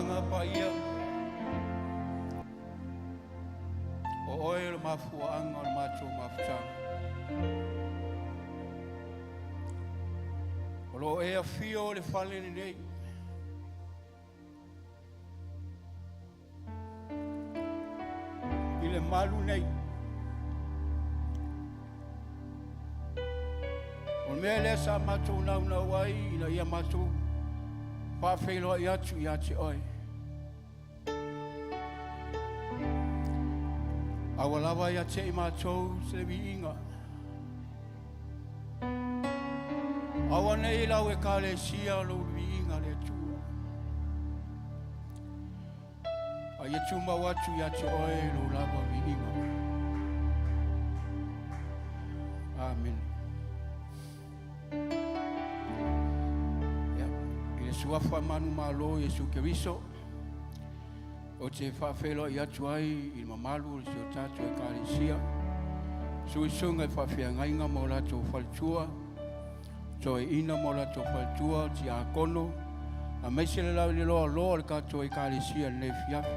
Agaga Paia, o oe le mafuaaga o le matou mafutaga. O lo o e afio i le fale lenei, i le malu nei. O le mea lea sa matou naunau ai ina ia matou faafeiloai atu ia te oe. A ua lava ia te i matou se viiga. Aua ne i lau ekalesia lou viiga le Atua. A ia tumau atu ia te oe lou lava viiga. Amene. Ia, i le suafa manumalo Iesu Keriso, ou te faafeiloai atu ai i le mamalu o si o tatou ekalesia, suisuga i faafeagaiga ma o latou faletua, toeaina ma o latou faletua, tiakono, aemaise le loaloa o le tatou ekalesia i lenei afiafi.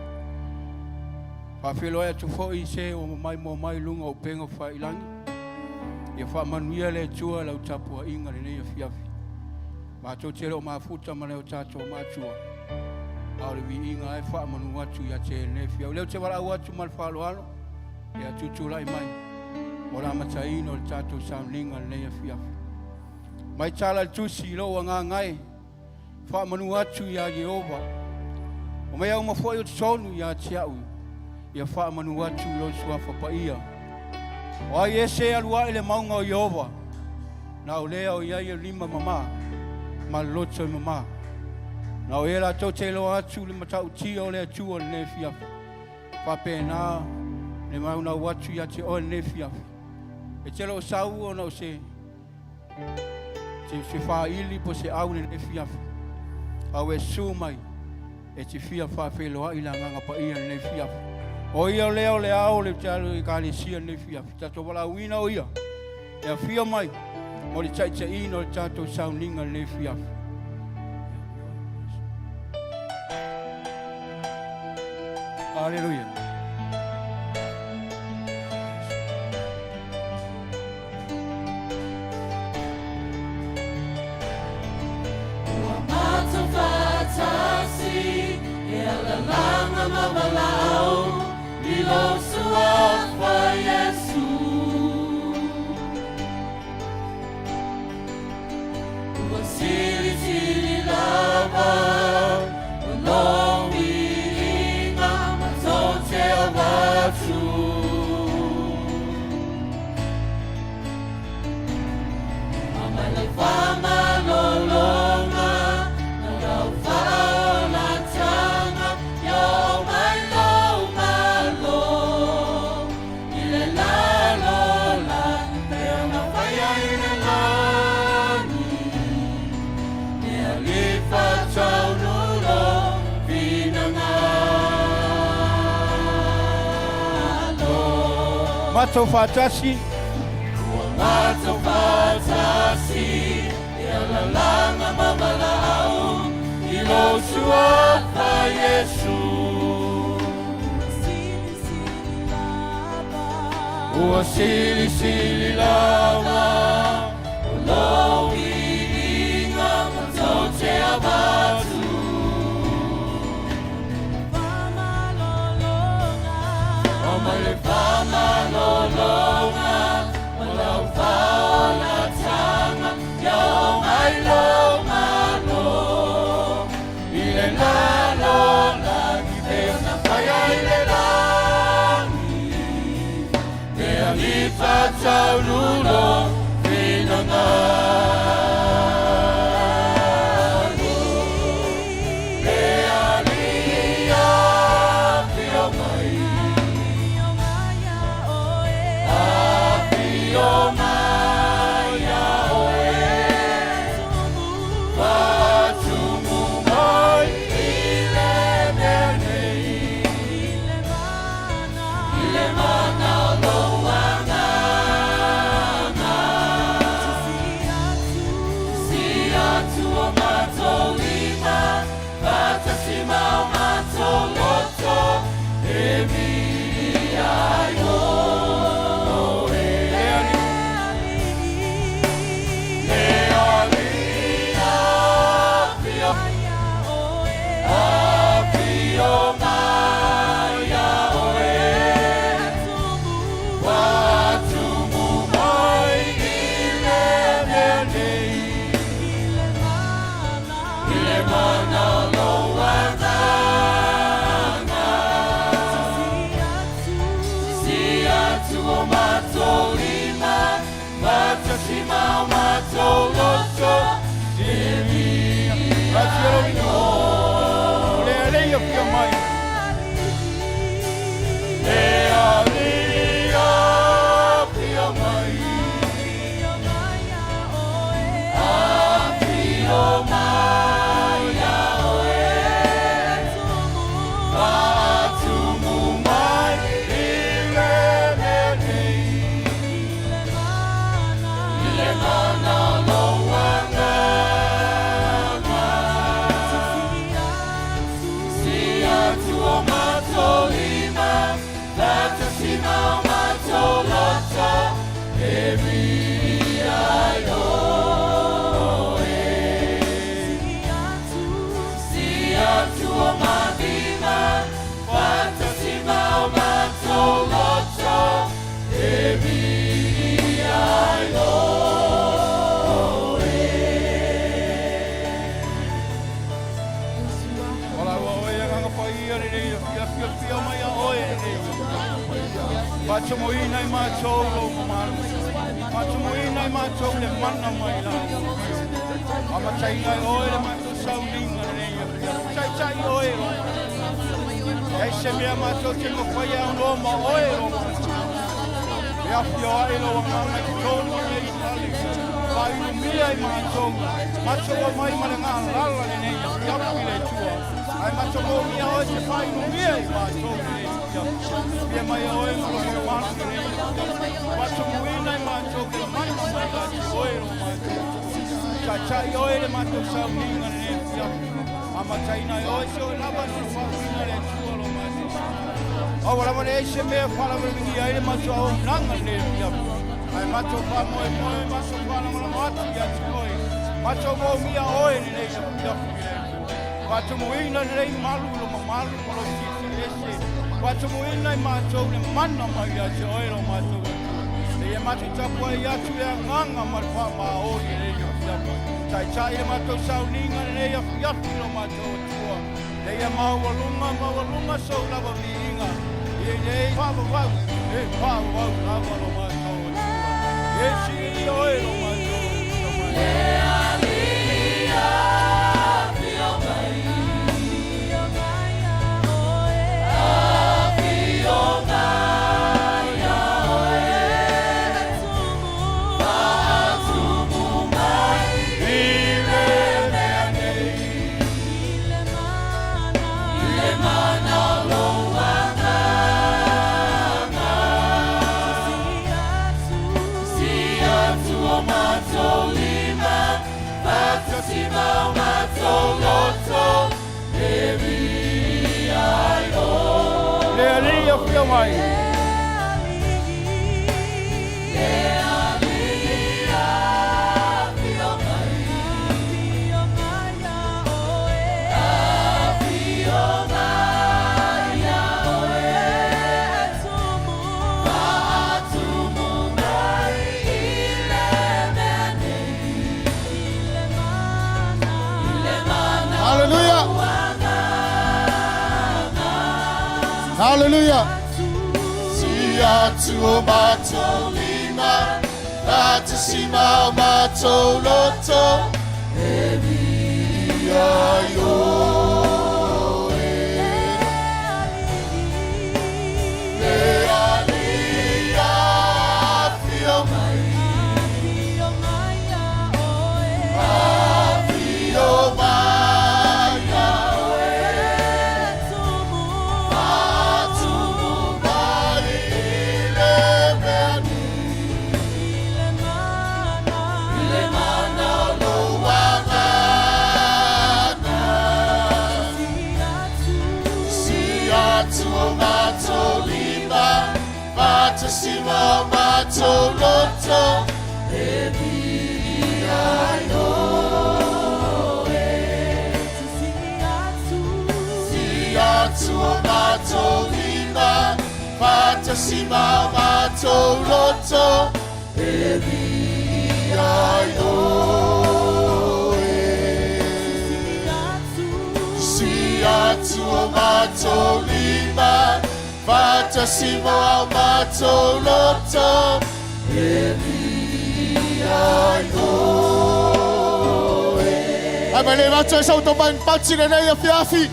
Faafeiloai atu foi i se ua maimoa mai i luga o upega failagi. Ia faamanuia le Atua i lau tapuaiga i lenei afiafi. Matou te le o mafuta ma nai o tatou matua, a o le viiga e faamanu atu ia te lenei afiafi. O lea ou te valaau atu ma le faaaloalo, ia tutulai mai mo le amataina o le tatou sauniga i lenei afiafi. Mai tala le tusi i lou agaga e faamanu atu ia Ieova. O mea uma foi o totonu ia te au, ia faamanu atu i lou suafa paia. O ai ese e alu ae i le mauga o Ieova, na o lea o i ai e lima mama ma le loto e mama. Na o e latou te iloa atu le matautia o le Atua i lenei afiafi. Faapena le naunau atu ia te oe lenei afiafi. E te le o sau ona o se se faaili po se au lenei afiafi. A ua e susu mai e te fia faafeiloai le Agaga Paia lenei afiafi. O ia lea o le ao o le ekalesia lenei afiafi. Tatou valaauina o ia e afio mai mo le taitaiina o le tatou sauniga lenei afiafi. Haleluia. Ua matou faatasi e alalanga ma valaau i lou suafa Iesu. Ua silisili lava o lou viiga matou te avatu. Matou faatasi. Ua matou faatasi e alalanga ma valaau i lou suafa Iesu. Ua silisili lava o lou viiga matou te avatu. Aumai le faamalologa ma lau faaolataga, ia oo mai lou Malo i le lalolagi pei ona faia i le lagi. Le Alii faataululo finagalo. Le Alii afio mai, afio mai ia oe, faatumu mai i le mea nei, i le mana o lou agaga. Si atu o matou lima. Faatasi ma o matou loto e viia ai Oe. Le Alii, Le Alii afio, afio mai ia Oe, faatumu mai i le mea nei, i le mana o lou Agaga. Sisi atu o matou lima, faatasi ma o matou loto, e viia ai O le Alii afio mai. Le Alii afio mai, afio mai ia Oe, faatumu mai i le mea nei, i le mana o lou Agaga. Sisi atu o matou lima, faatasi ma o matou loto, e viia ai Oe. Sisi atu o matou lima, faatasi ma o matou loto, e viia ai Oe. Ola ua oe Agaga Paia lenei afiafi, afio mai ia Oe lenei. Faatumuina i matou lou mamalu. Faatumuina i matou le mana mai lagi. Amataina e Oe le matou sauniga lenei afiafi. Taitai Oe lo. E se mea matou te mafai e aunoa ma Oe lo. E afio ai lou Agaga i totonu o lenei fale. Faailumia i matou. Matou omai ma le galala lenei afiafi le Atua. Ae matou momia Oe te faailumia i matou lenei afiafi. Fia mai Oe ma lo mamalu lenei afiafi. Faatumuina i matou le mana mai lagi Oe lo matou. Taitai Oe le matou sauniga lenei afiafi. Amataina e Oe se oe lava se faauina le Atua lo matou. Aua lava leai se mea faalavelave ai le matou auaunaga lenei afiafi. Ae matou faamoemoe, matou faalagolago atu ia te Oe. Matou momia Oe lenei afiafi le Atua. Faatumuina lenei malu i lo mamalu ma lo silisili ese. Faatumuina i matou le mana mai ia te Oe lo matou Atua. Leia matou tapuai atu le agaga ma le faamaoni lenei afiafi. Taitai le matou sauniga lenei afiafi lo matou Atua. Leia maualuga, maualuga sou lava viiga. Ia nei faavavau, e faavavau lava lo matou Atua. E sili Oe lo matou Atua. Le Alii afio mai, afio mai ia Oe, faatumu mai i le mea nei, i le mana o lou Agaga. Sisi atu o matou lima, faatasi ma o matou loto, e viia ai Oe. Le Alii afio mai. Le Alii afio mai, afio mai ia Oe, faatumu mai i le mea nei, i le mana o Hallelujah. lou Agaga. Hallelujah. Sisi atu o matou lima, faatasi ma o matou loto, e viia ai Oe. Le Alii afio mai, afio mai ia Oe, faatumu mai i le mea nei, I le mana o Faatasi ma o matou loto e viia ai oe. Sisi atu o matou lima, faatasi ma o matou loto e viia ai oe. Ae mai le vatu e sau tau mai pati lenei afiafi.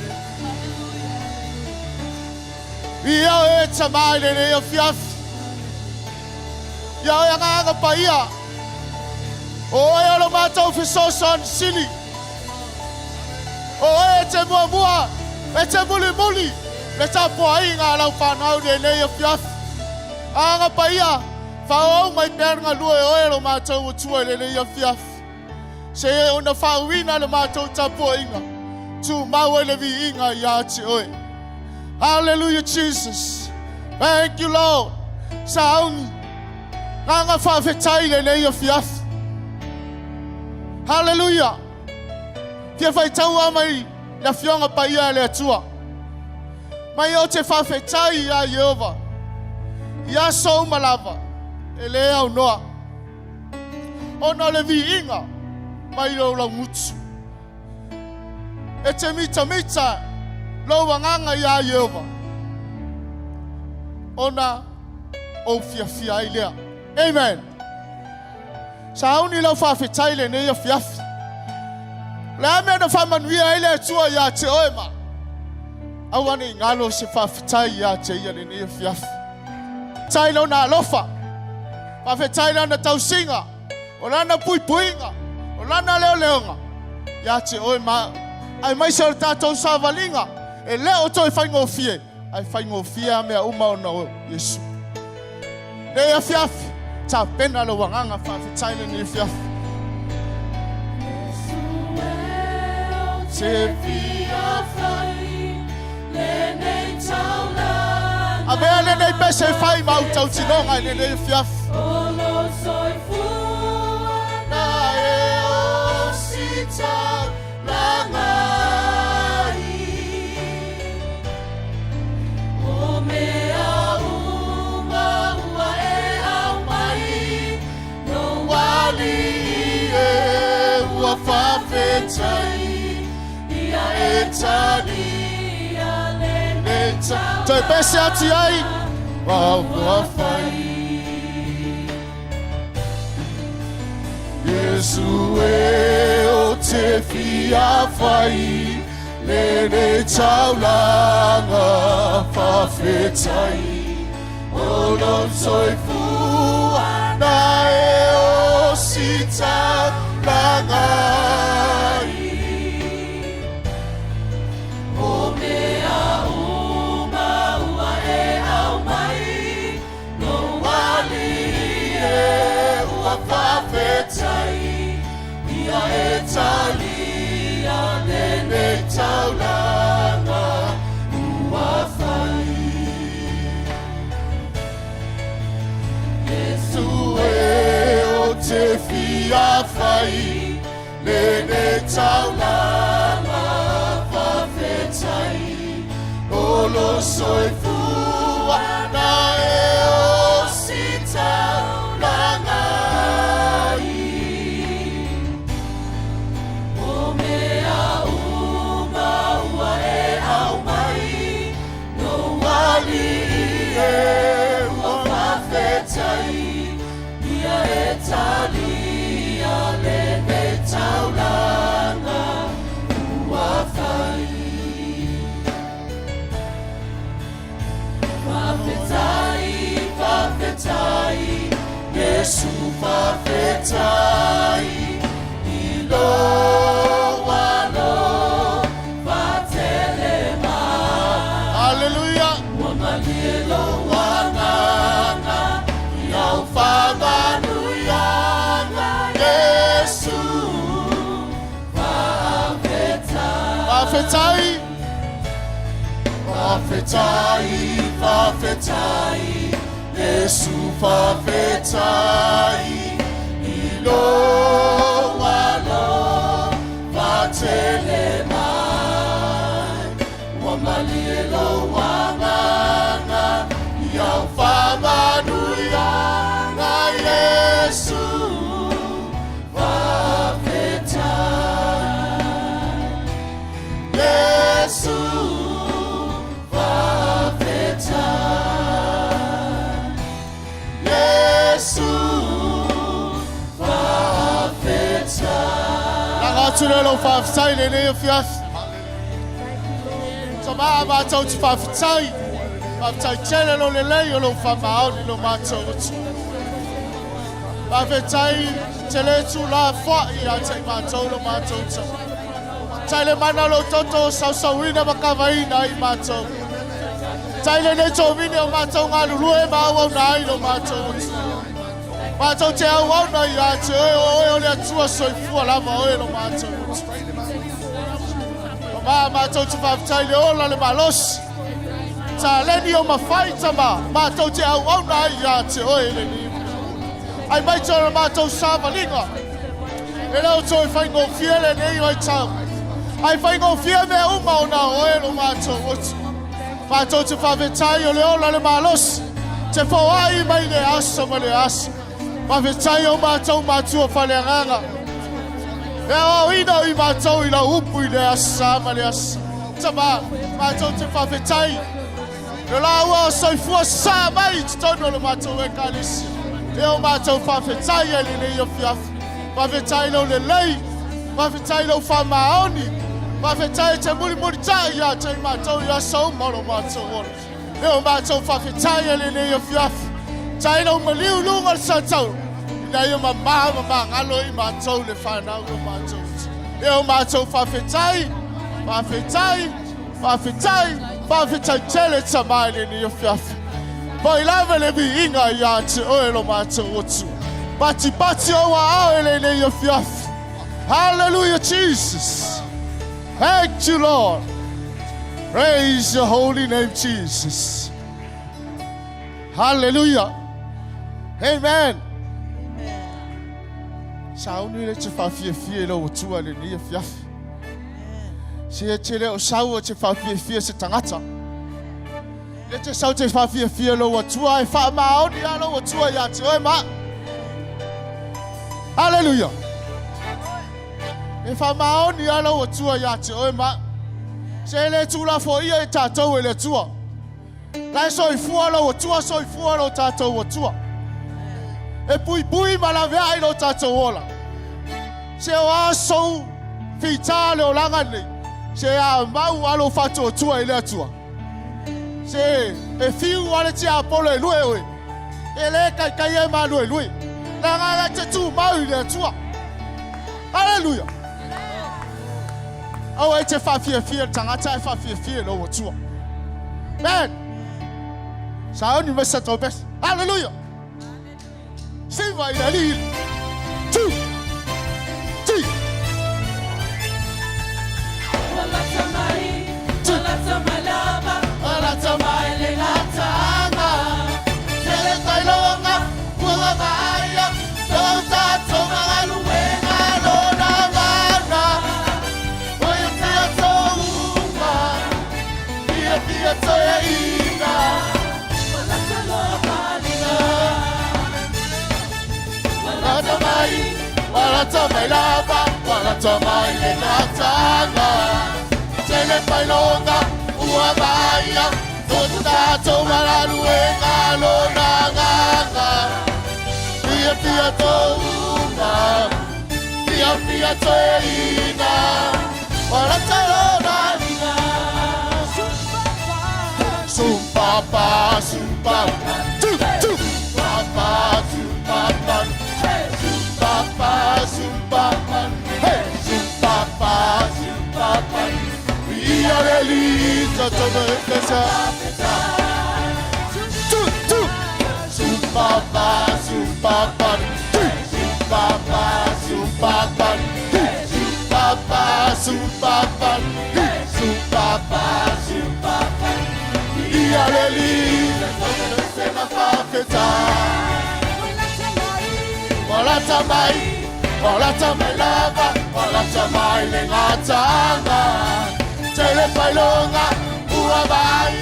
Ia oe e tama i lenei afiafi. Ia oe Agaga Paia. O oe o lo matou fesoasoani sili. O oe e te muamua, e te mulimuli le tapuaiga a lau fanau i lenei afiafi. Agaga Paia, faaauau mai pea le galue e oe lo matou Atua i lenei afiafi. Seia ona faauiina le matou tapuaiga, tumau ai le viiga ia te oe. Hallelujah Jesus. Thank you Lord. Sauni. Agaga faafetai i lenei afiafi. Hallelujah. Fia faitau lava mai le Afioga Paia a le Atua. Mai ou te faafetai iā Ieova i aso uma lava e lē aunoa, ona o le viiga mai lou laugutu. E te mitamita lou agaga iā Ieova, ona ou fiafia ai lea. Amen. Sauni lau faafetai i lenei afiafi. O le a mea na faamanuia ai le Atua ia te oe ma aua ne i galo se faafetai ia te ia lenei afiafi. Faafetai lona alofa, faafetai lana tausiga, o lana puipuiga, o lana leoleoga ia te oe ma au. Aemaise o le tatou savaliga e le o toe faigofie, ae faigofie a mea uma ona o Iesu. Nei afiafi, tapena lou agaga faafetai lenei afiafi. Iesu e ou te fia fai lenei taulaga. Avea lenei pese e fai ma au tautinoga i lenei afiafi. O lou soifua na e osi taulaga ai. O mea uma ua e aumai lou alii e ua faafetai ia e talia lenei taulaga. Toe pese atu ai ua fai. Iesu e ou te fia fai lenei taulaga faafetai o lou soifua na e osi taulaga ai. O mea uma ua e aumai lou alii e ua faafetai ia e talia lenei taulaga ua fai. Iesu e ou te fia fai lenei taulaga faafetai o lou soifua na e osi taulaga ai. O mea uma ua e aumai lou alii e ua faafetai ia e talia lenei taulaga ua fai. Faafetai, faafetai, Iesu faafetai i lou alofa tele mai. Haleluia. Ua malie lou agaga i au faamanuiaga Iesu. Faafetai. Faafetai, faafetai, faafetai, Iesu faafetai i lou alofa tele mai. Ua malie lou agaga i au. Avatu lea lau faafetai i lenei afiafi. Tama matou te faafetai. Faafetai tele lo lelei o lou faamaoni i lo matou Atua. Faafetai te le tuulafoai ia te i matou lo matou tama. Tai le mana o lou toto o sausauina ma kavaina ai matou. Tai lenei tovine o matou galulue ma auauna ai lo matou Atua. Matou te auauna ia te oe, o oe o le Atua soifua lava oe lo matou Atua. Tama matou te faafetai le ola le malosi. Taleni o mafai tama, matou te auauna ai ia te oe lenei. Ai mai te o matou savaliga. E le o toe faigofie lenei vaitau. Ai faigofie mea uma ona o oe lo matou Atua. Matou te faafetai o le ola le malosi. Te foai mai le aso ma le aso. Faafetai o matou matua faleagaga. E aoaoina i matou i lau upu i le aso ma le aso. Tama, matou te faafetai. Le laua o soifua sa mai i totonu o le matou ekalesia. E o matou faafetai ai lenei afiafi. Faafetai lau lelei. Faafetai lau faamaoni. Faafetai te mulimulitai ia te i matou i aso uma o lo matou ola. E o matou faafetai ai lenei afiafi. Tai lau maliu i luga o le satau. Ina ia mamā ma magalo i matou le fanau o matou. E o matou faafetai, faafetai, faafetai, faafetai tele tama i lenei afiafi. Foi lava le viiga ia te oe lo matou Atua. Patipati ou aao i lenei afiafi. Hallelujah, Jesus. Thank you, Lord. Praise your holy name, Jesus. Hallelujah. Amen. Sauni le te faafiafia i lau Atua i lenei afiafi. Se te le o sau o te faafiafia se tagata. Le te sau te faafiafia i lou Atua e faamaoni a lou Atua ia te oe ma. Hallelujah. E faamaoni a lou Atua ia te oe ma. Se le tuulafoia i tatou e le Atua. La e soifua lou Atua, soifua lo tatou Atua. E puipui ma laveai lo tatou ola. Se o a sou fitā le olaga nei, se a mau a lou faatuatua i le Atua. Se e fiu a le tiapolo e lue oe, e le kaikai e maluelue. Leaga e te tumau i le Atua. Haleluia! Aua e te faafiafia le tagata ae faafiafia i lou Atua. Amen. Sauni mai sa tau pesi. Haleluia! Siva i le alii. Two. Three. Ua lata mai, ua lata mai lava, ua lata mai le gataaga. Tele tailoga, ua vaai tou tatou magaluega lona mana. O ia tia touga, ia tia toeaina. Ua lata loa paliga. Ua Lata mai, ua lata mai lava, ua lata mai le gataaga. Tele pailoga, ua vaai tou tatou magaluega lona agaga. Fia fia touga, fia fia toeaina. Ua lata lona Sumpapa, sumpapa, tu, tu, papa, sumpapa, hey, sumpapa, sumpapa, hey, sumpapa, sumpapa. Ia le lita tomekesa. Tu, tu, sumpapa, sumpapa, tu, sumpapa, sumpapa, hey, sumpapa, sumpapa, hey, sumpapa, sumpapa. Ia le lita tomekesa fafetai. Ua lata mai, ua lata mai lava, ua lata mai le gataaga. Tele pailoga, ua vaai,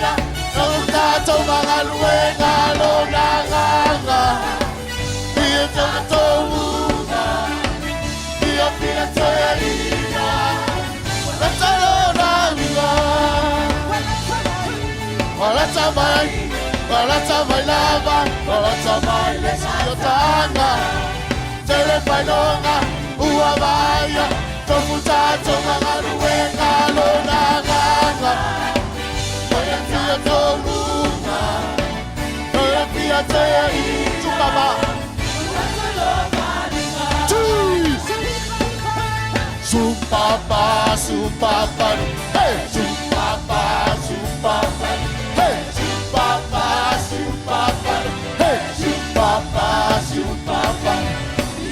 tou tatou magaluega lona agaga. Ia touga, ia fia toeaina, ua lata lona uiga. Ua lata mai, ua lata mai lava, ua lata mai le siotaga. Tele pailoga, ua vaai, tofu Matou galuega lona agaga. Toe fia toluga. Toe fia te Supapa. Jesus. Supapa, supapa, hey, supapa, supapa, hey, supapa, supapa, hey, supapa, supapa,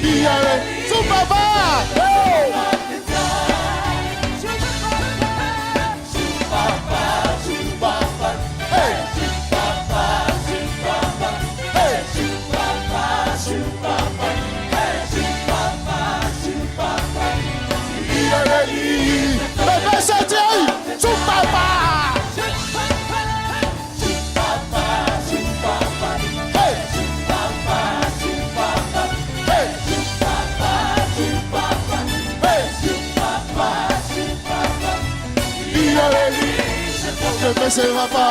ia le, supapa, hey. Supapa, supapa, hey, supapa, supapa, hey, supapa, supapa, hey, supapa, supapa, ia le, Pepe se te ai, supapa. Supapa, supapa, hey, supapa, supapa, hey, supapa, supapa, hey, supapa, supapa, ia le, Pepe se va pa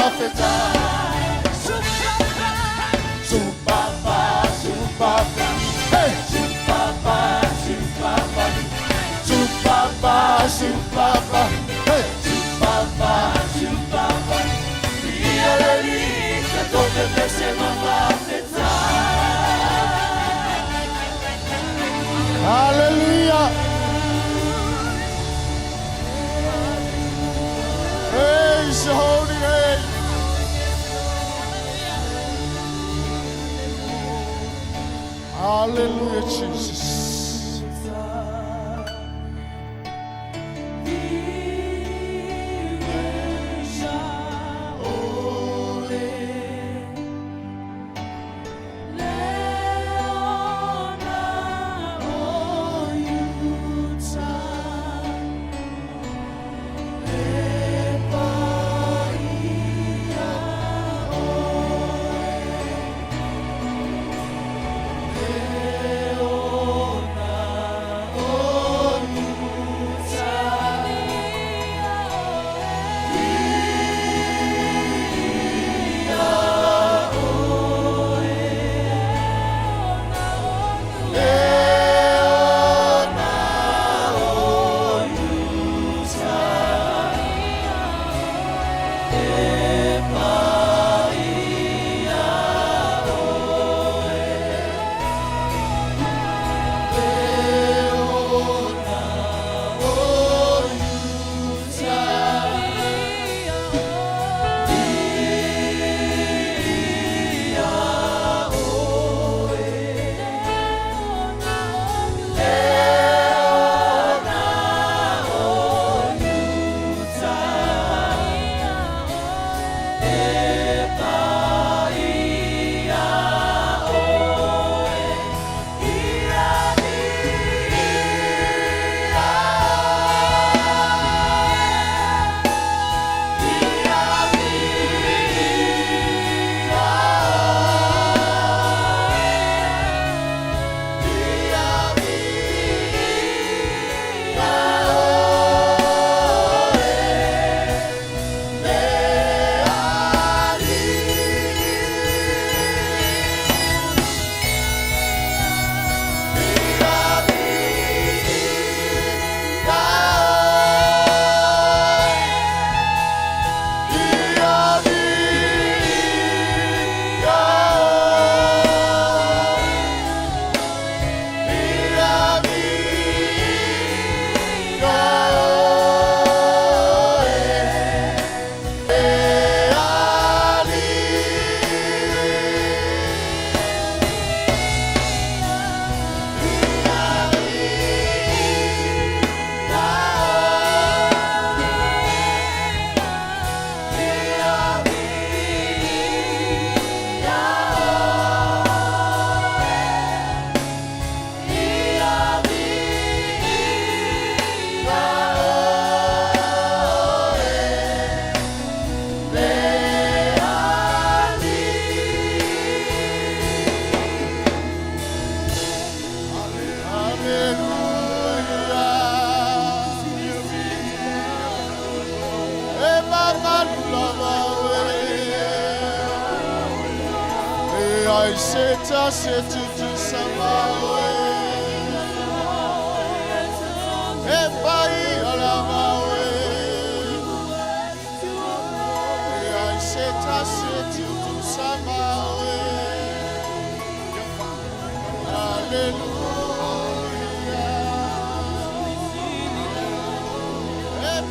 Supapa, supapa, hey, supapa, supapa, supapa, supapa, hey, supapa, supapa, ia le, Hallelujah. Praise the holy name. Hallelujah, Jesus.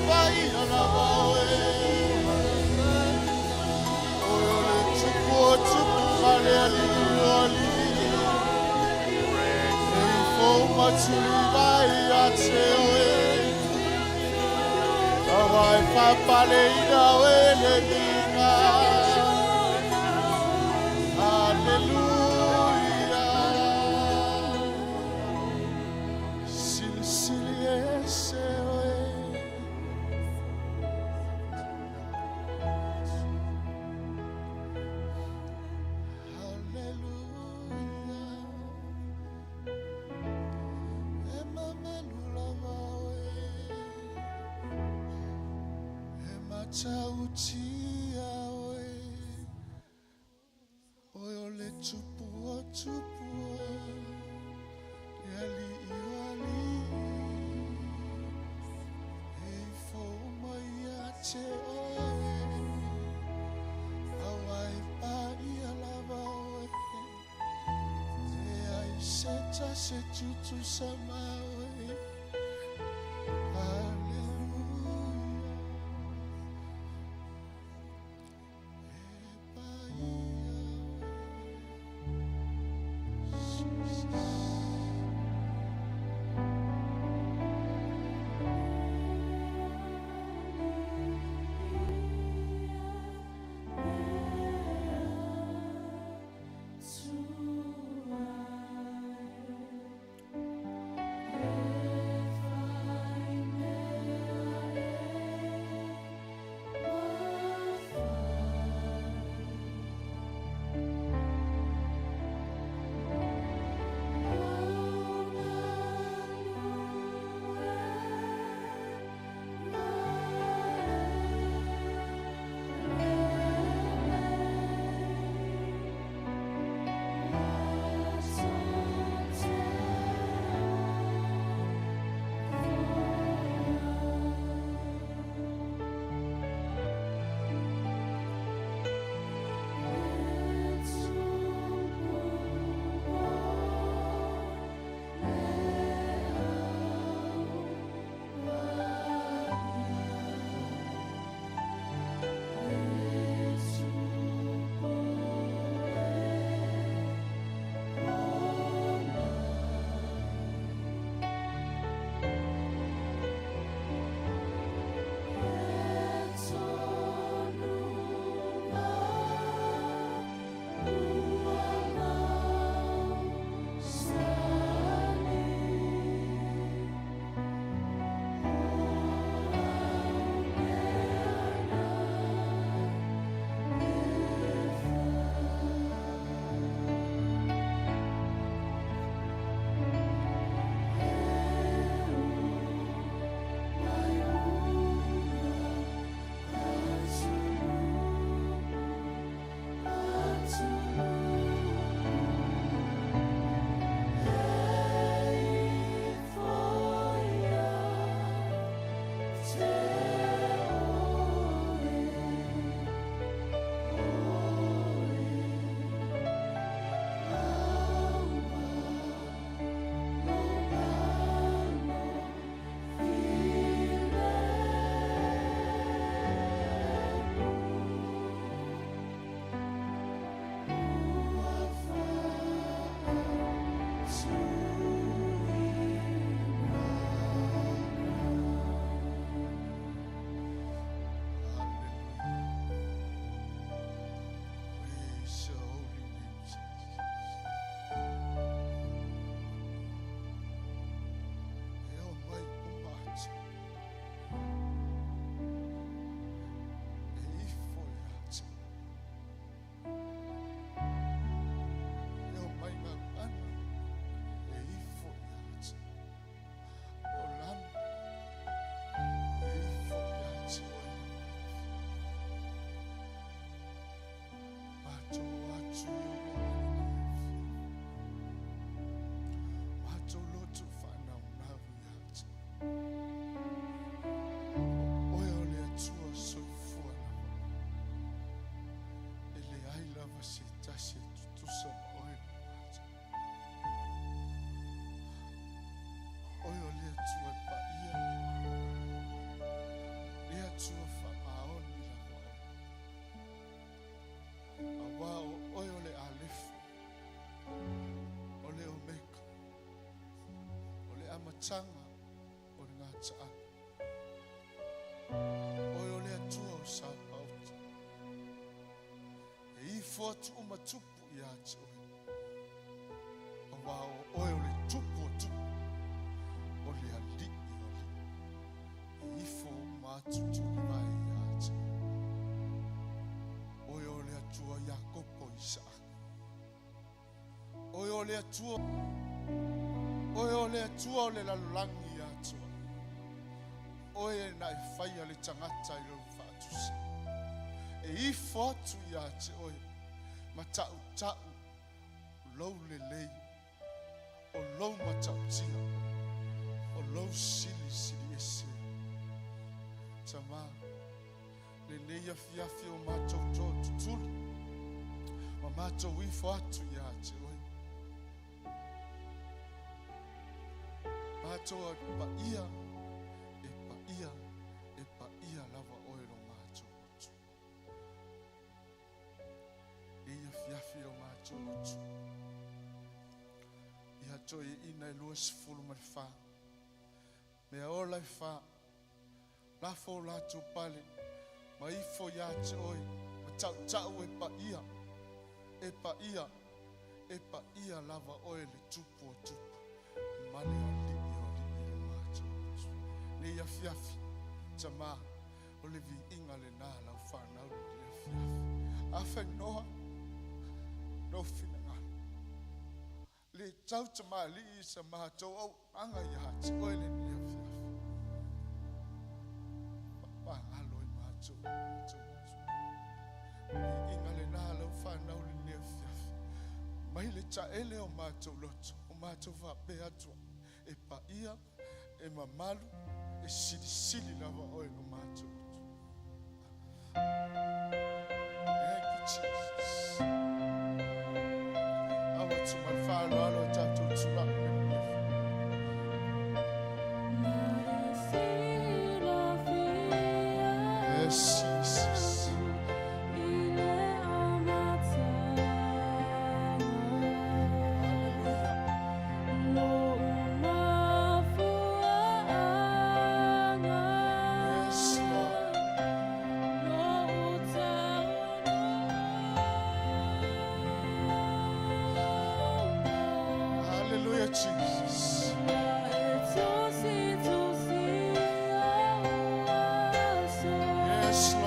Paia lava oe. Oe o le tupu o tupu ma le alii o alii. E ifo matuli mai ia te oe. Aua e faapaleina oe le liga. Aleluia. Silisili ese oe. Aleluia. E mamalu lava oe. E matautia oe. Oe o le tupu o tupu. Le alii o alii. E ifo mai ia te oe. Aua e paia lava oe. E ai se tasi e tutusa ma oe. Aleluia. E paia oe. Jesus. amataga o le gataaga. Oe o le Atua o Sapaota, e ifo atu uma tupu iā te oe, auā o oe o le Tupu o tupu, o le Alii o alii, e ifo uma atu tulivae iā te oe. Oe o le Atua o Iakopo Isaaka. Oe o le Atua, Oe o le Atua o le lalolagi atoa. Oe na e faia le tagata i lou faatusa. E ifo atu ia te oe ma tautau lou lelei, o lou matautia, o lou silisili ese. Tama, lenei afiafi o matou tootutuli, ma matou ifo atu ia te oe. Matou e paia, e paia, e paia lava oe lo matou Atua. Lenei afiafi lo matou Atua. Ia toeaiina e 24, mea ola e fa, lafo o latou pale, ma ifo ia te oe, ma tautau e paia, e paia, e paia lava oe le Tupu o tupu, ma le Alii o alii lo matou Atua. Nei afiafi, Tamā, o le viiga lenā lau fanau lenei afiafi. Afenoa lou finagalo. Le tau tamalii i sa matou auaunaga ia te oe lenei afiafi. Faapagalo i matou e matou Atua. Viiga lenā lau fanau lenei afiafi. Mai le taele o matou loto, o matou faapea atu ai, e paia, e mamalu, e silisili lava oe lo matou Atua. Thank you, Jesus. Ava atu ma le faaaloalo o tatou tulaga lenei afiafi. Yes, Jesus. Hallelujah. Yes, Lord. Hallelujah, Jesus. Yes, Lord.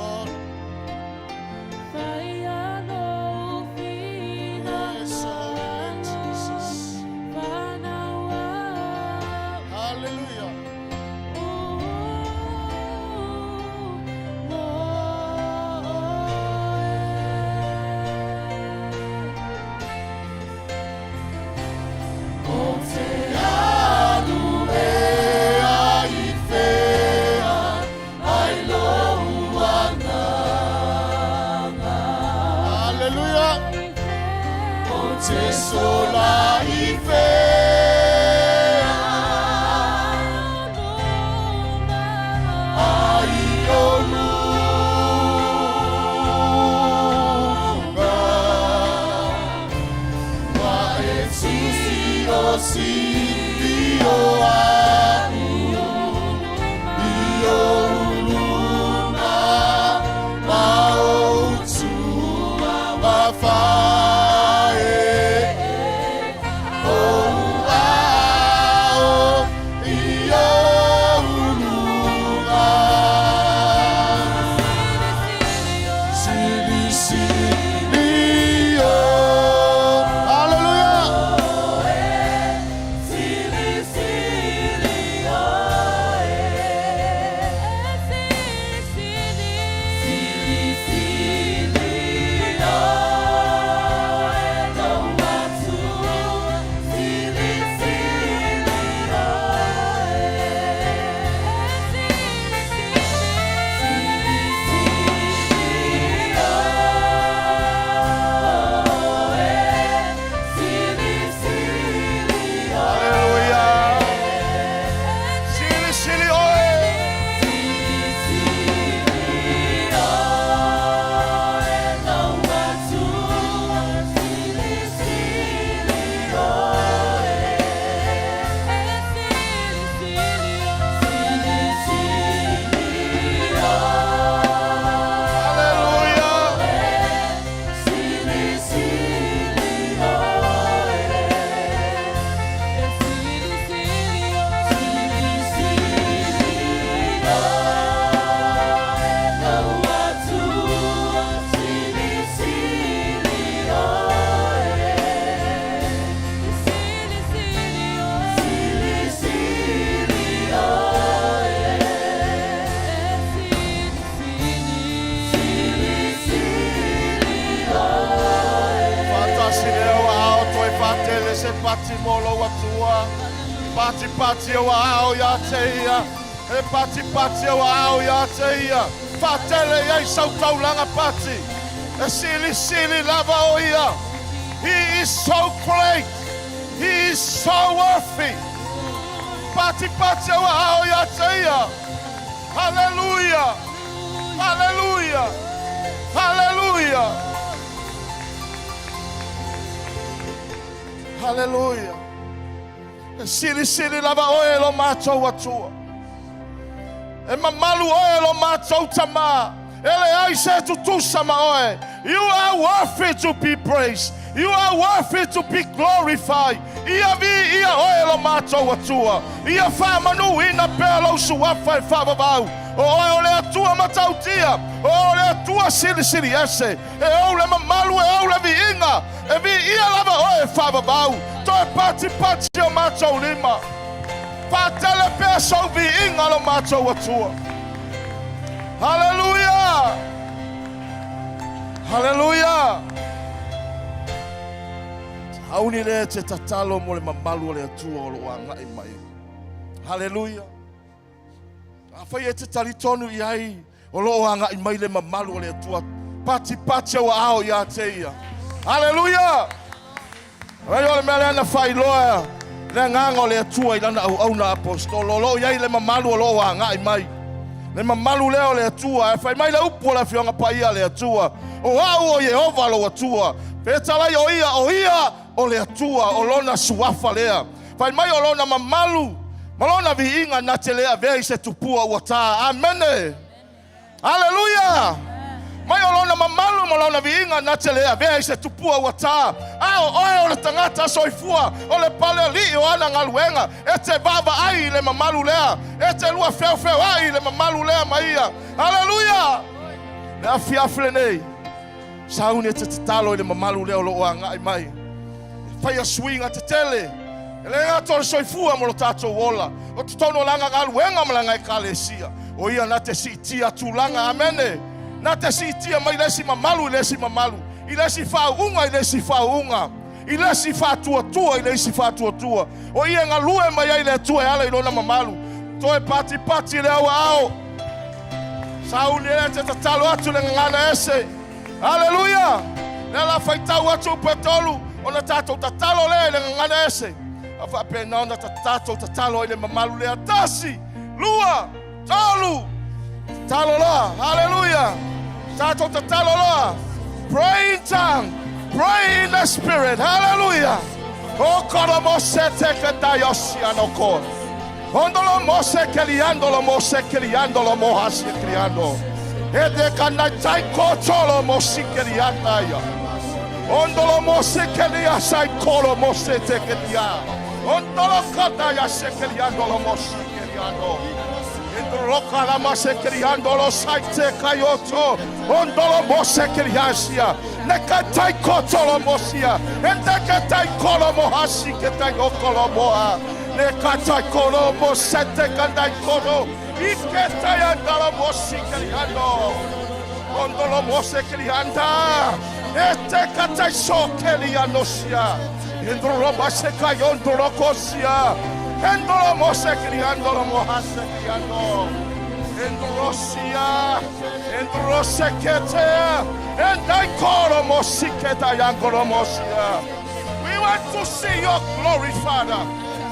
se pati mo lou Atua. Patipati ou aao ia te Ia. E patipati ou aao ia te Ia. Faatele i ai sau taulaga pati. E silisili lava o Ia. He is so great. He is so worthy. Patipati ou aao ia te Ia. Haleluia! Haleluia! Haleluia! Haleluia! E silisili lava oe e lo matou Atua. E mamalu oe e lo matou Tamā. E leai se tutusa ma oe. You are worthy to be praised. You are worthy to be glorified. Ia viia oe e lo matou Atua. Ia faamanuina pea lou suafa e faavavau. O oe o le Atua matautia. O oe o le Atua silisili ese. E ou le mamalu, e ou le viiga. E viia lava oe e faavavau. Toe patipati o matou lima. Faatele pea sou viiga lo matou Atua. Haleluia! Haleluia! Sauni lea e te tatalo mo le mamalu o le Atua o lo o agai mai. Haleluia! Afai e te talitonu i ai o lo o agai mai le mamalu o le Atua, patipati ou aao ia te Ia. Haleluia! Ai o le mea lea na faailoa le agaga o le Atua i lana auauna aposetolo, o lo o i ai le mamalu o lo o agai mai. Le mamalu lea o le Atua, ae fai mai le upu o le Afioga Paia a le Atua, O au o Ieova lou Atua. Fetalai o Ia, o Ia o le Atua, o Lona suafa lea. Fai mai o Lona mamalu ma Lona viiga na te le avea i se tupua ua ta. Amene! Aleluia! Mai o lona mamalu ma lona viiga na te le avea i se tupua ua ta. A o oe o le tagata soifua, o le palealii o ana galuega, e te vaavaai i le mamalu lea, e te lua feofeoai i le mamalu lea ma ia. Aleluia! Le afiafi lenei, sauni e te tatalo i le mamalu lea o lo o agai mai. E faia suiga tetele, e le gata o le soifua ma lo tatou ola, o totonu o lana galuega ma lana ekalesia. O ia na te siitia tulaga, amene, na te siitia mai le isi mamalu i le isi mamalu, i le isi faauuga i le isi faauuga, i le isi faatuatua i le isi faatuatua. O ia e galue mai ai le Atua e ala i lona mamalu. Toe patipati le auaao. Sauni e te tatalo atu le gagana ese. Aleluia! Lea la faitau atu upu e tolu, ona tatou tatalo lea i le gagana ese. A faapena ona tatou tatalo ai le mamalu lea. Tasi, lua, tolu. Tatalo loa. Haleluia! Tatou tatalo loa. Pray in tongue. Pray in the spirit. Haleluia! O koro mose te katayosi anoko. Ondolo mose keliando mose keliando lo mohasi keliando. Ede kanai tai kotolo mosi kelianda ya. Ondolo mose kelia sai kolo mose te kelia. Ondolo kata ya se keliando lo mosi keliando. Endolo kala mase keliando lo sai te kayoto. Ondolo mose keliasia. Nekatai kotolo mosia. Endekatai kolo mohasi ketai okolo moa. Nekatai kolo mosete kandai kolo. Iketai andalo mosi keliando. Ondolo mose kelianda. Ete katai so kelianosia. Endolo mase kayondolo kosia. Endolo mose keliando mohase keliando. Endrosia. Endrosekete. Endai koro mosiketa yankoro mosia. We want to see your glory, Father.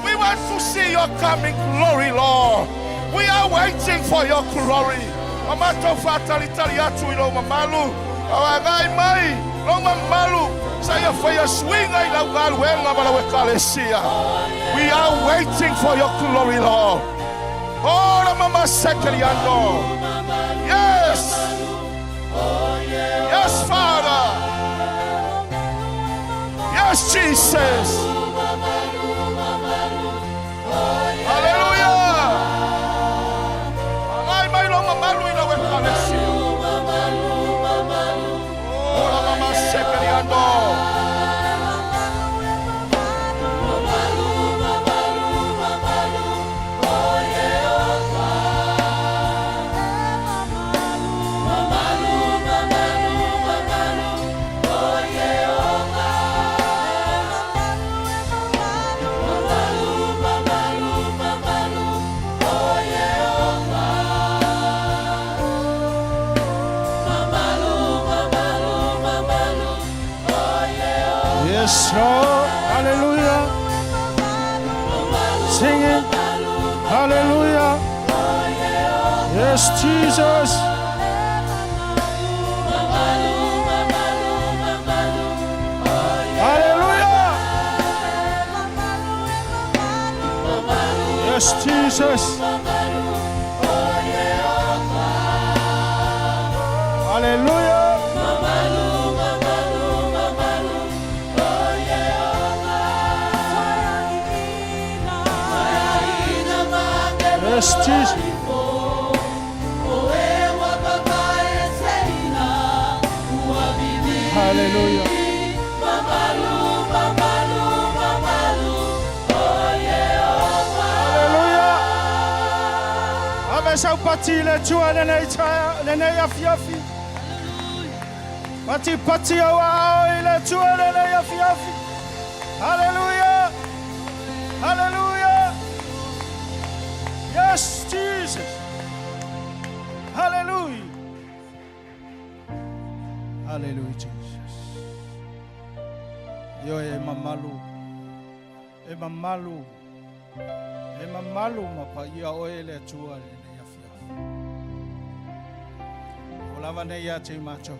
We want to see your coming glory, Lord. We are waiting for your glory. Amato fatalitali atu i lou mamalu. Agai mai, lou mamalu. Sa ia faia suiga i lau galuega ma lau ekalesia. We are waiting for your glory, Lord. Oh, la mama sekeliando. Yes. Yes, Father. Yes, Jesus. Hallelujah. Agai mai lou mamalu i lau ekalesia. Oh, la mama sekeliando. Yes, Jesus. Hallelujah. Yes, Jesus. Hallelujah. Yes, Jesus. Hallelujah. Hallelujah. Ave sau pati le tua lenei taea, lenei afiafi. Pati pati au ao i le tua lenei afiafi. Hallelujah. Hallelujah. Yes, Jesus. Hallelujah. Hallelujah, Jesus. Ioe e mamalu, e mamalu, e mamalu ma paia oe le Atua i lenei afiafi. O lava nei ia te matou.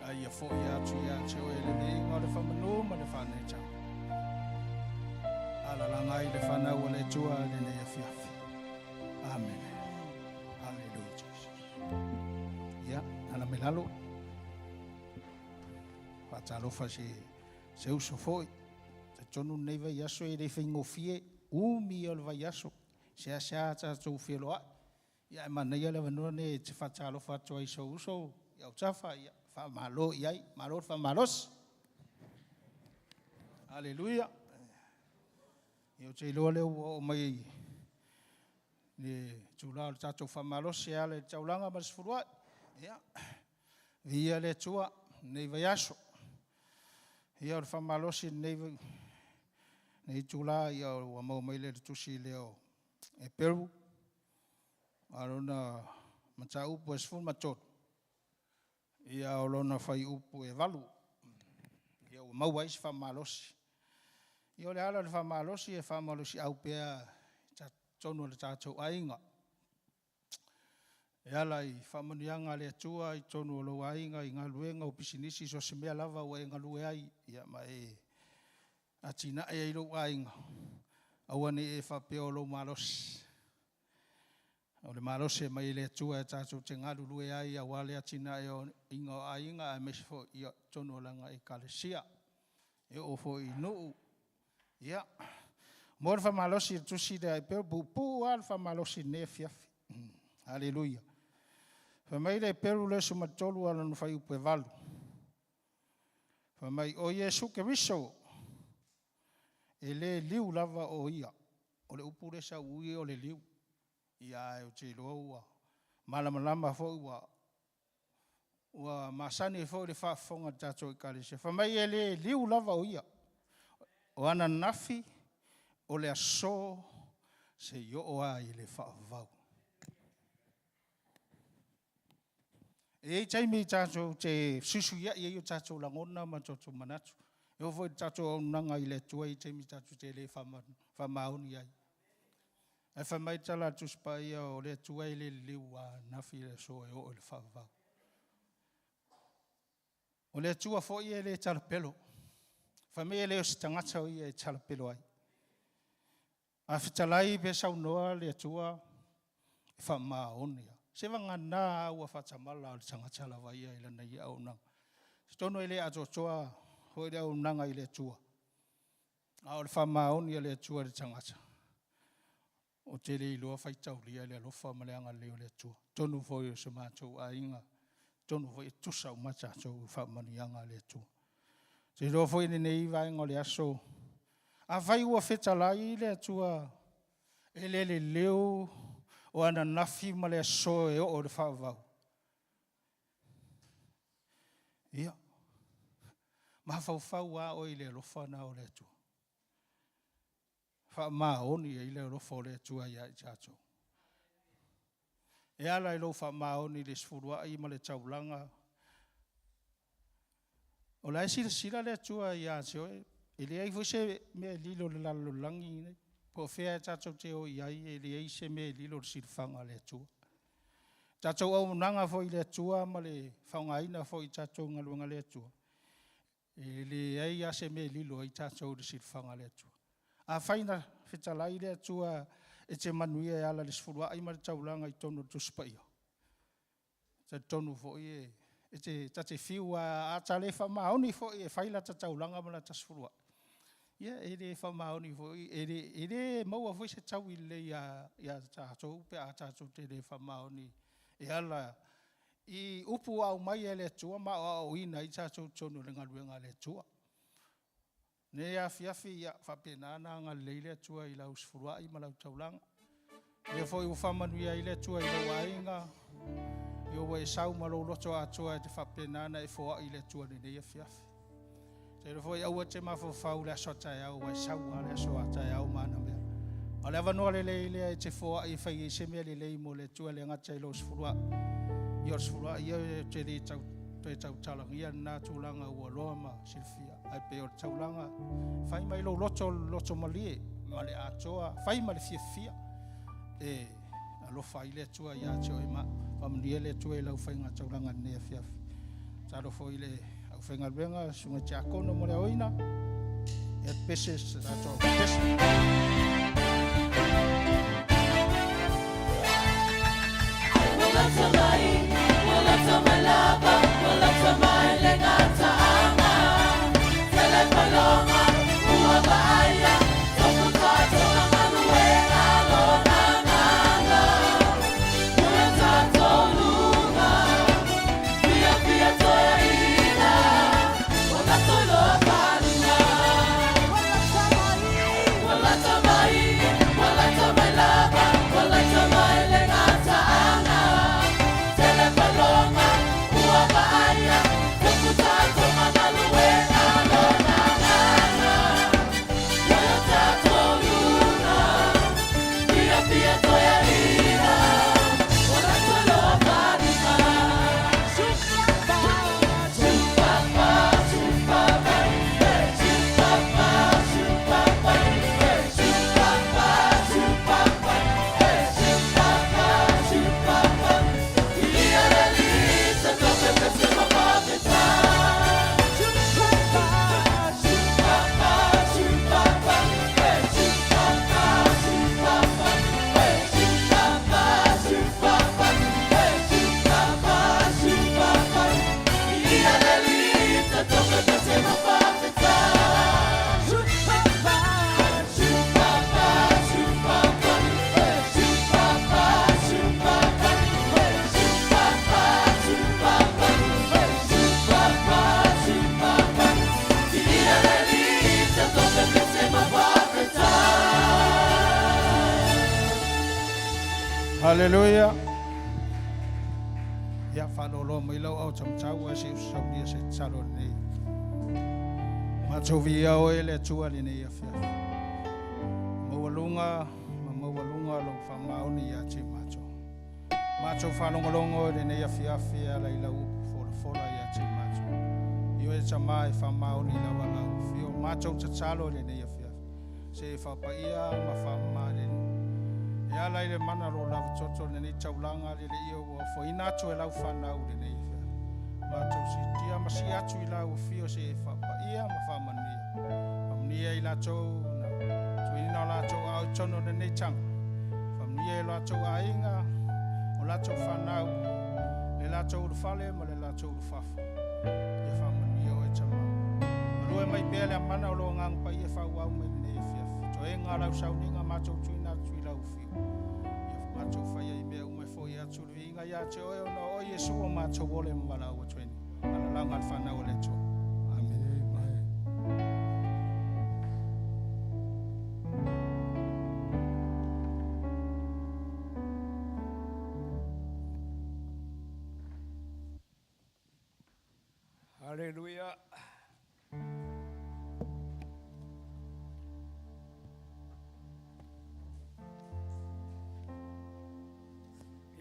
A ia foi atu ia te oe le viiga o le faamanu ma le faaneetaga. Alalaga ai le fanau a le Atua i lenei afiafi. Amene. Hallelujah, Jesus. Ia, ala mai lalo. Faatalofa se se uso foi. Talitonu lenei vaiaso e le faigofie, umi ia o le vaiaso. Seasea tatou feloai. Ia ae manaia le avanoa lenei e te faatalofa atu ai i sou uso i autafa, ia faamalo i ai, malo le faamalosi. Haleluia. Ia ou te iloa lea ua oo mai le itula o le tatou faamalosi e ala i le taulaga ma le sefuluai. Ia, viia le Atua i lenei vaiaso. Ia o le faamalosi i lenei lenei itula, ia ua maua mai lea i le tusi lea o Eperu, a o lona mataupu e 13, ia o lona fuaiupu e 8, ia ua maua ai se faamalosi. Ia o le ala o le faamalosi e faamalosiau pea i totonu o le tatou aiga. E ala i faamanuiaga a le Atua i totonu o lou aiga, i galuega, o pisinisi, so o se mea lava ua e galue ai, ia ma e atinae ai lou aiga, aua ne i e faapea o lou malosi. O le malosi e aumai e le Atua e tatou te galulue ai aua le atinae o aiga aemaise foi i totonu o lana Ekalesia, e oo foi i nuu. Ia, mo le faamalosi i le tusi lea a Eperu, puupuu lava le faamalosi i lenei afiafi. Haleluia. Fai mai le Eperu le 13 a lona fuaiupu e 8. Fai mai, o Iesu Keriso, e le liu lava o ia. O le upu lea sa ui o le liu. Ia ae ou te iloa ua malamalama foi ua ua masani ai foi le faafofoga a le tatou Ekalesia. Fai mai e le liu lava o ia. O ananafi, o le aso, seia oo lava i le faavavau. E i ai taimi tatou te fesuisuiai ai o tatou lagona ma o tatou manatu. E oo foi i le tatou auaunaga i le Atua, e i ai taimi tatou te le faamaoni ai. Ae fai mai le tala a le Tusi Paia, o le Atua e le liliu ananafi i le aso e oo i le faavavau. O le Atua foi e le talapelo. Fai mai e le o se tagata o ia e talapelo ai. A fetalai pe saunoa le Atua, e faamaoni lava. Se vagana a ua faatamala o le tagata lava ia i lana ia auaunaga. Talitonu e le atoatoa foi le auaunaga i le Atua, a o le faamaoni a le Atua i le tagata, ou te le iloa faitaulia le alofa ma le agalelei o le Atua. Atonu foi o se matou aiga, atonu foi e tutusa uma tatou i faamanuiaga a le Atua. Ou te iloa foi i lenei vaega o le aso, afai ua fetalai le Atua e le leleu o ananafi ma le aso e oo i le faavavau, ia, mafaufau lava oe i le alofa lena o le Atua. Faamaoni ai le alofa o le Atua ia i tatou. E ala i lou faamaoni i le sefuluai ma le taulaga, o la e silasila le Atua ia te oe, e leai foi se mea e lilo i le lalolagi lenei. Po o fea e tatou te o i ai, e leai se mea e lilo i le silafaga a le Atua. Tatou auaunaga foi i le Atua ma le faaaogaina foi i tatou galuega a le Atua, e leai lava se mea e lilo ai tatou i le silafaga a le Atua. Afai na fetalai le Atua e te manuia e ala i le sefuluai ma le taulaga i totonu o le Tusi Paia, e talitonu foi e te, ta te fiu lava, a ta le faamaoni foi e fai lata taulaga ma lata sefuluai, ia e le faamaoni foi, e le maua foi se taui lelei ia tatou pe a tatou te le faamaoni e ala i upu ua aumai e le Atua ma aoaoina ai tatou i totonu o le galuega a le Atua. Lenei afiafi, ia faapena ona agalelei le Atua i lau sefuluai ma lau taulaga. O lea foi ua faamanuia ai le Atua i lou aiga, ia ua e sau ma lou loto atoa e te faapena ona e foai i le Atua i lenei afiafi. Ou te iloa foi aua e te mafaufau i le aso a taeao, aua e sau lava le aso a taeao ma ana mea. A o le avanoa lelei lea e te foai e fai ai se mea lelei mo le Atua e le gata i lou sefuluai, ia o le sefuluai ia ou te le tau toe tautalagia lena tulaga ua loa ma silafia, ae pei o le taulaga, fai mai lou loto, le loto malie ma le atoa, fai ma le fiafia e alofa ai le Atua ia te oe ma au. Faamanuia le Atua i lau faiga taulaga i lenei afiafi. Tatalo foi i le aufaigaluega, le susuga i tiakono mo le aoina, ia pese se tatou pese. Ua lata mai, ua lata mai lava, ua lata mai le gataaga. Tele paloga ua vaaia, tofu tatou galuega lona agaga. Ua tatou luga, fiafia toeaina, ua tatou iloa faalina. Ua lata mai, ua lata mai lava, ua lata mai le gataaga. Tele paloga ua vaaia, tofu tatou galuega lona agaga. Ua tatou luga, fiafia toeaina, ua tatou iloa faalina. Tupapa, tupapa, tupapa, tupapa, tupapa, tupapa, tupapa, tupapa. Ia le lita tope pese mapapeta. Tupapa, tupapa, tupapa, tupapa, tupapa, tupapa, tupapa, tupapa, tupapa. Ia le lita tope pese mapapeta. Tupapa, tupapa, tupapa, tupapa, tupapa, tupapa, tupapa, tupapa, tupapa. Ia le lita tope pese mapapeta. Haleluia. Ia faaloloa mai lau ao tamatau ae se usaunia se tatalo lenei. Matou viia oe le Atua lenei afiafi. Maualuga ma maualuga lou faamaoni ia te matou. Matou faalogologo i lenei afiafi e ala i lau upu folafola ia te matou. Ioe e Tamā e faamaoni lava lau afio. Matou tatalo i lenei afiafi. Se e faapaia ma faamamalele. E ala i le mana lo lava toto lenei taulaga le le ia ua ofoina atu e lau fanau lenei afiafi. Matou sitia ma si atu i lau afio se e faapaia ma faamanuia. Faamanuia i latou na tuuina o latou aao i totonu o lenei taga. Faamanuia i latou aiga, o latou fanau, le latou ulufale ma le latou ulufafo. Ia faamanuia oe Tamā. Malue mai pea le amana o lo agaga paia faaauau mai lenei afiafi. Toega lau sauniga matou tuuina atu i lau afio. Ia matou faia i mea uma e foi atu le viiga ia te oe ona o Iesu o matou ole ma valaau atu ai nei. Alalaga le fanau o le Atua. Amen. Haleluia.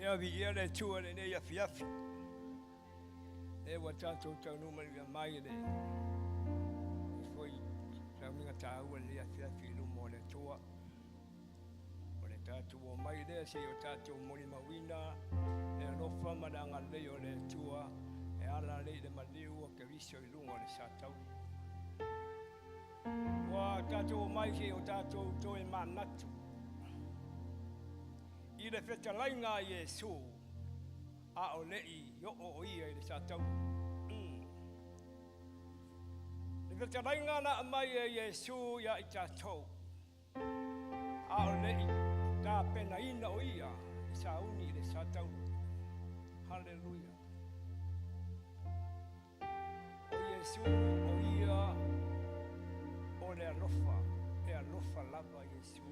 Ia viia le Atua lenei afiafi. E ua tatou taunuu manuia mai le foi sauniga taua lenei afiafi i luma o le Atua. Tatou omai lea se i o tatou molimauina le alofa ma le agalelei o le Atua e ala lea i le maliu o Keriso i luga o le satauro. Ua tatou omai se i o tatou toe manatu i le fetalaiga a Iesu a o le i oo o ia i le satauro. Le fetalaiga na aumai e Iesu ia i tatou, a o le i tapenaina o ia e sauni i le satauro. Haleluia. O Iesu o ia o le alofa, e alofa lava Iesu.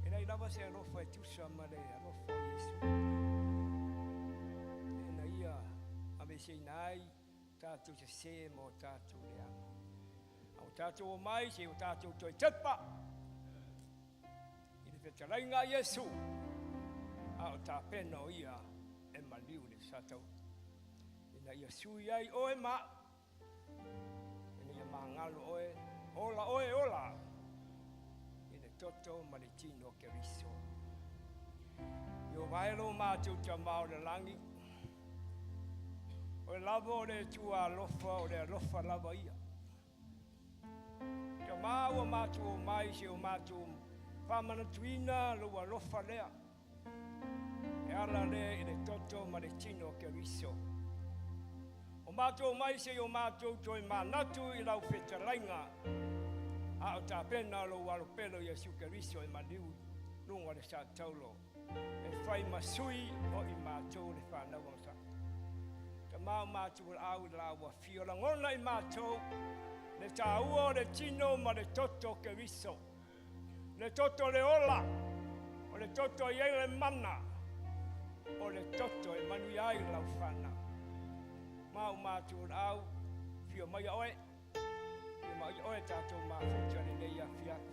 E leai lava se alofa e tusa ma le alofa o Iesu. Lea na ia aveeseina ai tatou sesē ma o tatou leaga. A ua tatou omai se i o tatou toe tepa i le fetalaiga a Iesu, a o tapena o ia e maliu i le satauro, ina ia sui ai oe ma au, ina ia magalo oe, ola oe, ola au i le toto ma le tino o Keriso. Ieova e lo matou Tama o le lagi, Oe lava o le Atua alofa, o le alofa lava ia. Tama ua matou omai se o matou faamanatuina lou alofa lea, e ala lea i le toto ma le tino o Keriso. O matou omai se i o matou toe manatu i lau fetalaiga, a o tapena lou alopelo Iesu Keriso e maliu i luga o le sataulo, e fai ma sui o i matou le fanau agasala. Tama o matou au i la ua fio lagona i matou le taua o le tino ma le toto o Keriso, le toto le ola, o le toto e i ai le mana, o le toto e manuia ai lau fanau. Ma o matou au, fio mai a oe, fio mai a oe tatou mafuta lenei afiafi.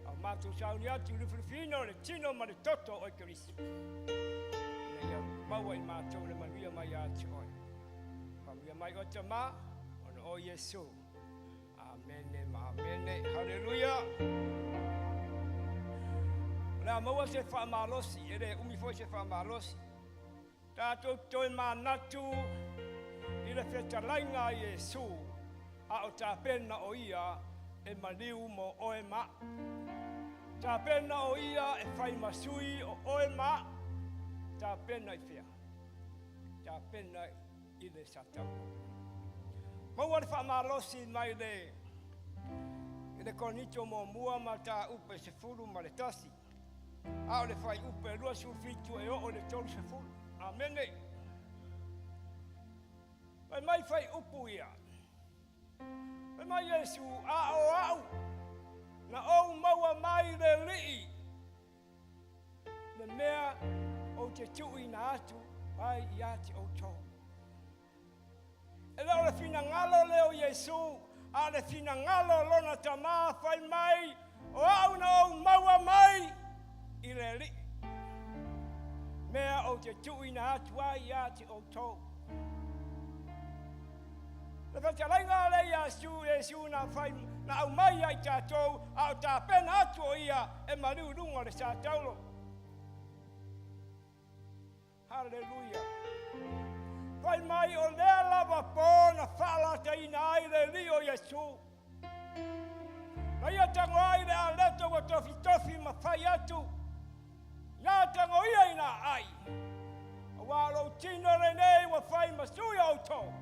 A o matou sauni atu i lufilufiina o le tino ma le toto o oe Keriso, ina ia maua i matou le manuia mai ia te oe. Faamanuia mai oe Tama, ona o Iesu. Amene ma amene. Haleluia. O le a maua se faamalosi, e le umi foi se faamalosi. Tatou toe manatu i le fetalaiga a Iesu, a o tapena o ia e maliu mo oe ma au. Tapena o ia e fai ma sui o oe ma au. Tapena i fea? Tapena i le satauro. Maua le faamalosi mai le i le Korinito muamua ma mataupu 11, a o le fuaiupu 27 e oo i le 30. Amene. Fai mai fuaiupu ia. Fai mai Iesu, a o au, na ou maua mai le Alii, le mea ou te tuuina atu ai ia te outou. E le o le finagalo lea o Iesu, a o le finagalo o lona Tama, fai mai, o au na ou maua mai i le Alii, mea ou te tuuina atu ai ia te outou. Le fetalaiga lea ia Iesu na fai na aumai ia i tatou, a o tapena atu o ia e maliu i luga o le sataulo. Haleluia. Fai mai o lea lava po na faalataina ai le Alii o Iesu. Na ia tago ai le aleto ua tofitofi ma fai atu, ia tago ia i nā ai, auā o lou tino lenei ua fai ma sui o outou.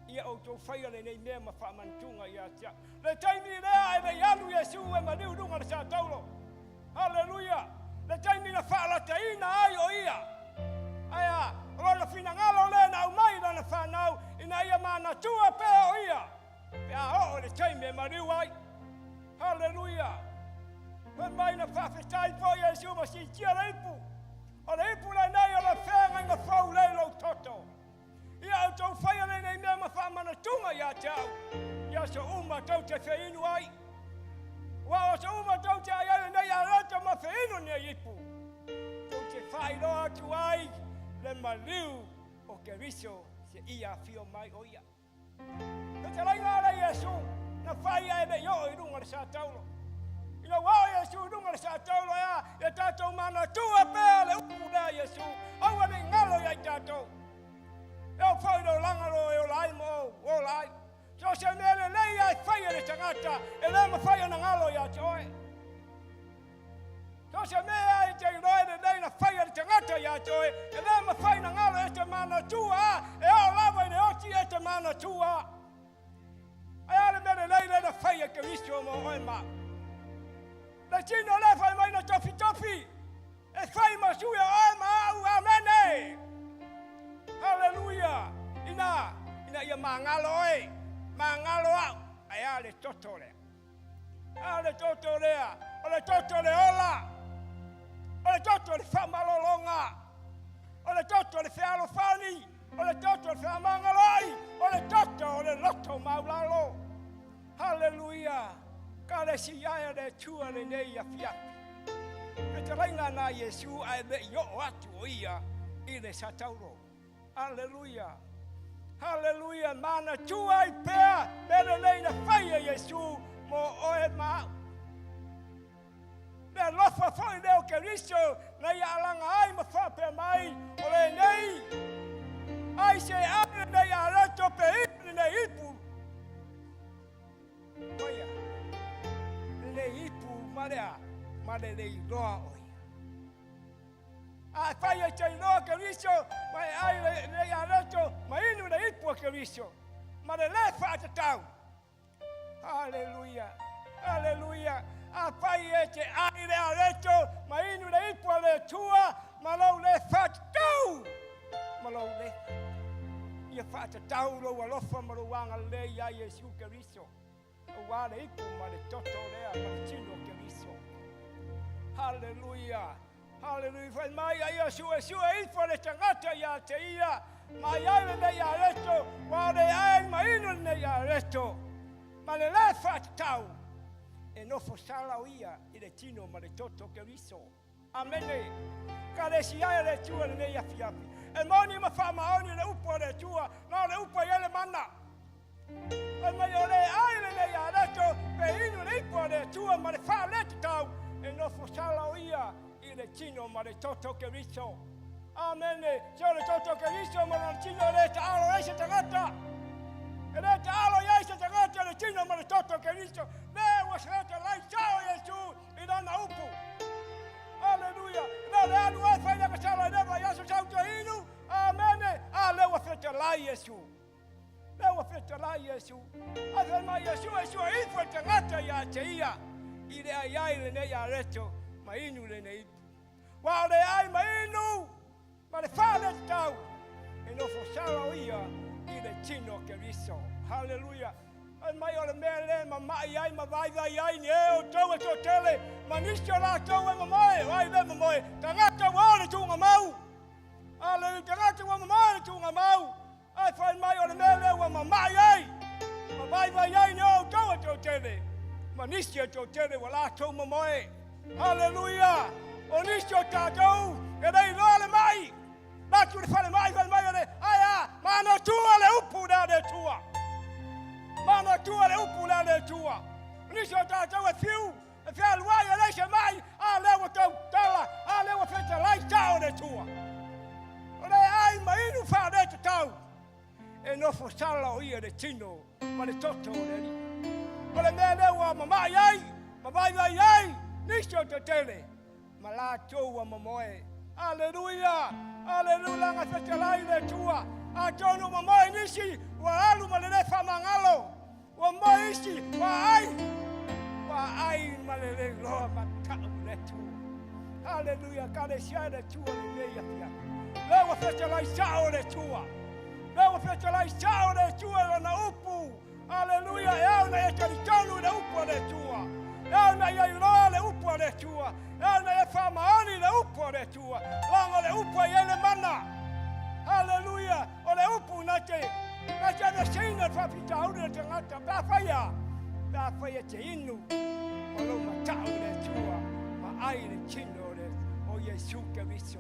Ia outou faia lenei mea ma faamanatuga ia te au. Le taimi lea e le i alu Iesu e maliu i luga o le sataulo. Haleluia! Le taimi na faalataina ai o ia. Ae a, o lona finagalo lea na aumai i lana fanau ina ia manatua pea o ia pe a oo i le taimi e maliu ai. Haleluia! Fai mai na faafetai foi Iesu ma siitia le ipu. O le ipu lenei o le feagaiga fou lea i lou toto. Ia outou faia lenei mea ma faamanatuga ia te au, i aso uma tou te feinu ai. Aua o aso uma tou te ai ai lenei aloto ma feinu lenei ipu, tou te faailoa atu ai le maliu o Keriso seia afio mai o ia. Fetalaiga a le Iesu na fai ae le i oo i luga o le sataulo. Ina ua oo Iesu i luga o le saataulo e a, ia tatou manatua pea le upu lea a Iesu, aua ne i galo ia i tatou. E oo foi i le olaga lo e ola ai ma ou ola ai. So o se mea lelei lava e fai e le tagata, e le mafai ona galo ia te oe. So o se mea lava e te iloa e lelei na fai e le tagata ia te oe, e le mafai ona galo e te manatua lava, e oo lava i le oti e te manatua lava. Ae a le mea lelei lea na fai e Keriso mo oe ma au? Le tino lea fai mai na tofitofi e fai ma sui o oe ma au. Amene! Haleluia! Ina, ina ia magalo oe, magalo au. Ae a le toto lea? A le toto lea, o le toto le ola, o le toto le faamalologa, o le toto le fealofani, o le toto le feamagaloai, o le toto o le loto maulalo. Haleluia! Ka le siaea le Atua lenei afiafi. Fetalaiga na Iesu ae le i oo atu o ia i le sataulo. Aleluia! Aleluia! Manatua ai pea mea lelei na fai e Iesu mo oe ma au. Le alofa foi lea o Keriso na ia alaga ai ma faapea mai, o lenei, ai se ai lenei aloto pe inu lenei ipu. Oia, lenei ipu ma lea, ma le leiloa o ia. A e fai e te iloa Keriso, ma e ai lenei aloto, ma inu le ipu o Keriso, ma le le faatatau. Aleluia, aleluia. A fai e te ai le aloto, ma inu le ipu a le Atua, ma lou le faatatau, ma lou le ia faatatau lou alofa ma lou agalelei iā Iesu Keriso. Aua le ipu ma le toto lea ma le tino o Keriso. Haleluia! Haleluia! Fai mai a ia suesue ifo le tagata ia te ia, ma ai lenei areto, ua o le ai ma inu lenei areto, ma le le faatatau, e nofo sala o ia i le tino ma le toto o Keriso. Amene. Kalesia e le Atua lenei afiafi. E moni ma faamaoni le upu a le Atua, na o le upu ai le mana. Fai mai o le ai lenei aleto, pe inu le ipu a le Atua ma le faaletutau, e nofo sala o ia i le tino ma le toto Keriso. Amene. Se o le toto Keriso ma lona tino e le taalo ai se tagata. E le taalo i ai se tagata le tino ma le toto Keriso. Le ua se lai sao Iesu i lana upu. Aleluia. Na le alu ai fai le sala le vai aso sau te inu. Amene. A le ua fetalai Iesu. Le ua fetalai Iesu. A fai mai Iesu e sua ifo e tagata ia te ia. I le ai ai lenei areto ma inu lenei ipu. Wa o le ai ma inu ma le fale tau e nofo sala o ia i le tino Keriso. Haleluia. Fai mai o le mea le mama'i ai ma vaivai ai ni e outou e toatele ma nisi o latou e momoe, o ai le momoe? Tagata ua o le tuugamau. Aleluia, tagata ua momoe le tuugamau. Ae fai mai o le mea lea ua mama'i ai ma vaivai ai ni outou e toatele ma nisi e toatele ua latou momoe. Aleluia! O nisi o tatou e le iloa le ma'i. Latu le falemai fai mai o le ai a manatua le upu lea le Atua. Manatua le upu lea le Atua. Nisi o tatou e fiu, e fealuai e leai se mai, a lea ua tau tala, a lea ua fetalai sao le Atua. O le ai ma inu faaletutau, e nofo sala o ia le tino ma le toto o le Alii. O le mea lea ua mamai ai, ma vaivai ai, nisi o tetele, ma latou ua momoe. Aleluia! Aleluia! Laga fetalai le Atua. Atonu ua momoe nisi, ua alu ma le le faamagalo. Ua moe isi, ua ai, ua ai ma le le iloa ma tau le Atua. Aleluia! Kalesia le Atua lenei afiafi. Lea ua fetalai sao le Atua. Lea ua fetalai sao le Atua i lana upu. Aleluia, e ao na e talitonu i le upu a le Atua. E ao na ia iloa le upu a le Atua. E ao na ia faamaoni le upu a le Atua. Laga o le upu e i ai le mana. Aleluia, o le upu na te na te aveseina le faafitauli o le tagata. Pe afai a, pe afai e te inu ma lou matau i le Atua ma ai le tino o le o Iesu Keriso.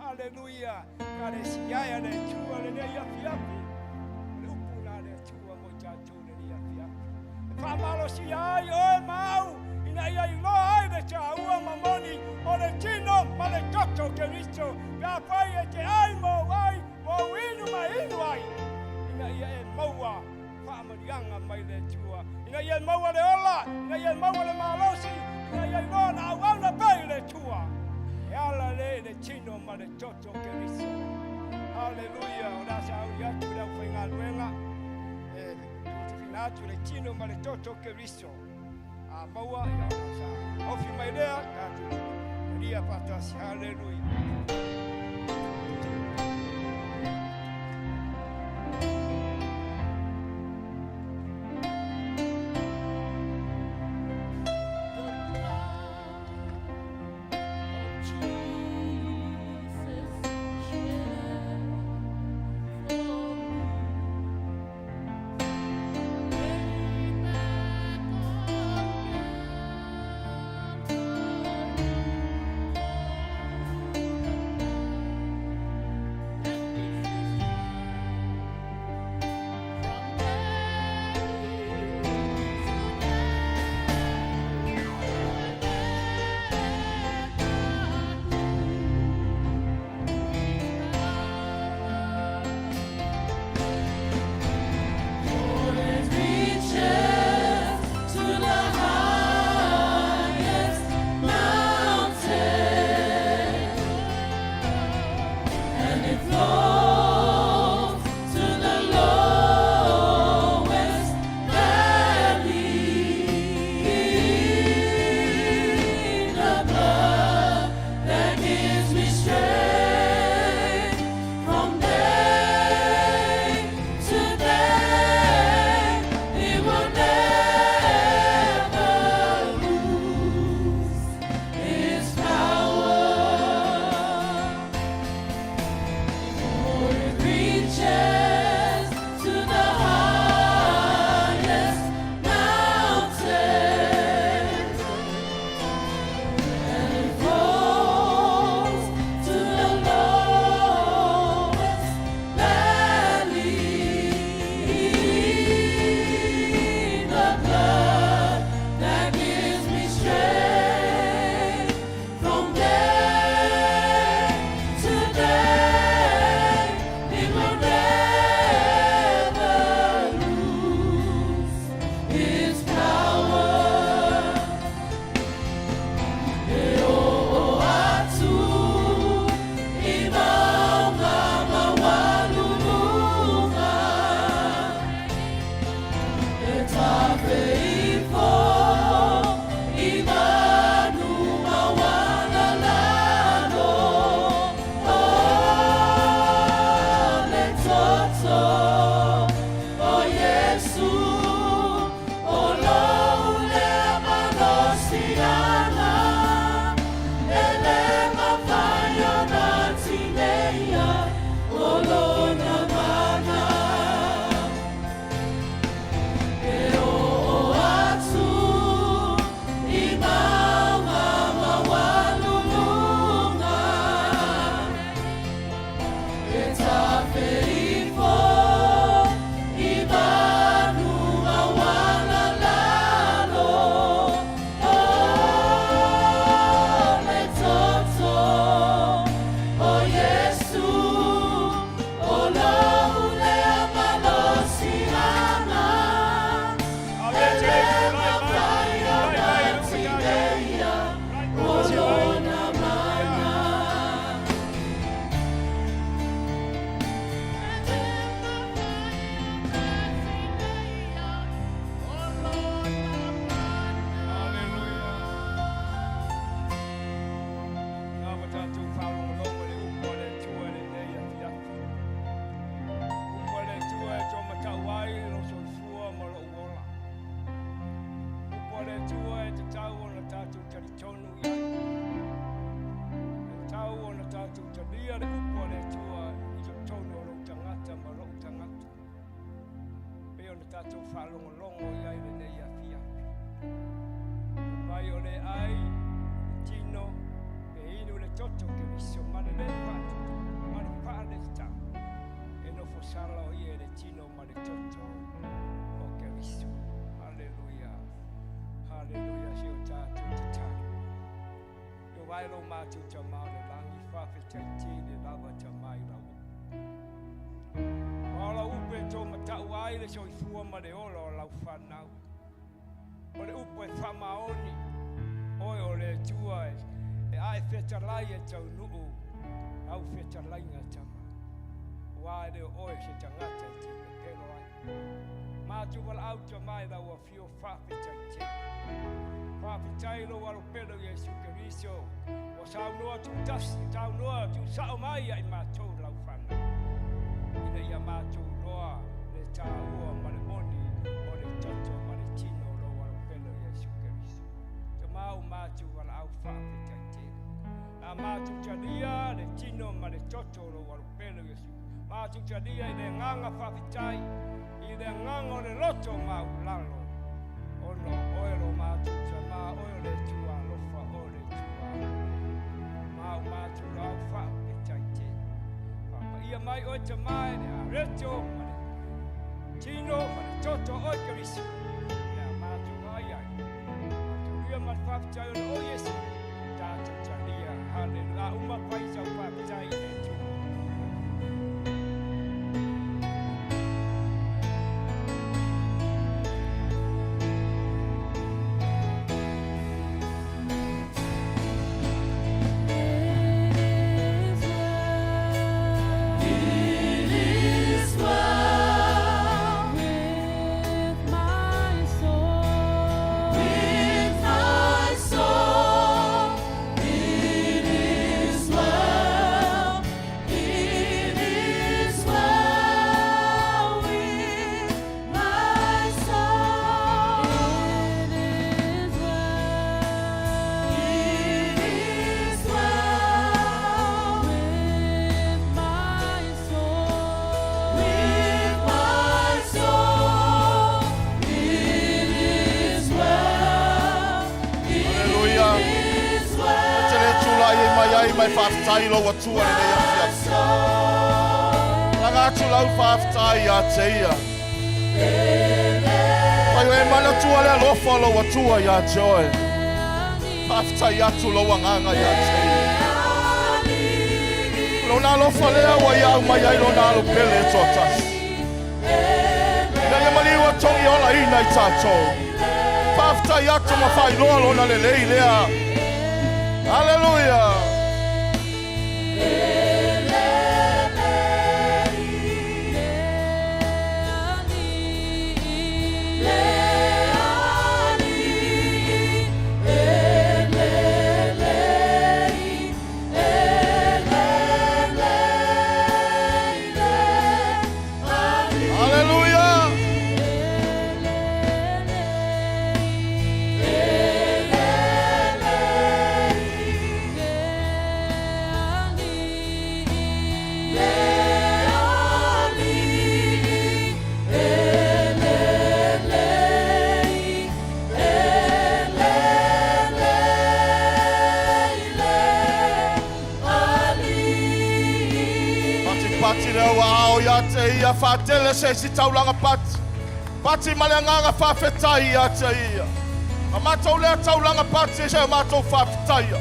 Aleluia, ka le siaea le Atua lenei afiafi. O le upu na le Atua mo i tatou lenei afiafi. E faamalosia ai oe ma au. Ina ia iloa ai le taua ma moni o le tino ma le toto o Keriso, pe afai e te ai ma ou ai, ma ou inu ma inu ai, ina ia e maua faamanuiaga mai le Atua, ina ia e maua le ola, ina ia e maua le malosi, ina ia iloa ona auauna pea i le Atua, e ala lea i le tino ma le toto o Keriso. Haleluia! O le a sauni atu i le aufaigaluega e tuutufiina atu le tino ma le toto o Keriso. A maua, ia ona sa ofi mai lea, tatou talia faatasi. Haleluia! Tatou faalogologo i ai lenei afiafi. Mai o le ai, le tino, e inu le toto Keriso ma le lē faatutu, ma le faalelitau. E nofo sala o ia i le tino ma le toto o Keriso. Haleluia. Haleluia. Si o tatou. e lo matou Tama o le lagi, faafetai tele lava Tama i lau upu. Aua o lau upu e taumatau ai le soifua ma le ola o lau fanau. O le upu e faamaoni, oe o le Atua e ae fetalai e taunuu lau fetalaiga Tama. Aua e le o oe se tagata e te pepelo ai. Matou valaau Tama i lau afio faafetai tele. Faafetai lou alopele o Iesu Keriso ua saunoa tuutasi, saunoa tuusao mai ia i matou lau fanau, ina ia matou iloa le taua ma le moni o le toto ma le tino o lou alopele o Iesu Keriso. Tama o matou valaau faafetai tele. La matou talia le tino ma le toto o lou alopele o Iesu. Matou talia i le agaga faafetai, i le agaga o le loto maulalo, ona o oe lo matou Tama, oe o le Atua alofa, oe o le Atua agalelei. Ma o matou lau faafetai tele. Faapaia mai oe Tama e le areto ma le tino ma le toto o oe Keriso. Le a matou ai ai. Matou lia ma le faafetai ona o Iesu. Tatou talia. Haleluia. A uma fai sau faafetai i le Atua. It is well with my soul. With my soul, it is well. It is well with my soul. It is well. It is well with my soul. With my soul, it is well. Haleluia. It is E well. te le tulai e mai ai mai faafetai lou Atua lenei afiafi. Laga atu lau faafetai ia te ia. Fai o e manatua le alofa o lou Atua ia te oe. Faafetai atu lou agaga ia te ia. Lona alofa lea ua ia aumai ai lona alo pele e toatasi. Ina ia maliu a togi olaina i tatou. Faafetai atu ma faailoa lona lelei lea. Haleluia. Haleluia. Patipati lea ua ao ia te ia faatele se isi taulaga pati. Pati ma le agaga faafetai ia te ia. A matou lea taulaga pati se matou faafetaia.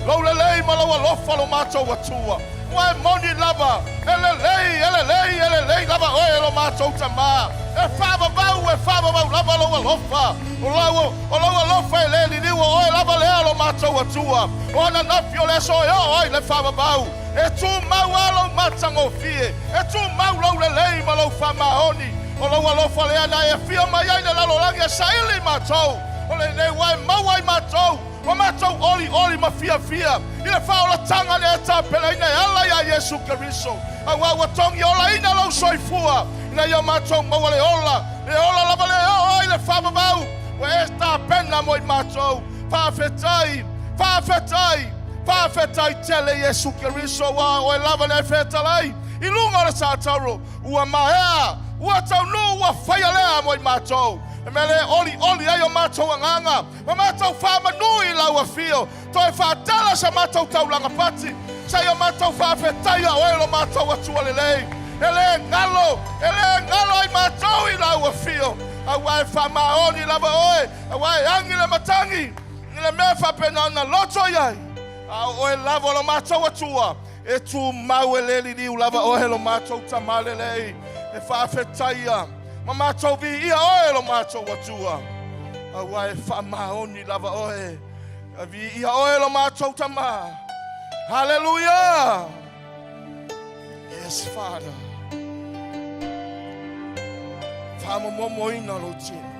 Lou lelei ma lou alofa lo matou Atua. Ua e moni lava, e lelei, e lelei, e lelei lava oe e lo matou Tama. E faavavau, e faavavau lava lou alofa. O lau, o lou alofa e le liliu o oe lava lea lo matou Atua. O ananafi o le aso e oo ai le faavavau. E tumau lava lou matagofie, e tumau lou lelei ma lou faamaoni. O lou alofa lea na e afio mai ai le lalolagi e saili matou. O lenei ua e maua i matou, ua matou olioli ma fiafia i le faaolataga lea e tapelaina e ala ia Iesu Keriso. Aua ua togi olaina lou soifua, ina ia matou maua le ola, le ola lava lea e oo ai le faavavau. Ua e tapena mo i matou. Faafetai, faafetai, faafetai tele Iesu Keriso, aua o oe lava lea e fetalai i luga o le satauro. Ua maea, ua taunuu, ua faia lea mo i matou. E mea lea e olioli ai o matou agaga, ma matou faamanu i lau afio. Toe faatala sa matou taulaga pati, sa i o matou faafetaia oe lo matou Atua lelei. E le galo, e le galo ai matou i lau afio. Aua e faamaoni lava oe, aua e agi le matagi i le mea faapena ona loto i ai. A o oe lava o lo matou Atua, e tumau e le liliu lava oe lo matou Tamā lelei, e faafetaia ma matou viia oe lo matou Atua. Auā e faamaoni lava oe, e viia oe lo matou Tamā. Haleluia! Yes, Father. Faamomomoina lou tino,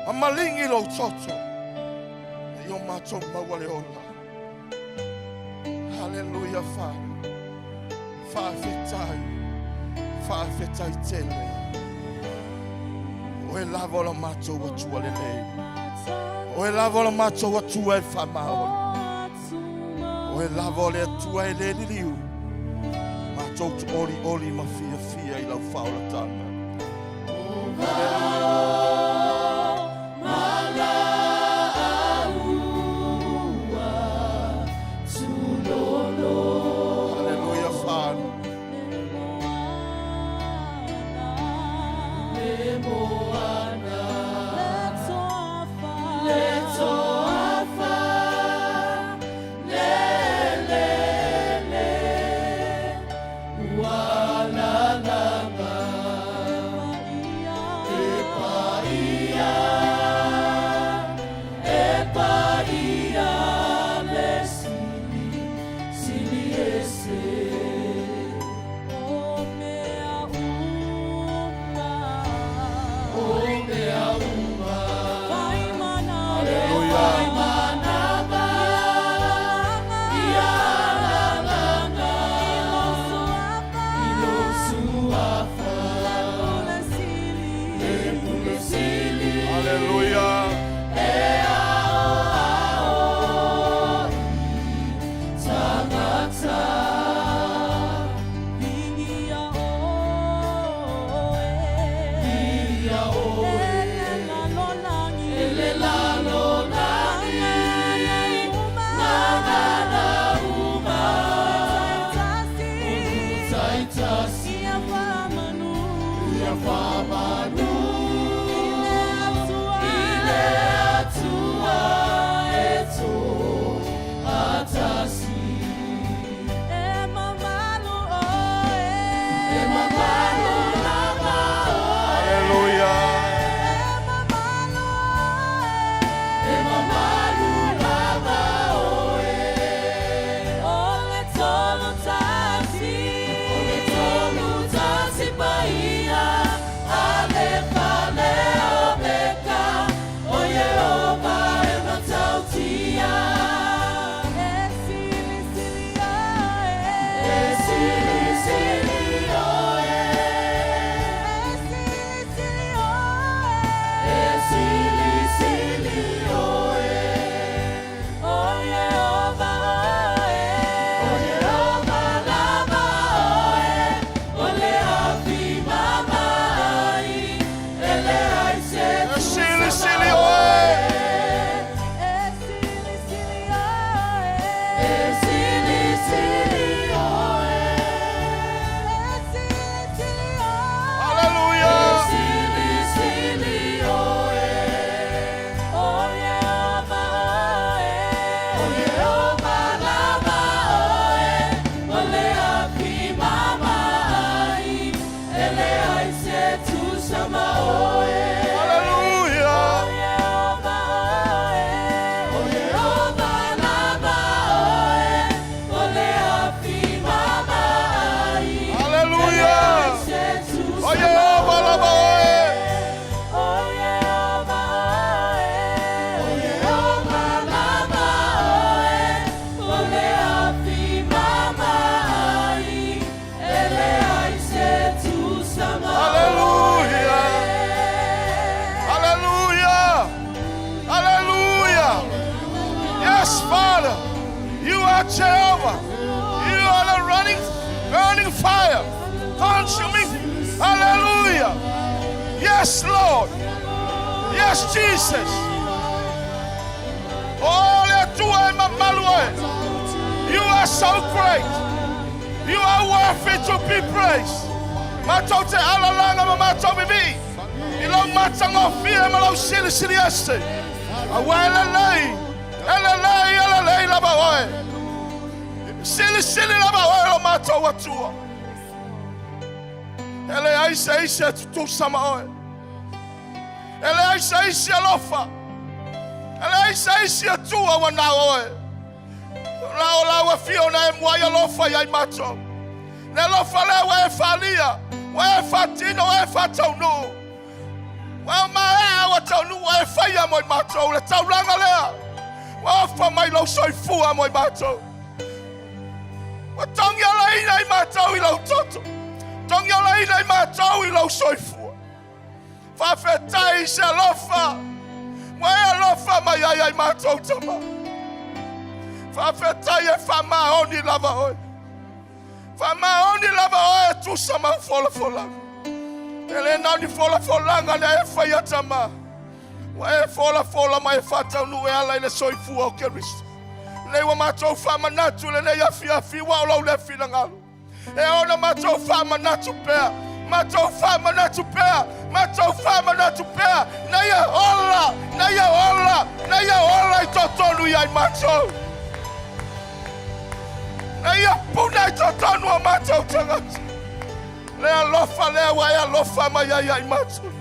ma maligi lou toto, e o matou maua le ola. Haleluia, Father. Faafetai, faafetai tele. Oe lava o lo matou Atua lelei. Oe lava o lo matou Atua e faamaoni. Oe lava o le Atua e le liliu. Matou te olioli ma fiafia i lau faaolataga. Haleluia, Father. Haleluia. Haleluia. E silisili oe. Haleluia. Haleluia. Haleluia. O Iehova lava oe. Haleluia. Hallelujah. Hallelujah. Yes, Father. You are Jehovah. You are the running, burning fire, consuming. Hallelujah. Yes, Lord. Yes, Jesus. Oh, le Atua e mamalu oe. You are so great. You are worthy to be praised. Matou te alalaga ma matou vivii. I lau matagofie ma lau silisili ese. Auā e lelei, e lelei, e lelei lava oe. Silisili lava oe lo matou Atua. E leai se isi e tutusa ma oe. E leai se isi alofa. E leai se isi Atua ua na o oe. Na o lau afio na e muai alofa iai matou. Le alofa lea ua e faalia, ua e faatino, ua e faataunuu. Ua o maea ua taunuu ua e faia mo i matou le taulaga lea. Ua ofa mai lou soifua mo i matou. Ua togiolaina i matou i lou toto. Togiolaina i matou i lou soifua. Faafetai i se alofa. Ua e alofa mai ai ai matou tama. Faafetai e faamaoni lava oe. Faamaoni lava oe e tusa ma folafolaga. E le na o ni folafolaga na e faia tama. Ua e folafola ma e faataunuu e ala i le soifua o Keriso. Lenei ua matou faamanatu lenei afiafi ua o lou le finagalo. E ona matou faamanatu pea, matou faamanatu pea, matou faamanatu pea, na ia ola, na ia ola, na ia ola i totonu ia i matou. Na ia puna i totonu o matou tagata. Le alofa lea ua e alofa mai ai ia i matou.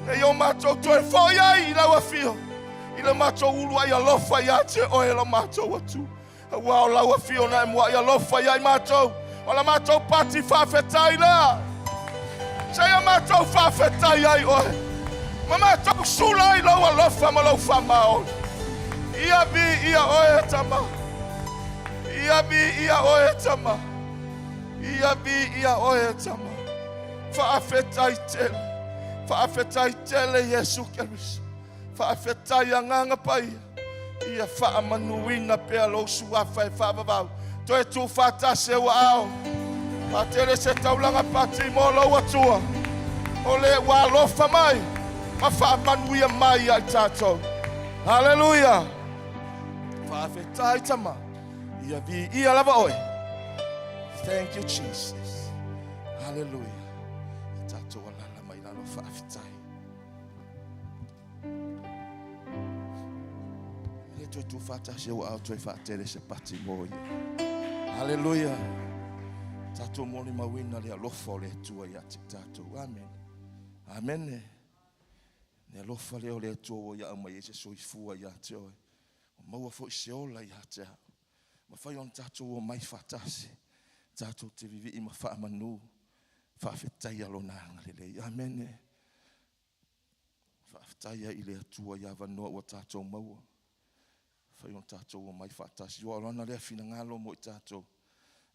Nei o matou toe foi ai i lau afio, i le matou ulu ai alofa ia te oe lo matou Atua. Aua o lau afio na e muaʻi alofa ia i matou. O la matou pati faafetai lea. Seia matou faafetai ai oe. Ma matou sula ai lou alofa ma lou faamaoni. Ia viia oe e Tama. Ia viia oe e Tama. Ia viia oe e Tama. Faafetai tele. Faafetai tele Iesu Keriso. Faafetai Agaga Paia, ia faamanuina pea lou suafa e faavavau. Toe tuufaatasi e ua ao. Faatele se taulaga pati mo lou Atua, o le ua alofa mai ma faamanuia mai ia i tatou. Haleluia! Faafetai Tama, ia viia lava oe. Thank you Jesus. Haleluia. Ia tatou alala mai lalo faafetai. E le toe tuufaatasi au ao toe faatele se pati mo ia. Haleluia. Tatou molimauina le alofa o le Atua ia te tatou. Amen. Amene. Le alofa lea o le Atua ua ia aumai ai se soifua ia te oe. Ua maua foi se ola ia te au. Mafai ona tatou omai faatasi, tatou te vivii ma faamanu, faafetaia lona agalelei. Amene. Faafetai ai i le Atua i avanoa ua tatou maua. Fai ona tatou omai faatasi. Ua o lana lea finagalo mo i tatou.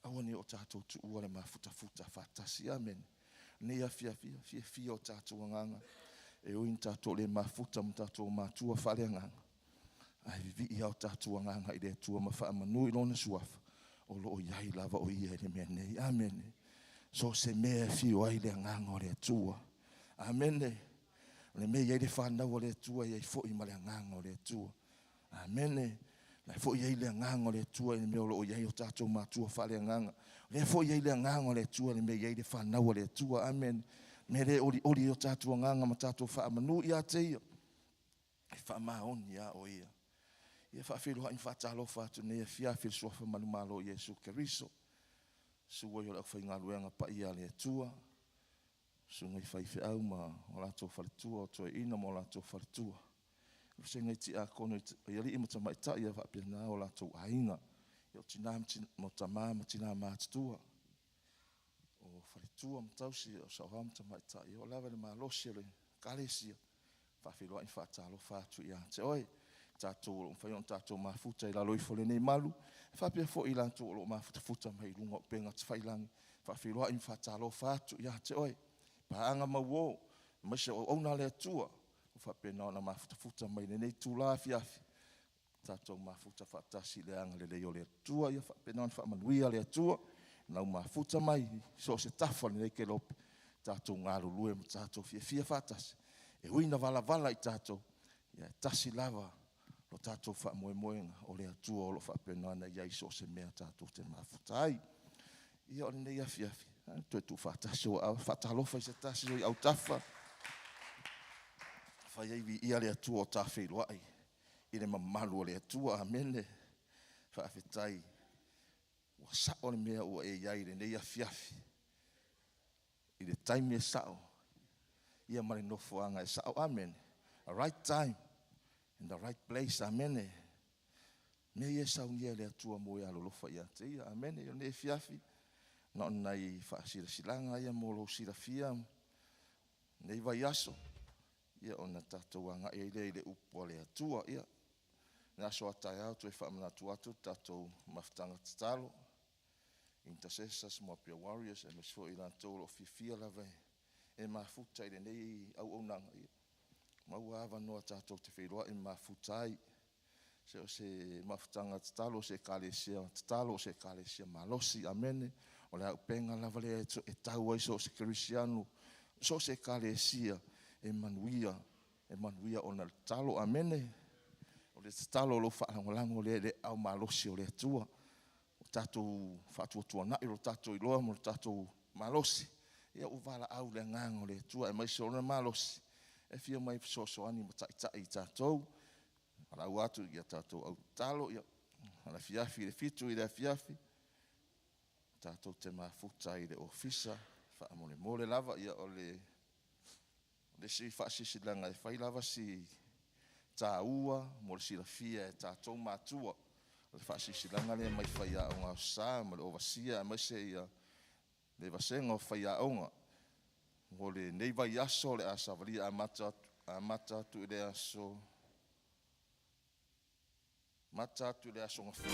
Aua ne i o tatou tuua le mafutafuta faatasi. Amene. Lenei afiafi, fiafia o tatou agaga. E ui ina tatou le mafuta ma tatou matua faaleagaga. Ae vivii lava o tatou agaga i le Atua ma faamanu i Lona suafa, o lo o i ai lava o Ia i le mea nei. Amene. So o se mea e afio ai le agaga o le Atua. Amene. O le mea e i ai le fanau a le Atua, e i ai foi ma le agaga o le Atua. Amene. O la foi e i ai le agaga o le Atua i le mea o lo o i ai o tatou matua faaleagaga. O lea foi e i ai le agaga o le Atua i le mea e i ai le fanau a le Atua. Amene. O le mea lea e olioli ai o tatou agaga ma tatou faamanu ia te Ia. E faamaoni lava o Ia. Ia faafeiloai ma faatalofa atu nei afiafi i le Suafa Manumalo o Iesu Keriso, Susu ai o le aufaigaluega paia a le Atua, Susuga i faifeau ma o latou faletua, o toeaina ma o latou faletua, Vasega i tiakono i alii ma tamaitai ia faapena o latou aiga, ia o tina ma tama ma tina matutua, o faletua ma tausi, o saoao ma tamaitai, ia o lava le malosi o le Ekalesia. Faafeiloai ma faatalofa atu ia te oe, tatou o lo o mafai ona tatou mafuta i lalo ifo o lenei malu, e faapea foi i latou o lo o mafutafuta mai i luga o upega tafailagi. Faafeiloai ma faatalofa atu ia te oe, paaga mauō, aemaise o auauna a le Atua, ua faapena ona mafutafuta mai i lenei itula afiafi, tatou mafuta faatasi i le agalelei o le Atua. Ia faapena ona faamanuia le Atua i lau mafuta mai i so o se tafa o lenei kelope, tatou galulue ma tatou fiafia faatasi. E ui ina valavala i tatou, ia e tasi lava lo tatou faamoemoega, o le Atua o lo o faapena ona i ai i so o se mea tatou te mafuta ai. Ia o lenei afiafi, toe tuufaatasi ou aao, faatalofa i se tasi o i autafa. Fai ai viia le Atua o ta feiloai i le mamalu o le Atua. Amene. Faafetai. Ua sa'o le mea ua e i ai i lenei afiafi, i le taimi e sa'o, ia ma le nofoaga e sa'o. Amene. A right time in the right place. Amene. Mea ia e saunia e le Atua mo e alolofa ia te ia. Amene. O lenei afiafi, na o ni nai faasilasilaga ia mo lou silafia, lenei vaiaso, ia ona tatou agai ai lea i le upu a le Atua. Ia, le aso a taeao toe faamanatu atu le tatou mafutaga tatalo, intercessors mo Apia Warriors, aemaise foi i latou o lo o fiafia lava e mafuta i lenei auaunaga, ia maua avanoa tatou te feiloai ma mafuta ai. Se o se mafutaga tatalo, o se ekalesia tatalo, o se ekalesia malosi. Amene. O le auupega lava lea e tau ai so o se kerisiano, so o se ekalesia e manuia, e manuia ona o le tatalo. Amene. O le tatalo o lou faalagolago lea i le aao malosi o le Atua. O tatou faatuatuanai lo tatou iloa ma lo tatou malosi, ia ua valaau le Agaga o le Atua aemaise o Lona malosi e afio mai e fesoasoani ma taitai i tatou. Valaau atu ia tatou au tatalo, ia, o le afiafi i le 7:00 i le afiafi, tatou te mafuta ai i le ofisa, faamolemole lava. Ia, o le isi faasilasilaga e fai lava si taua mo le silafia e tatou matua, o le faasilasilaga lea mai faiaoga Aso Sa ma le Overseer aemaise le vasega o faiaoga mo lenei vaiaso o le a savalia amata atu i le aso Gafua.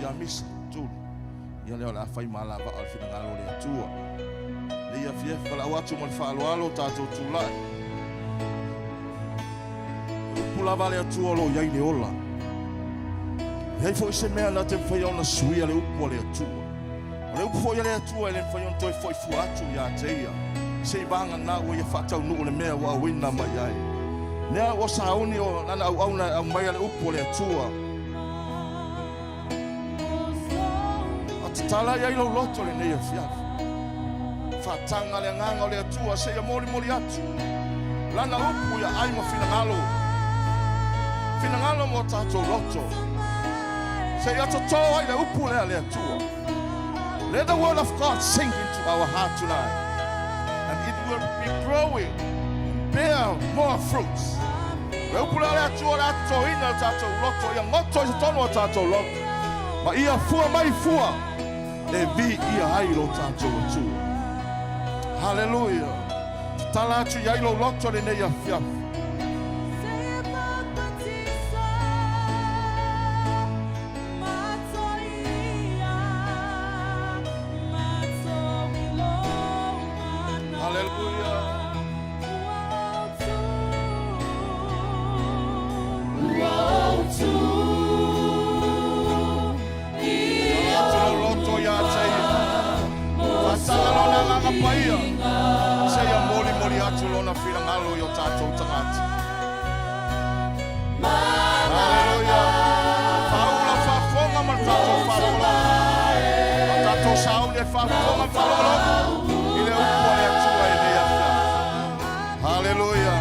ia Misa Tuli. Ia lea o le a fai ma alavaa o le finagalo o le Atua. Lenei afiafi valaau atu ma le faaaloalo o tatou tulai. E upu lava a le Atua o lo o i ai le ola. E leai foi se mea na te mafai ona suia le upu a le Atua. O le upu foi a le Atua e le mafai ona toe foi fua atu ia te ia, se i vagana ua ia faataunuu le mea ua auina mai ai. Lea ua sauni o lana auauna e aumaia le upu a le Atua. A tatala i ai lou loto lenei afiafi. Faataga le agaga o le Atua seia molimoli atu Lana upu ia ai ma finagalo, finagalo mo tatou loto, seia totō ai le upu lea a le Atua. Let the word of God sink into our heart tonight, and it will be growing and bear more fruits. Le upu lea a le Atua o le a totoina le tatou loto, ia goto i totonu o tatou loto, ma ia fua mai fua e viia ai lo tatou Atua. Haleluia! Tatala atu i ai lou loto lenei afiafi. Haleluia! Tatala atu lou loto ia te ia. Faataga lona agaga paia, seia molimoli atu lona finagalo i o tatou tagata. Haleluia! Faaula faafofoga ma le tatou faalogologo. A tatou sauni e faafofoga ma faalogologo i le upu a le Atua i lenei afiafi. Haleluia!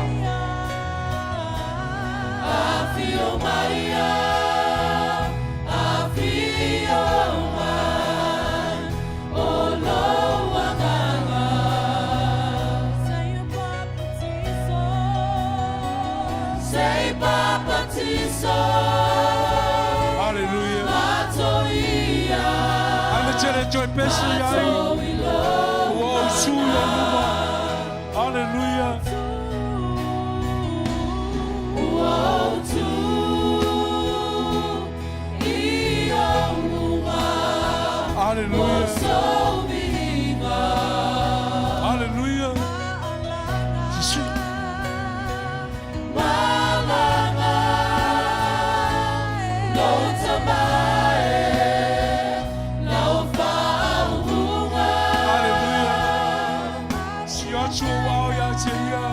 Haleluia. Ana tele toe pesi ai. Ua ou su i ou luma. Haleluia. Haleluia. Haleluia. Jesu. Haleluia. Si atu o ao ia te ia.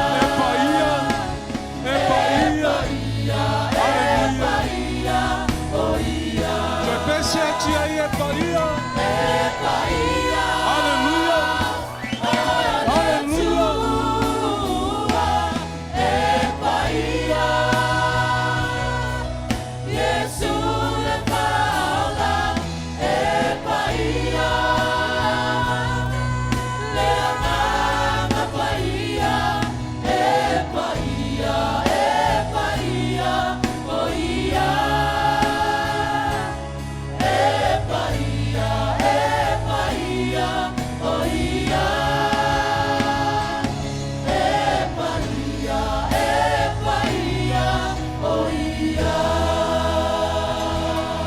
E paia. E paia. Haleluia. Toe pesi atu ai e paia. Haleluia. Haleluia.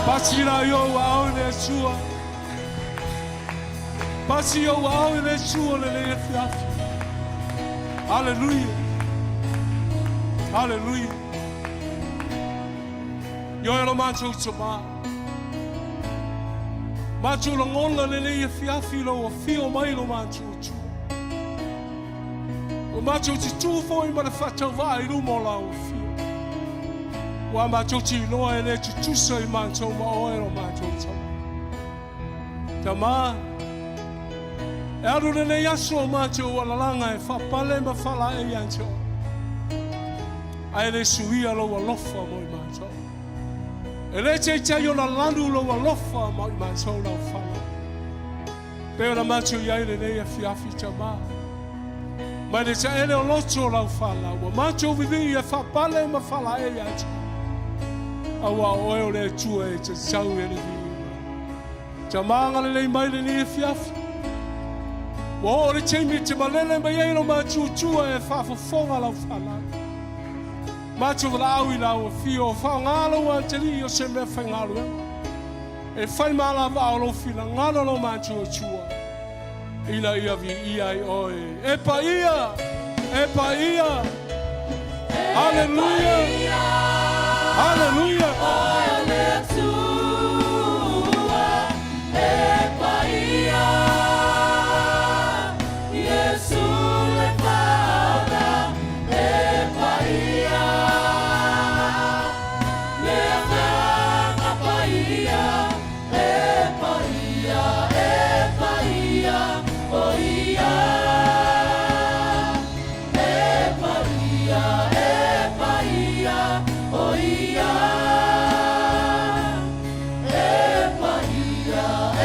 Pasi la i ou aao i le Atua. Pasi i ou aao i le Atua lenei afiafi. Haleluia. Haleluia. Ioe lo matou Tamā. Matou lagona lenei afiafi lou afio mai lo matou Atua. Ua matou tutū foi ma le faatauvaa i luma o lau afio. Ua matou te iloa e le tutusa i matou ma oe lo matou Tama. Tama, e alu lenei aso o matou alalaga e faapale ma faalaei ia te oe. Ae le suia lou alofa mo i matou. E le taitai ona lanu lou alofa mo i matou lau fala. Pei ona matou i ai lenei afiafi Tama. Mai le taele o loto o lau fala, ua matou vivii e faapale ma faalaei ia te oe. Aua o oe o le Atua e tatau i le viiga. Tama agalelei mai lenei afiafi. Ua oo le taimi e te malele mai ai lo matuatua e faafofoga lau fanau. Matou valaau i lau afio, faaaoga lou atalii o se mea faigaluega. E fai ma alavaa o lou finagalo lo matuatua, ina ia viia ai oe. E paia! E paia! Aleluia! Aleluia! Oe o le Atua, e paia, Iesu le Faaola, e paia, le Agaga Paia, e paia, e paia, o Ia. E paia, e paia, o Ia. E paia, e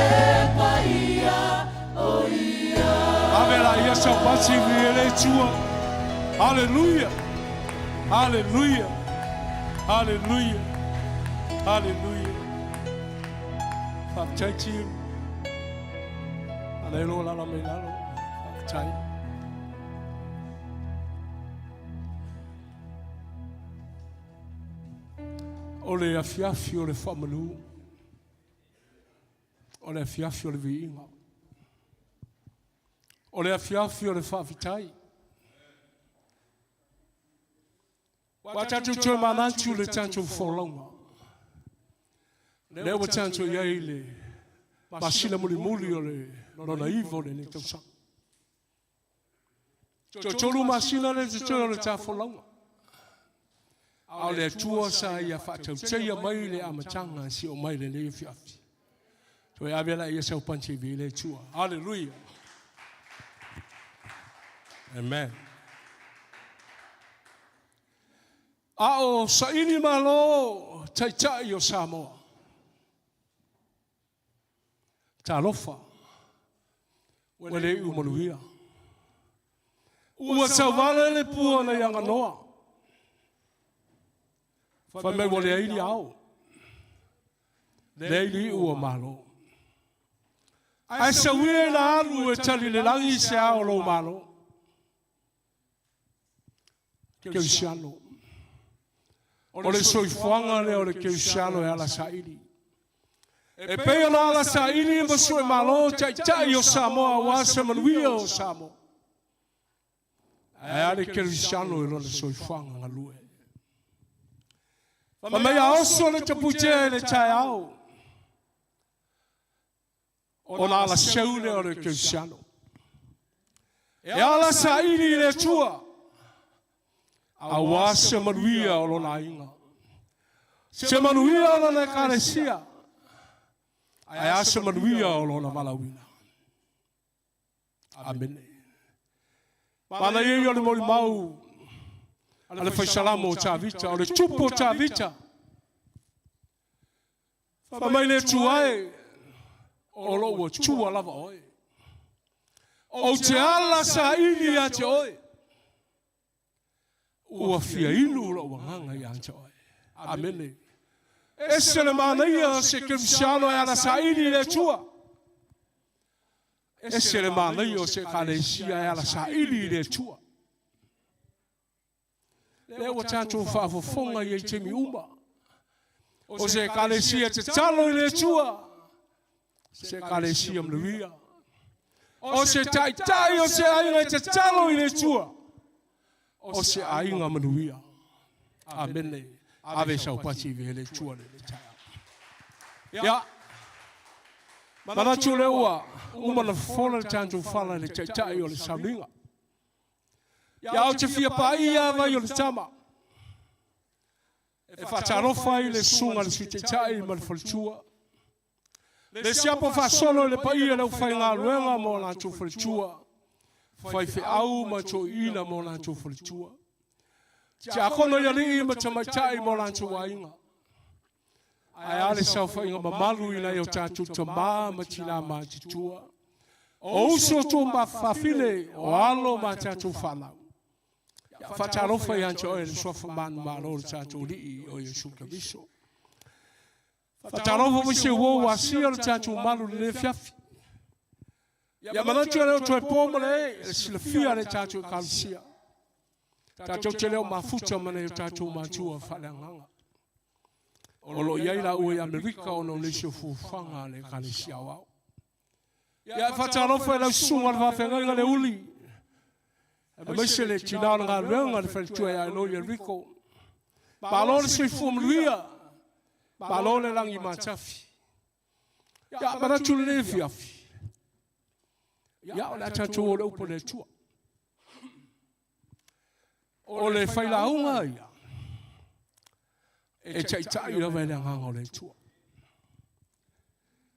paia, o Ia. Ave laia sau pasi i le Atua. Aleluia! Aleluia! Aleluia! Aleluia! Faafetai team. Alai lo lala mai lalo. Faafetai. O le afiafi o le faamalu. O le afiafi o le viiga. O le afiafi o le faafetai. Ua tatou toe manatu le tatou folauga. Lea ua tatou i ai le masina mulimuli o le lona iva o lenei tausaga. Toatolu masina le totoe o le ta folauga. A o le Atua sa ia faatauteia mai le amataga si o mai lenei afiafi. Toe ave la ia sau panti vi le Atua. Hallelujah. Amen. A o saili malo taitai o Samoa. Talofa, ua le iu manuia. Ua tauvale le pua nai Aganoa. Fai mai ua leai li ao, leai li iu o malo. Ae sauia i la alu e tali le lagi se ao o lou malo. Kerisiano. O le soifuaga lea o le Kerisiano e ala saili. E pei ona ala saili ma suemalo taitai o Samoa aua se manuia o Samoa. Ae a le Kerisiano i lona soifuaga galue. Fai mai a oso le tapuitea i le taeao, ona ala seu lea o le Kerisiano. E ala saili i le Atua, aua se manuia o lona aiga, se manuia o lona ekalesia, ae a se manuia o lona valaauina. Amene. Manaia ia o le molimau a le faisalamo o Tavita, o le tupu o Tavita. Fai mai le Atua e, o lou Atua lava oe. Ou te ala saili ia te oe. Ua fia inu lou agaga ia te oe. Amene. Ese le manaia o se kerisiano e ala saili i le Atua. Ese le manaia o se ekalesia e ala saili i le Atua. Lea ua tatou faafofoga i ai taimi uma. O se ekalesia tatalo i le Atua, se ekalesia manuia. O se taitai o se aiga e tatalo i le Atua, o se aiga manuia. Amene. Ave sau pasi i le Atua le taeao. Ia. Manatu lea ua uma ona fofola le tatou fala i le Taitai o le sauniga. Ia ou te fia paia lava vai o le tama e faatalofa ai i le susuga i le Sui Taitai ma le faletua. Le siapo faasolo i le paia o le aufaigaluega ma o latou faletua, faifeau ma toeaiina ma o latou faletua. Tiakono i alii ma tamaitai ma o latou aiga. Ae a le saofaiga mamalu i nai o tatou tama ma tina matutua, o uso tuafafine, o alo ma tatou fanau. Ia faatalofa ia te oe le suafa manumalo o le tatou Alii o Iesu Keriso. Faatalofa foi se uo ua asia lo tatou malu i lenei afiafi. Ia manatu e le o toe po ma le e, le silafia le tatou Ekalesia. Tatou te le o mafuta ma nai o tatou matua faaleagaga. O lo o i ai laua i Amerika ona o nisi o fuafuaga a le Ekalesia Aoao. Ia e faatalofa i lau susuga i le faafeagaiga Leuli, aemaise le tina o le galuega le faletua ia Eloi Enrico. Malo le soifua manuia, malo le lagi matafi. Ia manatu lenei afiafi, ia o le a tatou o le upu a le Atua. O le failauga ia, e taitai lava e le Agaga o le Atua.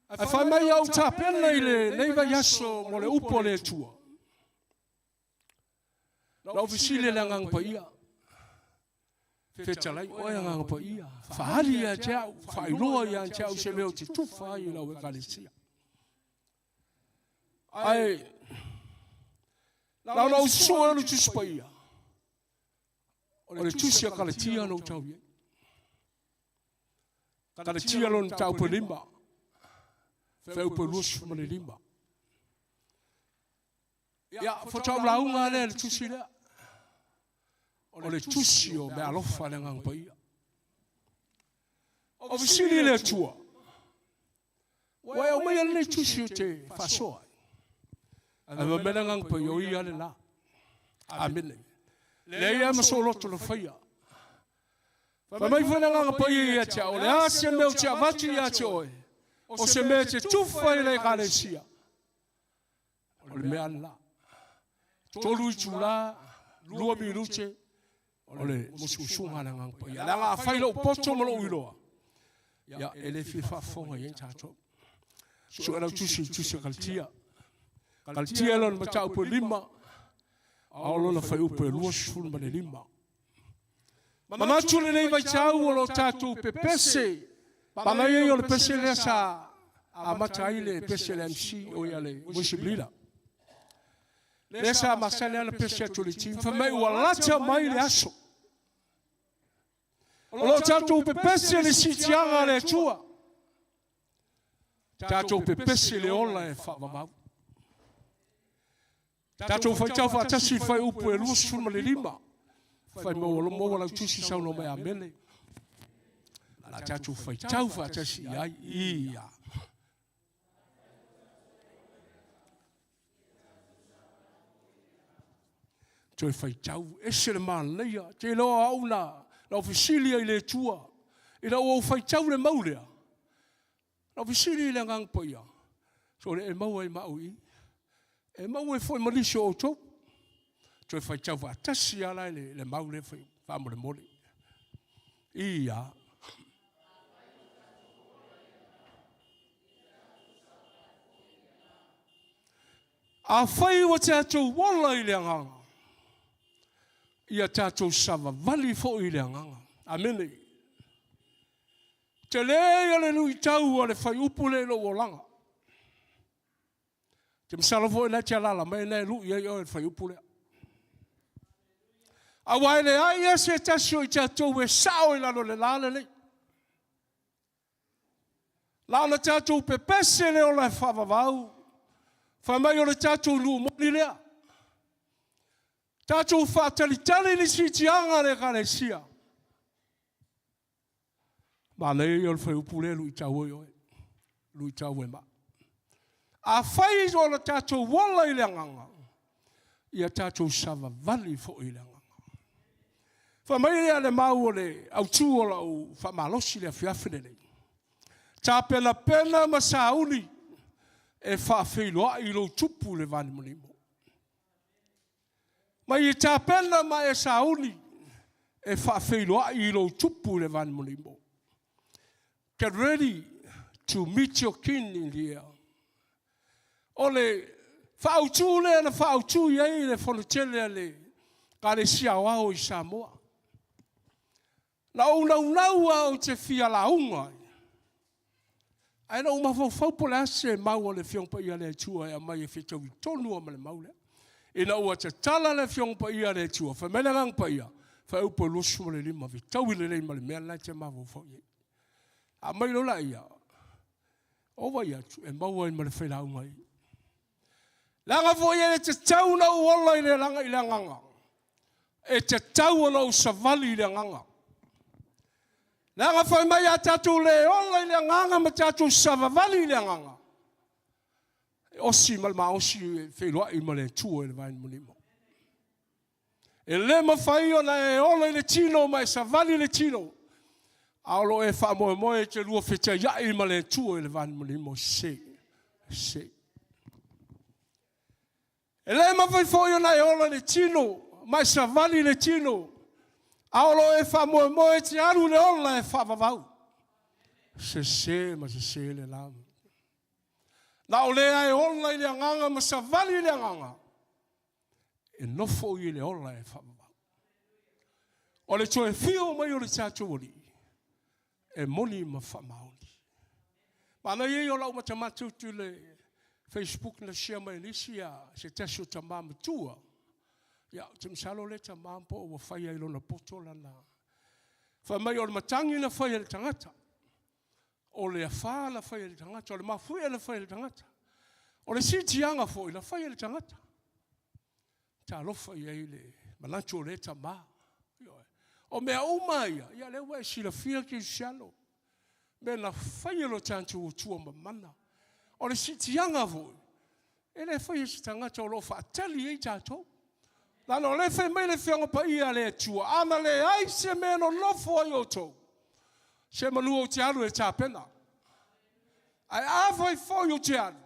Ae fai mai au tapena i lenei vaiaso mo le upu a le Atua. Lau fesili le Agaga Paia, fetalai oe Agaga Paia, faaali ia te au, faailoa ia te au se mea ou te tufa ai i lau Ekalesia. Ae na ona ou sue o le Tusi Paia, o le Tusi a Kalatia na ou tau i ai. Kalatia lona mataupu e 5, fuaiupu e 25. Ia, faatoa ou lauga lava lea i le tusi lea. O le tusi o meaalofa a le Agaga Paia. O fesili le Atua, ua e aumaia lenei tusi ou te faasoa ai. Ae fai mai le Agaga Paia, o ia le la. Amene. Leai lava ma sou loto na faia. Fai mai foi le Agaga Paia ia te au, o le a se mea ou te avatu ia te oe, o se mea e te tufa i le Ekalesia, O le mea la. 3 itula, 2 minute, o le mususuga a le Agaga Paia. Leaga a fai lou poto ma lou iloa, ia, e le fia faafofoga i ai tatou. Sue lau tusi i tusi a Kalatia. Kalatia lona mataupu e 5, a o lona fuaiupu e 25. Manatu lenei vaitau o lo o tatou pepese, manaia ia o le pese lea sa amata ai le pese a le MC, o ia le worship leader. Lea sa masani lava ona pese atu i le team, fai mai ua lata mai le aso. O lo o tatou pepese le siitiaga a le Atua. Tatou pepese le ola e faavavau. Tatou faitau faatasi i le fuaiupu e 25. Fai mai ua maua lau tusi saunoa mai amene. La tatou faitau faatasi i ai. Ia. Toe faitau ese le manaia. Te iloa au na lau fesili ai le Atua. Ina ua ou faitau le mau lea, Lau fesili i le Agaga Paia, sole e maua ai ma au i i, e maua ai foi ma nisi o outou. Toe faitau faatasi lava la le mau lea faamolemole. Ia. Afai ua tatou ola i le Agaga, ia tatou savavali foi i le Agaga. Amene. Tele ia le luitau a le fuaiupu lea i lou olaga. Te masalo foi na e te alaala mai na e lui ai oe i le fuaiupu lea. Aua e leai lava se tasi o i tatou e sao i lalo o le la lenei. Na ona tatou pepese le ola e faavavau, fai mai o le tatou nuu moni lea. Tatou faatalitali i le siitiaga a le Ekalesia. Manaia ia o le fuaiupu lea e luitau ai oe, luitau ai ma. Afai o le tatou ola i le agaga, ia tatou savavali foi i le agaga. Fai mai lea le mau o le autu o lau faamalosi le afiafi lenei. Tapenapena ma sauni. e faafeiloai i lou tupu i le vanemanimo. Ma i tapena ma e sauni e faafeiloai i lou tupu i le vanemanimo. Get ready to meet your king in the air. O le faaautu lea na faaautu i ai le fonotele a le Ekalesia Aoao i Samoa. Na ou naunau lava ou te fia lauga ai, ae na ou mafaufau po o le a se mau a le Afioga Paia a le Atua e aumai e fetaui tonu lava ma le mau lea. Ina ua tatala le Afioga Paia a le Atua, fai mai le Agaga Paia, Fuaiupu 25, fetaui lelei ma le mea lena e te mafaufau i ai. Aumai loa laia, ou vaai atu, e maua ai ma le failauga i i. Leaga foi e le tatau ona ou ola i le agaga, e tatau ona ou savali i le agaga. Leaga fai mai a tatou le ola i le agaga ma tatou savavali i le agaga, e osi ma le maosi e feiloai ma le Atua i le vaenemonimo. E le mafai ona e ola i le tino ma e savali i le tino, a o lo o e faamoemoe e te lua fetaiai ma le Atua i le vanemanimo. Se, se. E le mafai foi ona e ola i le tino ma e savali i le tino, a o lo o e faamoemoe e te alu i le ola e faavavau. Sese ma sese le la. Na o lea e ola i le agaga ma savali i le agaga, e nofo i le ola e faavavau. O le toe fio mai o le tatou Alii, e moni ma faamaoni. Manaia ia o lau matamata atu i le Facebook na share mai e nisi a se tasi o tama matua. Ia, ou te masalo lea tama po o ua faia i lona poto lana. Fai mai o le matagi na fai e le tagata, o le afa na fai e le tagata, o le mafuie na fai e le tagata, o le siitiaga foi na fai e le tagata. Talofa i ai le manatu o lea tama. O mea uma ia, ia lea ua e silafia kerisiano, mea na fai e lo tatou Atua mamana. O le siitiaga foi, e le faia e se tagata o lo o faatali ai tatou. Leaga o lea e fai mai le Afioga Paia a le Atua, ana leai se mea e nonofo ai outou, semanu ou te alu e tapena. Ae afai foi ou te alu,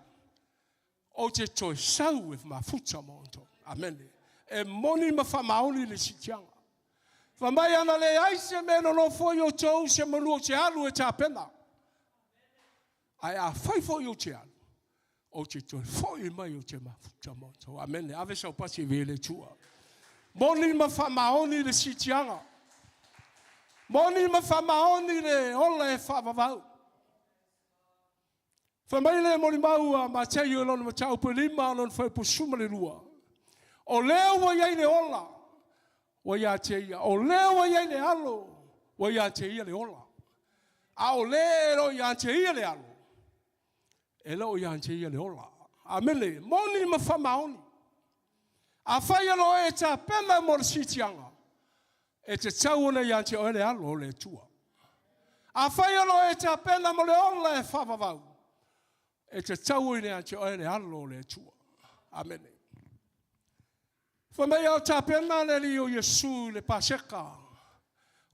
ou te toe sau e mafuta ma outou. Amene. E moni ma faamaoni le siitiaga. Fai mai ana leai se mea e nonofo ai outou, semanu ou te alu e tapena. Ae afai foi ou te alu, ou te toe foi mai ou te mafuta ma outou. Amene. Ave sau pasi i le Atua. Moni ma faamaoni le siitiaga. Moni ma faamaoni le ola e faavavau. Fai mai le molimau a Mataio i lona mataupu e 5 lona fuaiupu 12, O lea ua i ai le ola, ua ia te ia, o lea ua i ai le alo, ua ia te ia le ola. A o le e le o ia te ia le alo, e le o ia te ia le ola. Amene. Moni ma faamaoni. Afai e le o e tapena mo le siitiaga, e tatau ona ia te oe le alo o le Atua. Afai o lo o e tapena mo le ola e faavavau, e tatau ona ia te oe le alo o le Atua. Amene. Fai mai a o tapena le Alii o Iesu i le Paseka,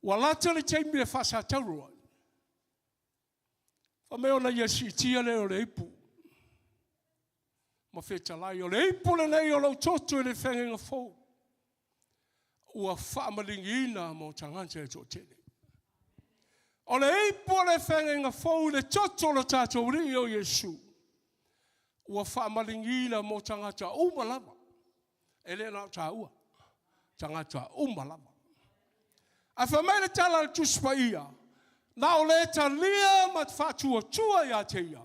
ua lata le taimi e faasatauro ai. Fai mai ona ia siitia lea o le ipu ma fetalai, o le ipu lenei o lou toto i le feagaiga fou, ua faamaligiina mo tagata e toatele. O le ipu o le feagaiga fou i le toto o lo tatou Alii o Iesu, ua faamaligiina mo tagata uma lava. E le na o taua, tagata uma lava. Ae fai mai le tala a le Tusi Paia, na o le talia ma faatuatua ia te ia,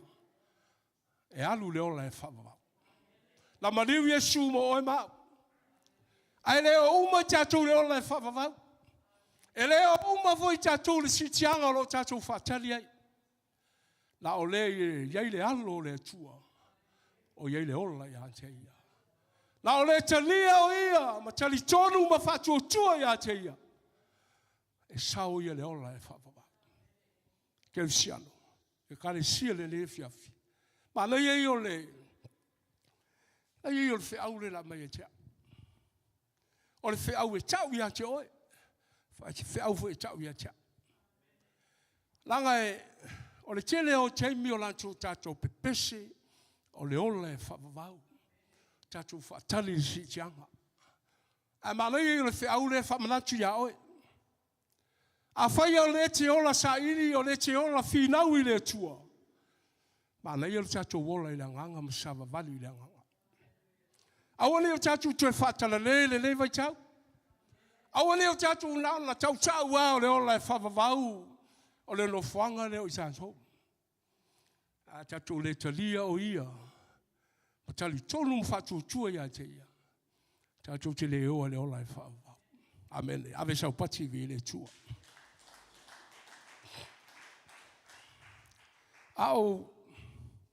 e alu le ola e faavavau. Na maliu Iesu mo oe ma au. Ae le o uma i tatou le ola e faavavau. E le o uma foi i tatou le siitiaga o lo o tatou faatali ai. Na o le e i ai le alo o le Atua, o i ai le ola ia te ia. Na o le talia o ia ma talitonu ma faatuatua ia te ia, e sao ia le ola e faavavau. Kerisiano, Ekalesia lenei afiafi. Manaia ia o le manaia ia o le feau lea o le a aumai ia te au. O le feau e tau ia te oe, se feau foi e tau ia te au. Leaga o le tele o taimi o latou tatou pepese, O le ola e faavavau. Tatou faatali i le siitiaga. Ae manaia ia o le feau lea e faamanatu ia oe. Afai o lea e te ola saili, o lea e te ola finau i le Atua, manaia lo tatou ola i le agaga ma savavali i le agaga. Aua ne i o tatou toe faatalale i lenei vaitau. Aua ne i o tatou na ona tautau lava o le ola e faavavau o le nofoaga lea o i tatou. A tatou le talia o Ia, ma talitonu ma faatuatua ia te Ia, tatou te le oa i le ola e faavavau. Amene. Ave sau pati i le Atua. A o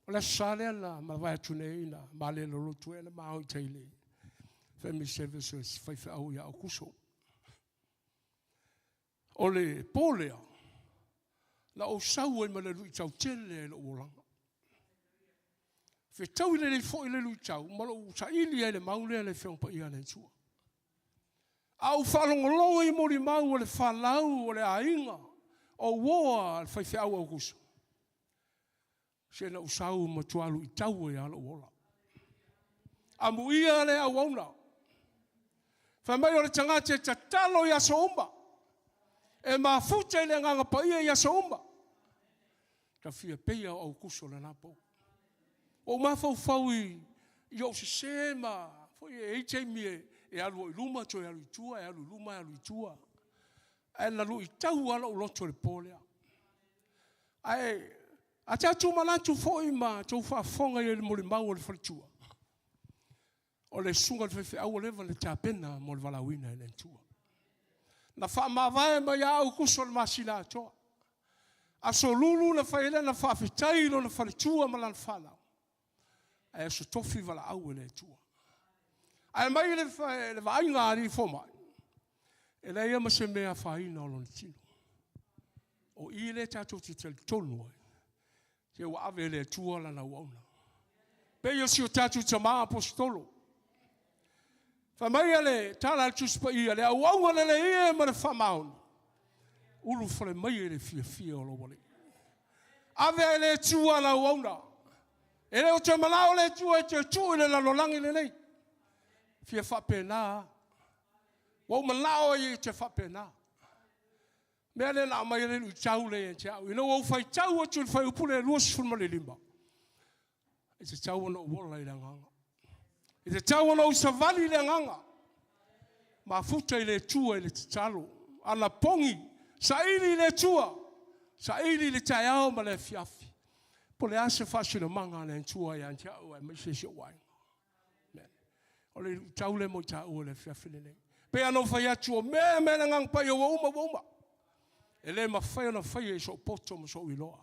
le aso Sa lea na mavae atu nei na malele lotu e na ma i tai le Family Services faifeau ia Aukuso. O le po lea, na ou sau ai ma le luitau tele i lou olaga. Fetaui lelei foi le luitau ma lou saili ai le mau lea le Afioga Paia a le Atua. A ou faalogologo i molimau o le fanau, o le aiga, o uo a le faifeau Aukuso, se na ou sau matua luitau ai lava lou ola. Amuia le auauna. Fai mai o le tagata e tatalo i aso uma, e mafuta i le Agaga Paia i aso uma. Ta fia peia o Aukuso lena po. Ua ou mafaufau i ou sese ma foi e i ai taimi e alu ai i luma toe alu i tua, e alu i luma e alu i tua. Ae na luitau lava lou loto i le po lea. Ae a tatou manatu foi ma tou faafofoga i le molimau a le faletua, o le susuga i le faifeau ua leva ona tapena mo le valaauina e le Atua. Na faamavae mai ia Aukuso i le masina atoa. Aso Lulu na fai ai lana faafetai i lona faletua ma lana fanau, ae aso Tofi valaau e le Atua. Ae mai le vaaiga a alii fomai, e leai lava ma se mea e afaina o lona tino. O i lea tatou te talitonu ai, se ua ave e le Atua lana auauna. Pei o si o tatou tama aposetolo. Fai mai le tala a le Tusi Paia, le auauna lelei e ma le faamaoni, ulufale mai e le fiafia o lou Alii. Ave e le Atua la auauna. E le o toe manao le Atua e toe tuu i le lalolagi lenei. Fia faapena. Ua ou manao ai e te faapena. Mea lea na aumai ai le luitau lea ia te au. Ina ua ou faitau atu i le fuaiupu lea 25, e tatau ona ou ola i le agaga. E tatau ona ou savali i le agaga. Mafuta i le Atua i le tatalo. Anapogi, saili i le Atua. Saili i le taeao ma le afiafi. Po o le a se faasinomaga a le Atua ia te au aemaise si ou aiga. O le luitau lea mo i taua i le afiafi lenei. Pei ona ou fai atu, o mea mea le Agaga Paia ua uma ua uma. E le mafai ona faia i sou poto ma sou iloa.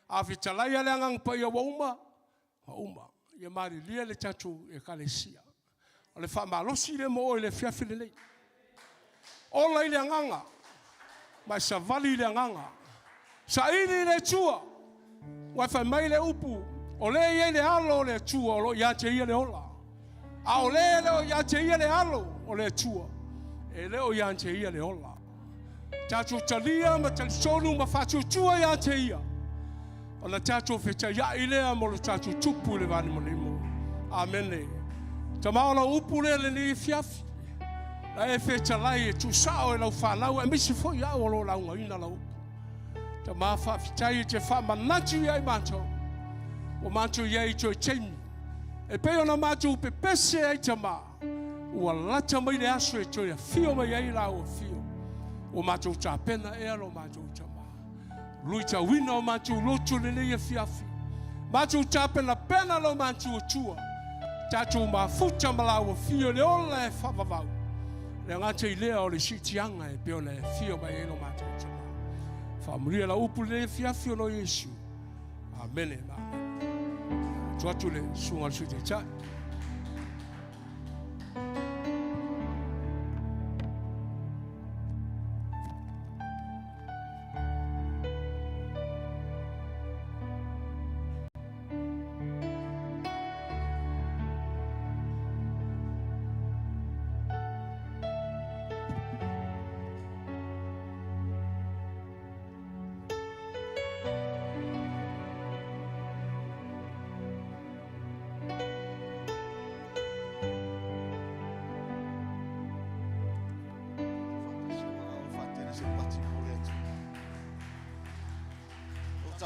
A fetalai le Agaga Paia ua uma, ua uma. Ia malilie le tatou Ekalesia. O le faamalosi lea mo oe i le afiafi lenei. Ola i le agaga, ma e savali i le agaga. Saili i le Atua. Ua fai mai le upu, o lea e i ai le alo o le Atua o lo o ia te ia le ola. A o lea e le o ia te ia le alo o le Atua, e le o ia te ia le ola. Tatou talia ma talitonu ma faatuatua ia te ia, ona tatou fetaiai lea mo lo tatou tupu i le vanimonimo. Amene. Tama o lau upu lea lenei afiafi, na e fetalai e tuusao e lau fanau, aemaise foi au o lo o laugaina lau upu. Tama faafetai e te faamanatu ia i matou, ua matou i ai i toe taimi, e pei ona matou pepese ai Tama, ua lata mai le aso e toe afio mai ai lau afio, ua matou tapena ea lo matou Tama. Luitauina o matou loto lenei afiafi, matou tapenapena lo matou Atua, tatou mafuta ma lau afio le ola e faavavau, le gata i lea o le siitiaga e pei ona e afio mai ai lo matou Tama. Faamanuia lau upu lenei afiafi o lo Iesu. Amene ma amene. Atu atu le susuga a le Sui Taitai.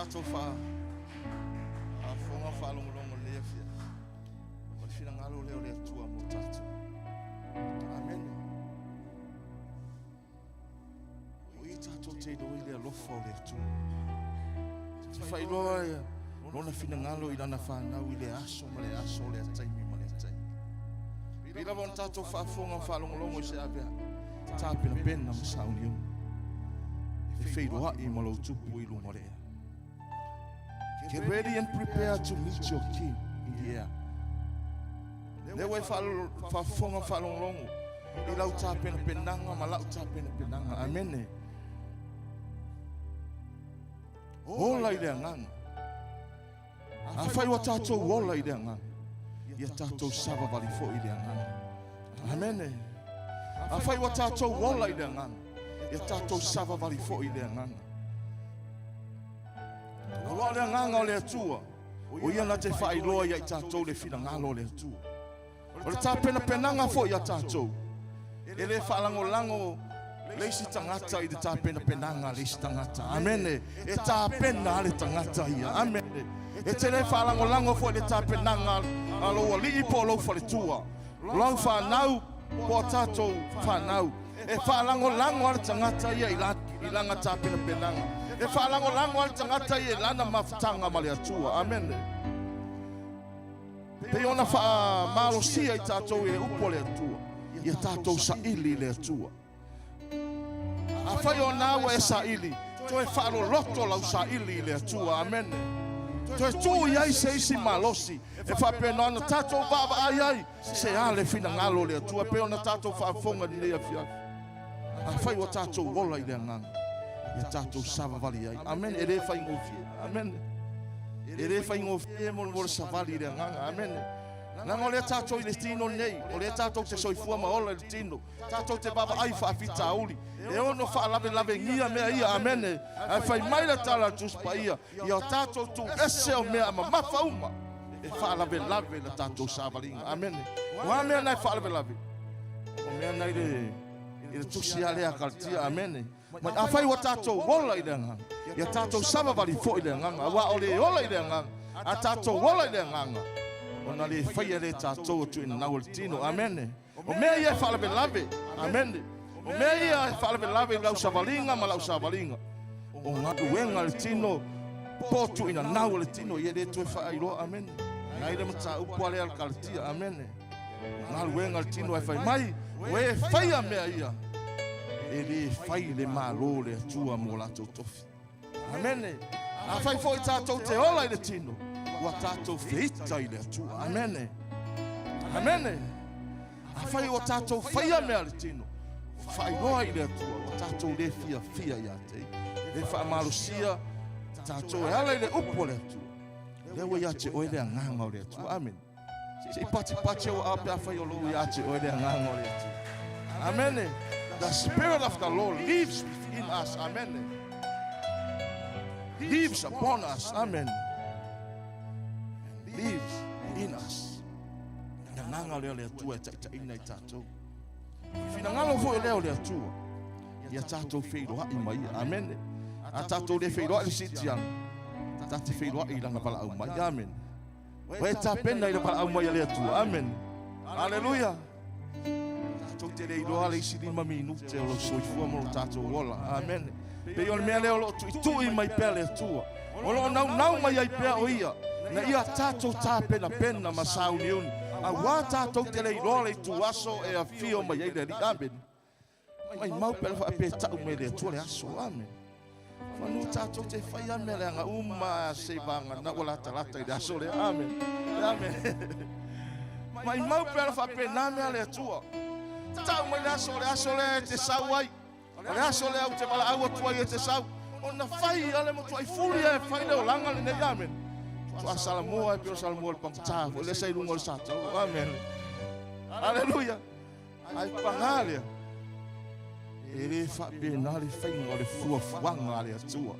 tatou faafofoga faalogologo i lenei afiafi, o le finagalo lea o le Atua mo tatou. Amene. O i tatou te iloa i le alofa o le Atua. Te faailoa lona finagalo i lana fanau i le aso ma le aso, le taimi ma le taimi. Pei lava ona tatou faafofoga faalogologo i se avea, tapenapena ma sauniuni. E feiloai ma lou tupu i luga o le ea. Get ready and prepare to meet your king in the air. Lea ua e faafofoga faalogologo i lau tapenapenaga ma lau tapenapenaga. Amene. Ola i le agaga. Afai ua tatou ola i le agaga, ia tatou savavali foi i le agaga. Amene. Afai ua tatou ola i le agaga, ia tatou savavali foi i le agaga. Aua o le agaga o le Atua, o ia na te faailoa ia i tatou le finagalo o le Atua. O le tapenapenaga foi ia tatou, e le faalagolago le isi tagata i le tapenapenaga a le isi tagata. Amene. E tapena le tagata ia. Amene. E te le faalagolago foi le tapenaga a lou alii po o lou faletua. Lau fanau po o tatou fanau. E faalagolago a le tagata ia i lana tapenapenaga. E faalagolago a le tagata ia i lana mafutaga ma le Atua. Amene. Pei ona faamalosia i tatou i le upu o le Atua, ia tatou saili i le Atua. Afai o na ua e saili, toe faaloloto lau saili i le Atua. Amene. Toe tuu i ai se isi malosi e faapena ona tatou vaavaai ai se a le finagalo o le Atua, pei ona tatou faafofoga i lenei afiafi. Afai ua tatou ola i le agaga, ia tatou savavali ai. Amene. E le faigofie. Amene. E le faigofie mo le savali i le agaga. Amene. Leaga o lea tatou i le tino nei, o lea tatou te soifua ma ola i le tino, tatou te vaavaai faafitauli, e ono faalavelavegia mea ia. Amene. Ae fai mai le tala a le Tusi Paia, ia o tatou tuuese o mea mamafa uma e faalavelave le tatou savaliga. Amene. O a mea na e faalavelave? O mea na i le tusi a lea a Kalatia. Amene. Mai afai ua tatou ola i le agaga, ia tatou savavali foi i le agaga. Aua o le ola i le agaga, a tatou ola i le agaga, ona le faia le tatou atu i nau o le tino. Amene. O mea ia e faalavelave. Amene. O mea ia e faalavelave i lau savaliga ma lau savaliga. O galuega le tino, po tuuina nau o le tino, ia le toe faailoa. Amene. Nai le mataupu a lea le Kalatia. Amene. O galuega le tino e fai mai, o e faia mea ia, e le fai le malo le Atua mo latou tofi. Amene. Afai foi tatou te ola i le tino, ua tatou feita i le Atua. Amene. Amene. Afai ua tatou faia mea le tino, faailoa i le Atua, ua tatou le fiafia ia te ia. Le faamalosia tatou e ala i le upu o le Atua. Lea ua ia te oe le agaga o le Atua. Amene. Se i patipati au a pe afai o lou ia te oe le agaga o le Atua. Amene. The Spirit of the Lord lives within us. Amen. Lives upon us. Amen. And lives in us. Le agaga lea o le Atua e taitaiina i tatou. Finagalo foi lea o le Atua, ia tatou feiloai ma ia. Amene. A tatou le feiloai le sitiaga, ta te feiloai i lana valaau mai. Amen. O e tapena i le valaau mai a le Atua. Amen. Aleluia. Tatou te le iloa le isi 5 minute o lou soifua ma lo tatou ola. Amen. Pei o le mea lea o loo tuitui mai pea le Atua. O loo naunau mai ai pea o ia, na ia tatou tapenapena ma sauniuni, aua tatou te le iloa le ituaso e afio mai ai le Alii. Amen. Mai mau pe le faapetau mai le Atua le aso. Amen. Manu tatou te fai a mea leaga uma se vanga na ua latalata i le aso lea. Amen. Amen. Mai mau pe le faapena mea le Atua. Tau mai le aso, le aso lea e te sau ai. O le aso lea ou te valaau atu ai e te sau. Ona fai a le matuai fuli e fai le olaga lenei. Amen. Tua Salamoa e pei o Salamoa le pagata foi le sa i luga o le satau. Amen. Aleluia. Ai pagā lea, e le faapena le faiga o le fuafuaga a le Atua.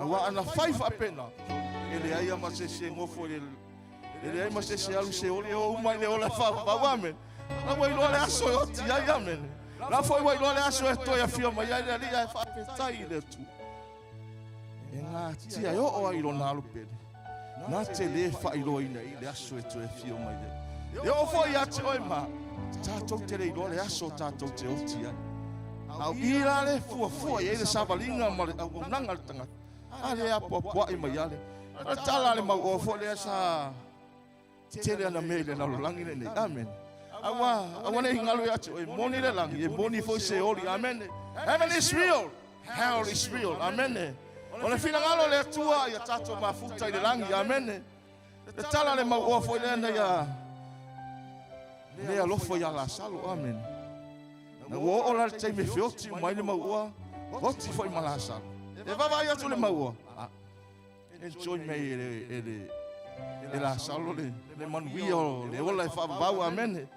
Aua ana fai faapena, e leai a ma se isi e nofo i le, e leai ma se isi e alu se oli e o uma i le ola faavavau. Amene. La ua iloa le aso e oti ai. Amene. La foi ua iloa le aso e toe afio mai ai le Alii ae faafetai i le Atua. E gatia e oo ai i lona alo pele, na te lē faailoaina i le aso e toe afio mai ai. E oo foi ia te oe ma tatou te le iloa le aso tatou te oti ai. A o i la le fuafua i ai le savaliga ma le auaunaga a le tagata, a lea apoapoai mai lava le o le tala a le mauoa foi lea sa tele ana mea i le lalolagi lenei. Amene. Aua, aua ne i galo ia te oe, e moni le lagi, e moni foi Seoli. Amene. Heaven is real, hell is real. Amene. O le finagalo o le Atua ia tatou mafuta i le lagi. Amene. Le tala a le mauoa foi lea na ia le alofa ia Lasalo. Amene. Na ua oo la le taimi e feoti uma ai le mauoa, oti foi ma Lasalo. E vaavaai atu le mauoa, a enjoy mai e le, e le, e Lasalo le, le manuia o le ola e faavavau. Amene.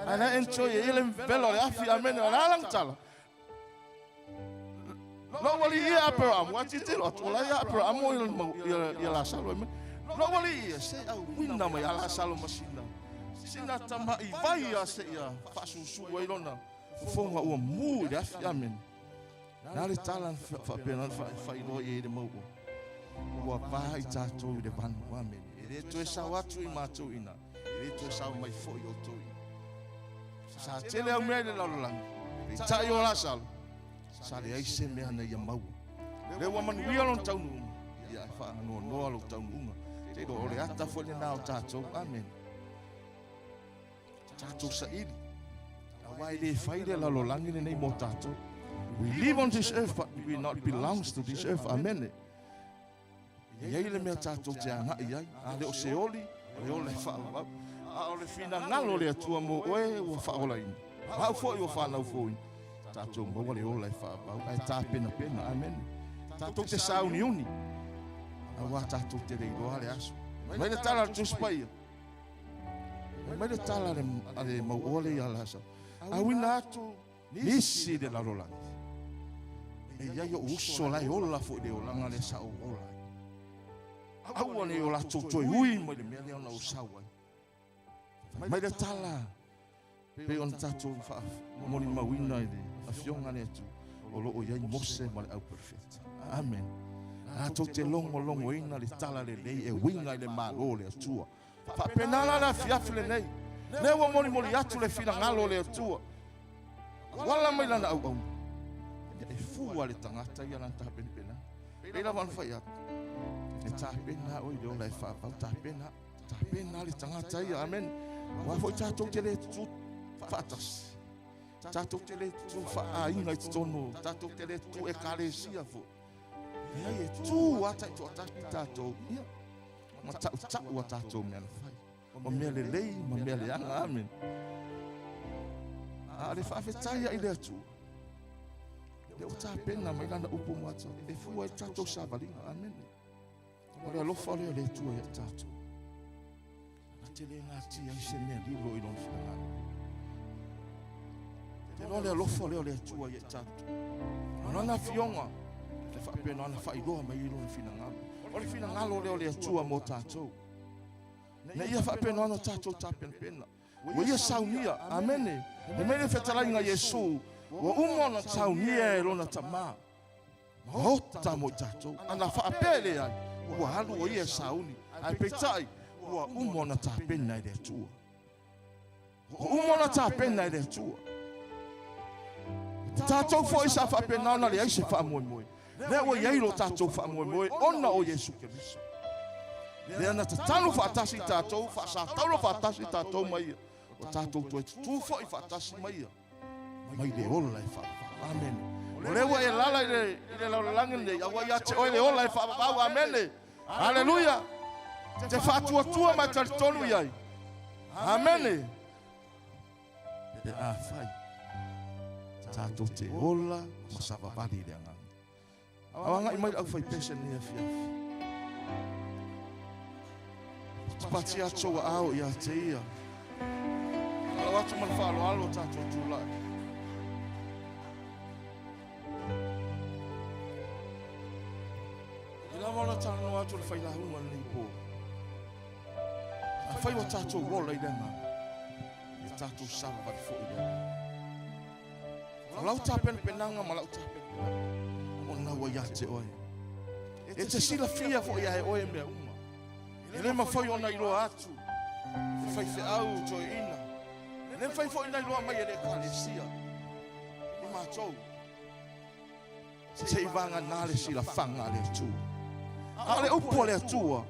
Ae la enjoy e ia le vela o le afi. Amene. O le a lana tala? Lou alii ia Aperamo, a tilotilo atu, o la ia Aperamo ia Lasalo e mai. Lou alii ia, se auina mai a Lasalo ma sina, sina tama'i vai a seia faasusu ai lona fofoga ua mu i le afi. Amene. Na le tala na faapena ona faailoa i ai le mau oa. Ua va i tatou i le vanu. Amene. E le toe sao atu i matou ina, e le toe sao mai foi outou ina. Sa tele au mea i le lalolagi, peitai o Lasalo, sa leai se mea na ia maua. Lea ua manuia lona taunuuga, ia e faanoanoa lou taunuuga. Te iloa o le ata foi lena o tatou. Amene. Tatou saili. Aua e le fai le lalolagi lenei mo tatou. We live on this earth, but we not belongs to this earth. Amene. E i ai le mea tatou te agai ai, a le o Seoli, o le ola e faaauau. A o le finagalo o le Atua mo oe ua faaolaina, ma au foi ua fanau fouina, tatou maua le ola e faaauau, ae tapenapena. Amene. Tatou te sauniuni, aua tatou te le iloa le aso. Mai le tala a le Tusi Paia. Mai le tala a le mauoa lea ia Lasalo. Auina atu nisi i le lalolagi. E i ai ou uso la e ola foi i le olaga lea sa ou ola ai. Aua ne i o latou toe ui mai le mea lea ona ou sau ai. Fai mai le tala, pei ona tatou faamolimauina i le Afioga a le Atua, o lo o i ai Mose ma le au perofeta. Amene. Latou te logologoina le tala lelei e uiga i le Malo o le Atua. Faapena la le afiafi lenei, lea ua molimoli atu le finagalo o le Atua, auala mai lana auauna, ina e fua le tagata ia lana tapenapenaga. Pei lava ona fai atu, e tapena oe i le ola e faavau, tapena, tapena le tagata ia, amen. Aua foi tatou te le tutū faatasi, tatou te le tutū faaaiga i totonu, tatou te le tutū ekalesia foi. Leai, e tū lava taitoatasi tatou, ia, ma tautau a tatou mea na fai. O mea lelei ma mea leaga, amen. A o le faafetai ai le Atua, lea ua tapena mai lana upu mo tatou, e fua ai le tatou savaliga, amen. O le alofa lea o le Atua ia tatou. Na te le gatia ai se mea lilo i lona finagalo. Te loa le alofa lea o le Atua ia tatou. O lana afioga, e faapena ona faailoa mai i lona finagalo. O le finagalo lea o le Atua mo tatou. Na ia faapena ona tatou tapenapena. Ua ia saunia, amene. E mai le fetalaiga Iesu, ua uma ona saunia e lona Tama. Maota mo i tatou. Ana faapea e leai, ua alu o ia e sauni, ae peitai, ua uma ona tapena e le Atua. Ua uma ona tapena e le Atua. O tatou foi sa faapena ona leai se faamoemoe. Lea ua i ai lo tatou faamoemoe ona o Iesu Keriso. Lea na tatalo faatasi tatou, faasatauro faatasi tatou ma ia. Ua tatou toe tutū foi faatasi ma ia. Mai le ola e faavavau. Amene. O lea ua e lala i le, i le lalolagi lenei, a ua ia te oe le ola e faavavau. Amene. Aleluia. Te faatuatua ma e talitonu i ai. Amene. Pe afai tatou te ola ma savavali i le agaga. Ao agai mai le aufaipese lenei afiafi. Pati atu ua ao ia te ia. Alo atu ma le faaaloalo o tatou tulai. I lava ona talanoa atu le failauga lenei po. Afai ua tatou ola i le agaga, ia tatou savavali foi i le agaga. O lau tapenapenaga ma lau tapenapenaga, o lena ua ia te oe. E te silafia fo'i ae oe mea uma. E le mafai ona iloa atu e faifeau toeaina. E le mafai foi ona iloa mai e le Ekalesia i matou. Seivagana le silafaga a le Atua. A o le upu a le Atua,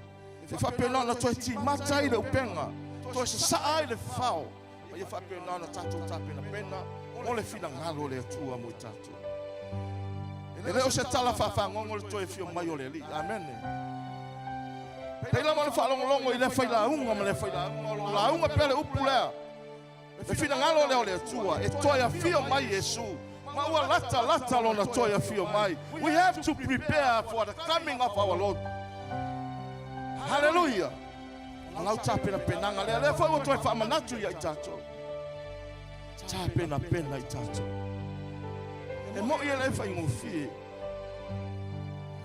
e faapena ona toe timata ai le upega, toe sasaa ai le fao, ma ia faapena ona tatou tapenapena mo le finagalo o le Atua mo i tatou. E le o se tala faafagogo le toe afio mai o le Alii. Amene. Pei lava o le faalogologo i lea failauga ma lea failauga, o lo o lauga pea le upu lea. Le finagalo lea o le Atua e toe afio mai Iesu, ma ua lata lata lona toe afio mai. We have to prepare for the coming of our Lord. Hallelujah! O lau tapenapenaga lea, lea foi ua toe faamanatu ia i tatou. Tapenapena i tatou. E moi e le faigofie.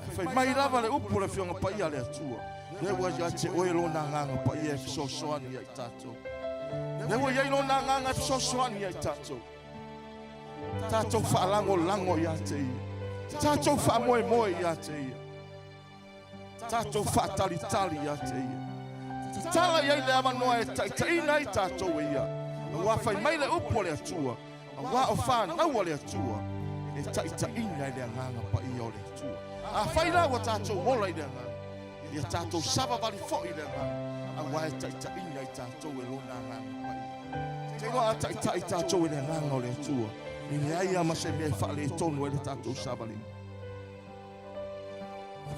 Ae fai mai lava le upu o le Afioga Paia a le Atua, lea ua ia te oe lona Agaga Paia e fesoasoani ia i tatou. Lea ua i ai lona Agaga e fesoasoani ia i tatou. Tatou faalagolago ia te ia. Tatou faamoemoe ia te ia. Tatou faatalitali ia te ia. Tatala i ai le avanoa e taitaiina ai tatou e ia. Aua fai mai le upu a le Atua, aua o fanau a le Atua, e taitaiina e le Agaga Paia o le Atua. Afai la ua tatou ola i le Agaga, ia tatou savavali foi i le Agaga, aua e taitaiina i tatou e Lona Agaga Paia. Te iloa a taitai tatou e le Agaga o le Atua, e leai lava ma se mea e faaletonu ai le tatou savaliga.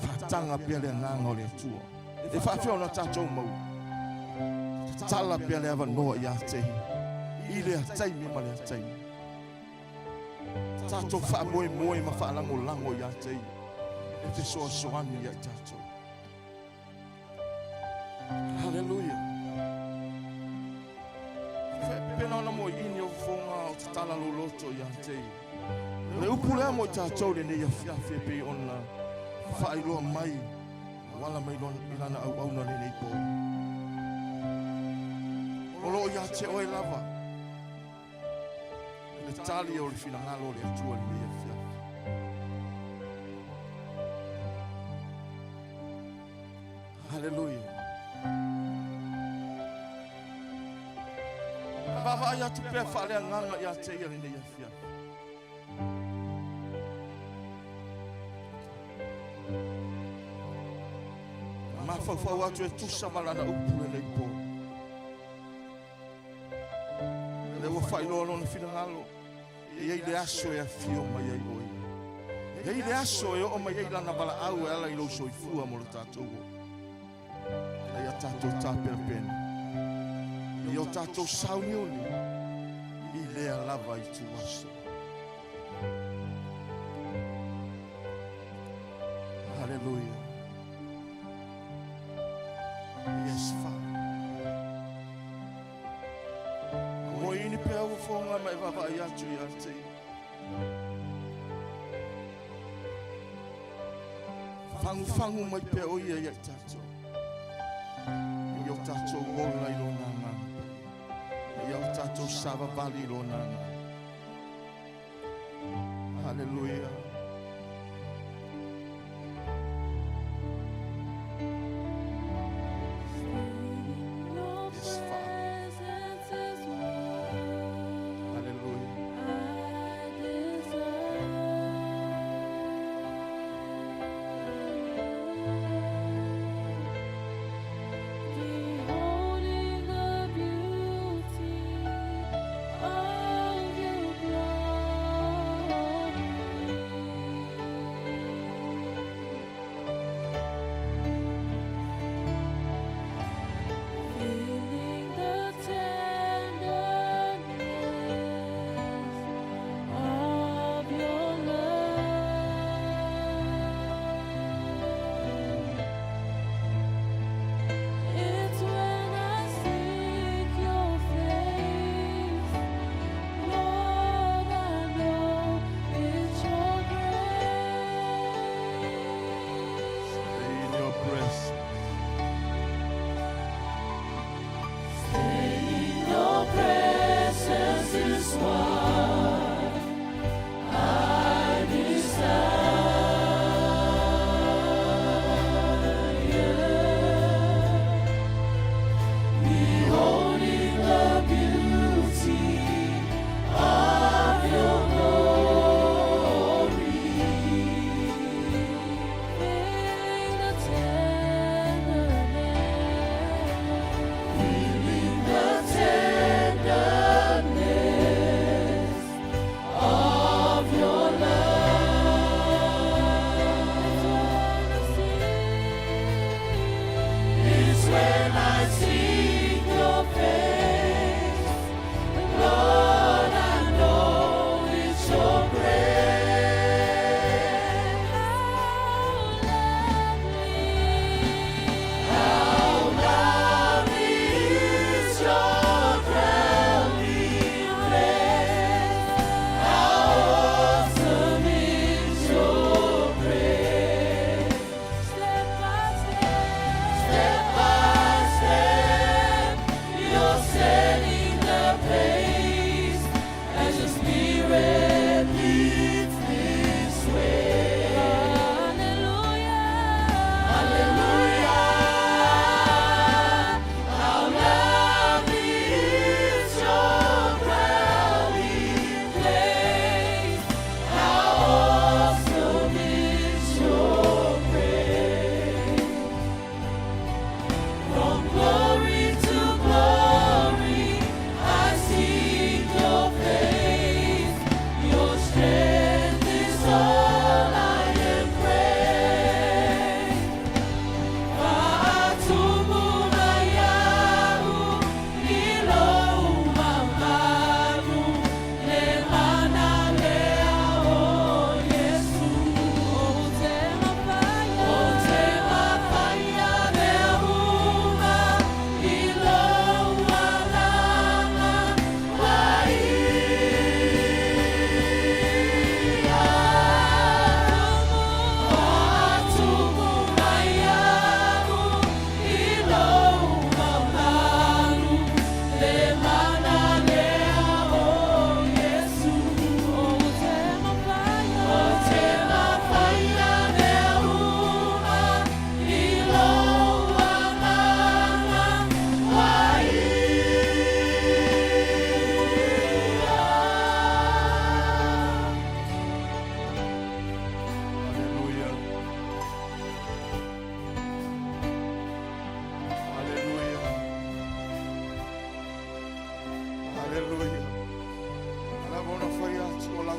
Faataga pea le agaga o le Atua. E faafefea ona tatou maua? Tatala pea le avanoa ia te ia, i lea taimi ma lea taimi. Tatou faamoemoe ma faalagolago ia te ia, e fesoasoani ia i tatou. Haleluia. Pena ona mo ini o fofoga o tatala lou loto ia te ia. Le upu lea mo i tatou lenei afiafi e pei ona faailoa mai wala mai i lana auauna lenei po. O loo ia te oe lava le tali o le finagalo o le Atua lenei afiafi. Haleluia. Vaavaai atu pea faaleagaga ia te ia lenei afiafi. Mafaufau atu e tusa ma lana upu lenei po. Lea ua faailoa lona finagalo. E i ai le aso e afio mai ai oe. E i ai le aso e oo mai ai lana valaau e ala i lou soifua mo le tatou oo. Ina ia tatou tapenapena. Ia o tatou sauniuni i lea lava ituaso. Hallelujah. Yes, Father. Moe ini pea ua fonga mai vaavaai atu ia te ia. Fagufagu mai pea o ia ia i tatou. Ia o tatou ola i lona agaga paia. Ia o tatou savavali i lona agaga. Hallelujah. Yes, Father. Hallelujah. Beholding the beauty of your glory.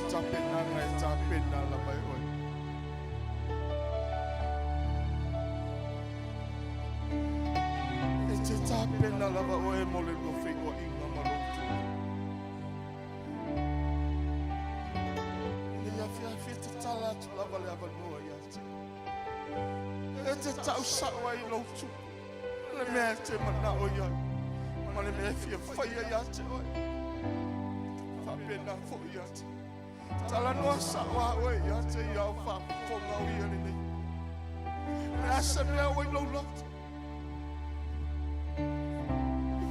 sau tapenaga e tapena lava e oe. E te tapena lava oe mo le lua feioaiga ma lou Atua. I lenei afiafi e tatala atu lava le avanoa ia te oe. E te tausao ai i lou tupu le mea e te manao i ai ma le mea e fia faia ia te oe. Faapena foi ia te talanoa sao a oe ia te ia o faafofoga o ia lenei. O le a se mea ua i lou loto? E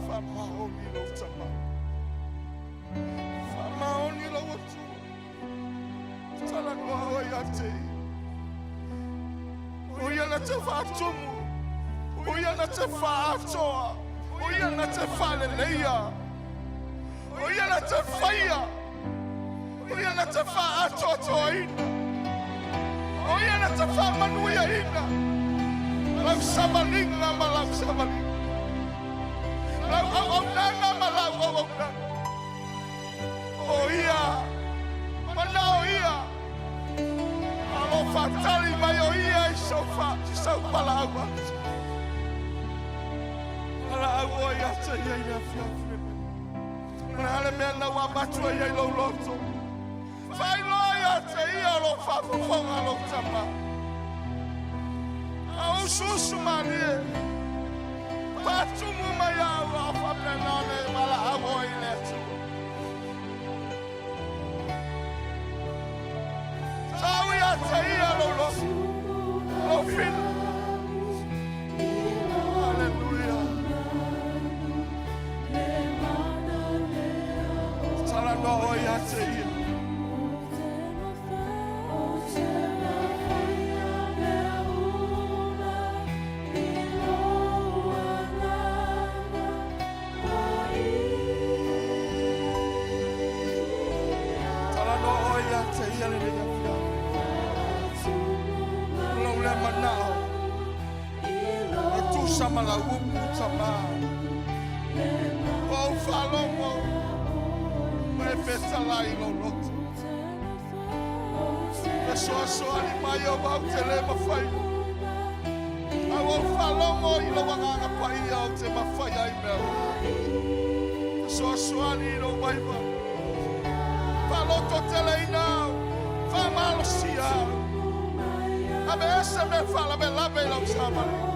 faamaoni lou tama. Faamaoni lou Atua. Talanoa oe ia te ia. O ia na te faatumu. O ia na te faaatoa. O ia na te faaleleia. O ia na te faia. O ia na te faaatoatoaina. O ia na te faamanuiaina. Lau savaliga ma lau savaliga. Lau auaunaga ma lau auaunaga. O ia, manao ia. A o lo o faatali mai o ia i sau fa, i sau valaau atu. Valaau oe ia te ia i le afiafi lenei. O le a le mea na ua avatu ai ai lou loto? Faailoa ia te ia o lo o faafofoga lou tama. A usuusu malie, faatumu mai au a o faapena ona e valaau oe i le Atua. Tau ia te ia lou loto, lou fina. Haleluia. Talanoa oe ia te ia. Talanoa oe ia te ia lenei afiafi. O lou lea manao e tusa ma lau upu tama. Ua ou faalogo ma e fetalai i lou loto. Fesoasoani mai aua ou te le mafai. A ua ou faalogo i lou agaga paia ou te mafai ai mea uma. Fesoasoani i lou vaivai. Faalototeleina au, faamalosia au. Aveese mea faalavelave i lau savaliga.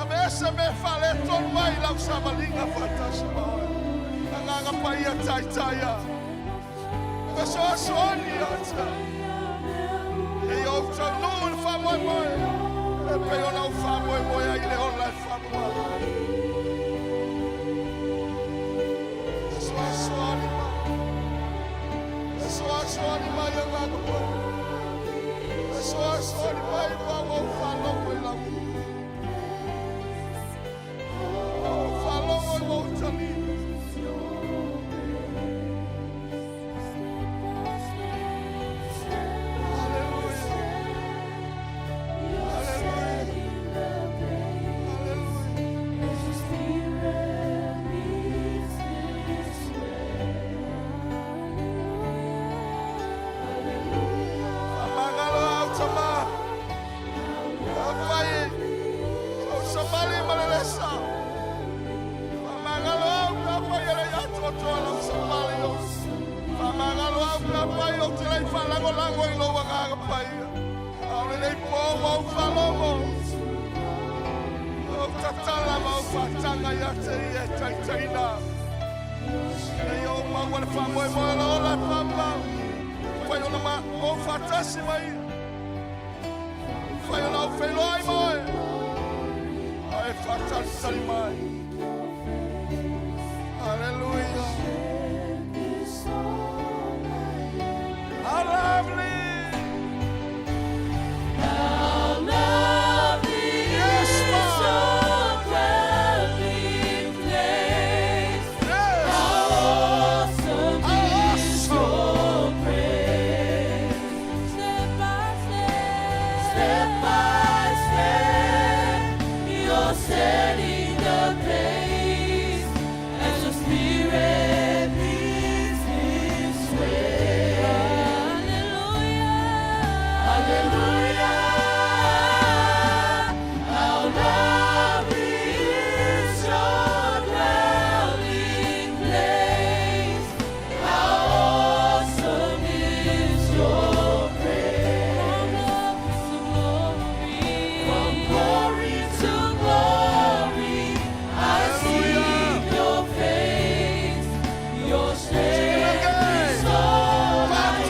Aveese mea faaletonu ai i lau savaliga faatasi ma oe. Agaga paia taitai au. Fesoasoani ia te au. E ou taunuu i le faamoemoe e pei ona ou faamoemoe ai i le ola e faamoa. Fesoasoani mai. Fesoasoani mai agaga paia. Fesoasoani mai ua ou faalogo i lau Ua ou faalogo i ua ou talia. Faamagalo au tama. Afai ou savali ma le le sao. Faamagalo au pe afai e le i atoatoa lau savali o. Faamagalo au pe afai ou te le i faalagolago i lou agaga paia. A o lenei po ua ou faalogo. Ua ou tatala ma ou faataga ia te ia e taitaiina au. Ina ia ou maua le faamoemoe o le ola e paopao. Fai ona ma ou faatasi ma ia. Fai ona ou feiloai ma oe. A e faatalitali mai. Hallelujah. How lovely. How lovely Yes, is Father. your dwelling place. Yes. How awesome How is awesome. your praise. Step by step, step by step, you're setting the pace. Your strength is all I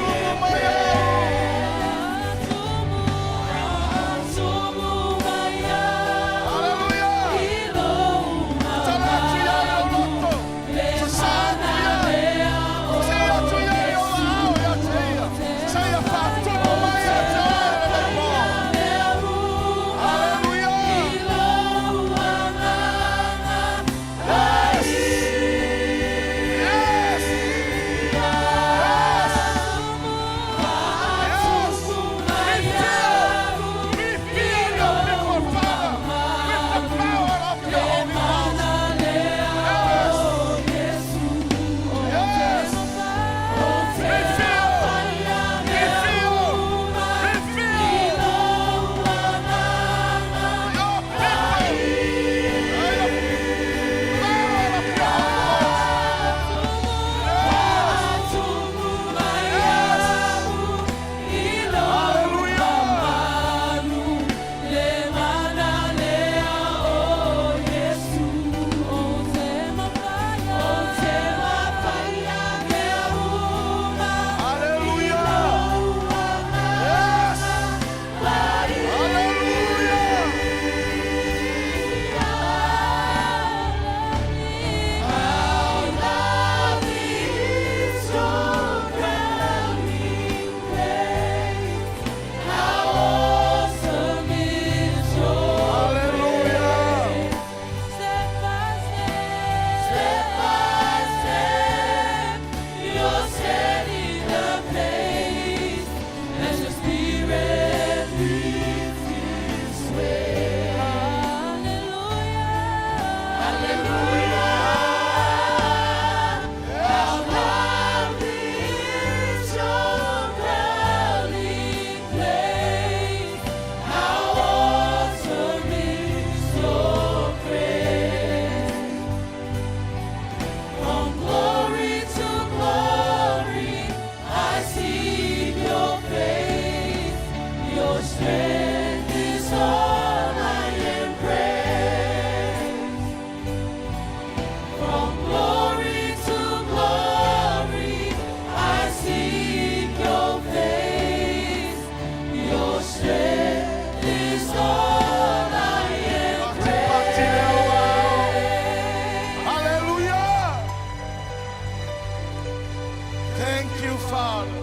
Thank you, Father.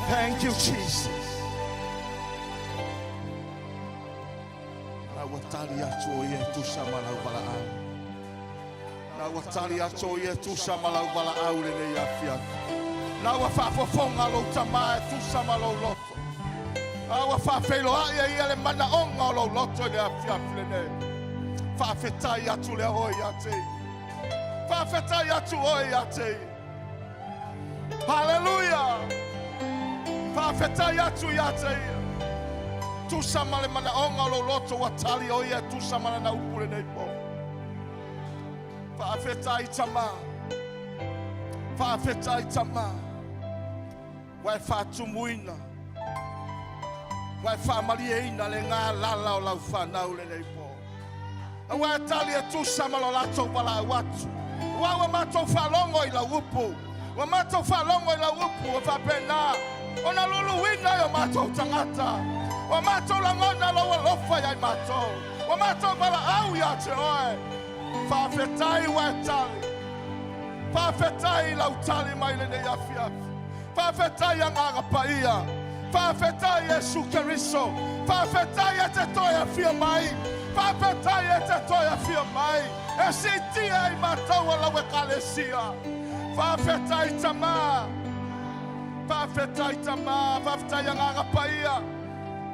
Thank you, Jesus. Na ua tali atu o ia e tusa ma lau valaau. Na ua tali atu o ia e tusa ma lau valaau lenei afiafi. Na ua faafofoga lou tamā e tusa ma lou loto. Na ua faafeiloai e ia le manaoga o lou loto i le afiafi lenei. Faafetai atu lea oe ia te ia. Faafetai atu oe ia te ia. Haleluia! Faafetai atu ia te ia. Tusa ma le manaoga o lou loto ua tali o ia e tusa ma lana upu lenei po. Faafetai Tamā. Faafetai Tamā. Ua e faatumuina. Ua e faamalieina le galala o lau fanau lenei po. Ua e tali e tusa ma lo latou valaau atu. Ua ua matou faalogo i lau upu. Ua matou faalogo i lau upu ua faapena ona luluina e o matou tagata. Ua matou lagona lou alofa ia i matou. Ua matou valaau ia te oe. Faafetai ua e tali. Faafetai i lau tali mai lenei afiafi. Faafetai Agaga Paia. Faafetai Iesu Keriso. Faafetai e te toe afio mai. Faafetai e te toe afio mai. E siitia ai matou o lau Ekalesia. Faafetai Tamā. Faafetai Tamā. Faafetai Agaga Paia.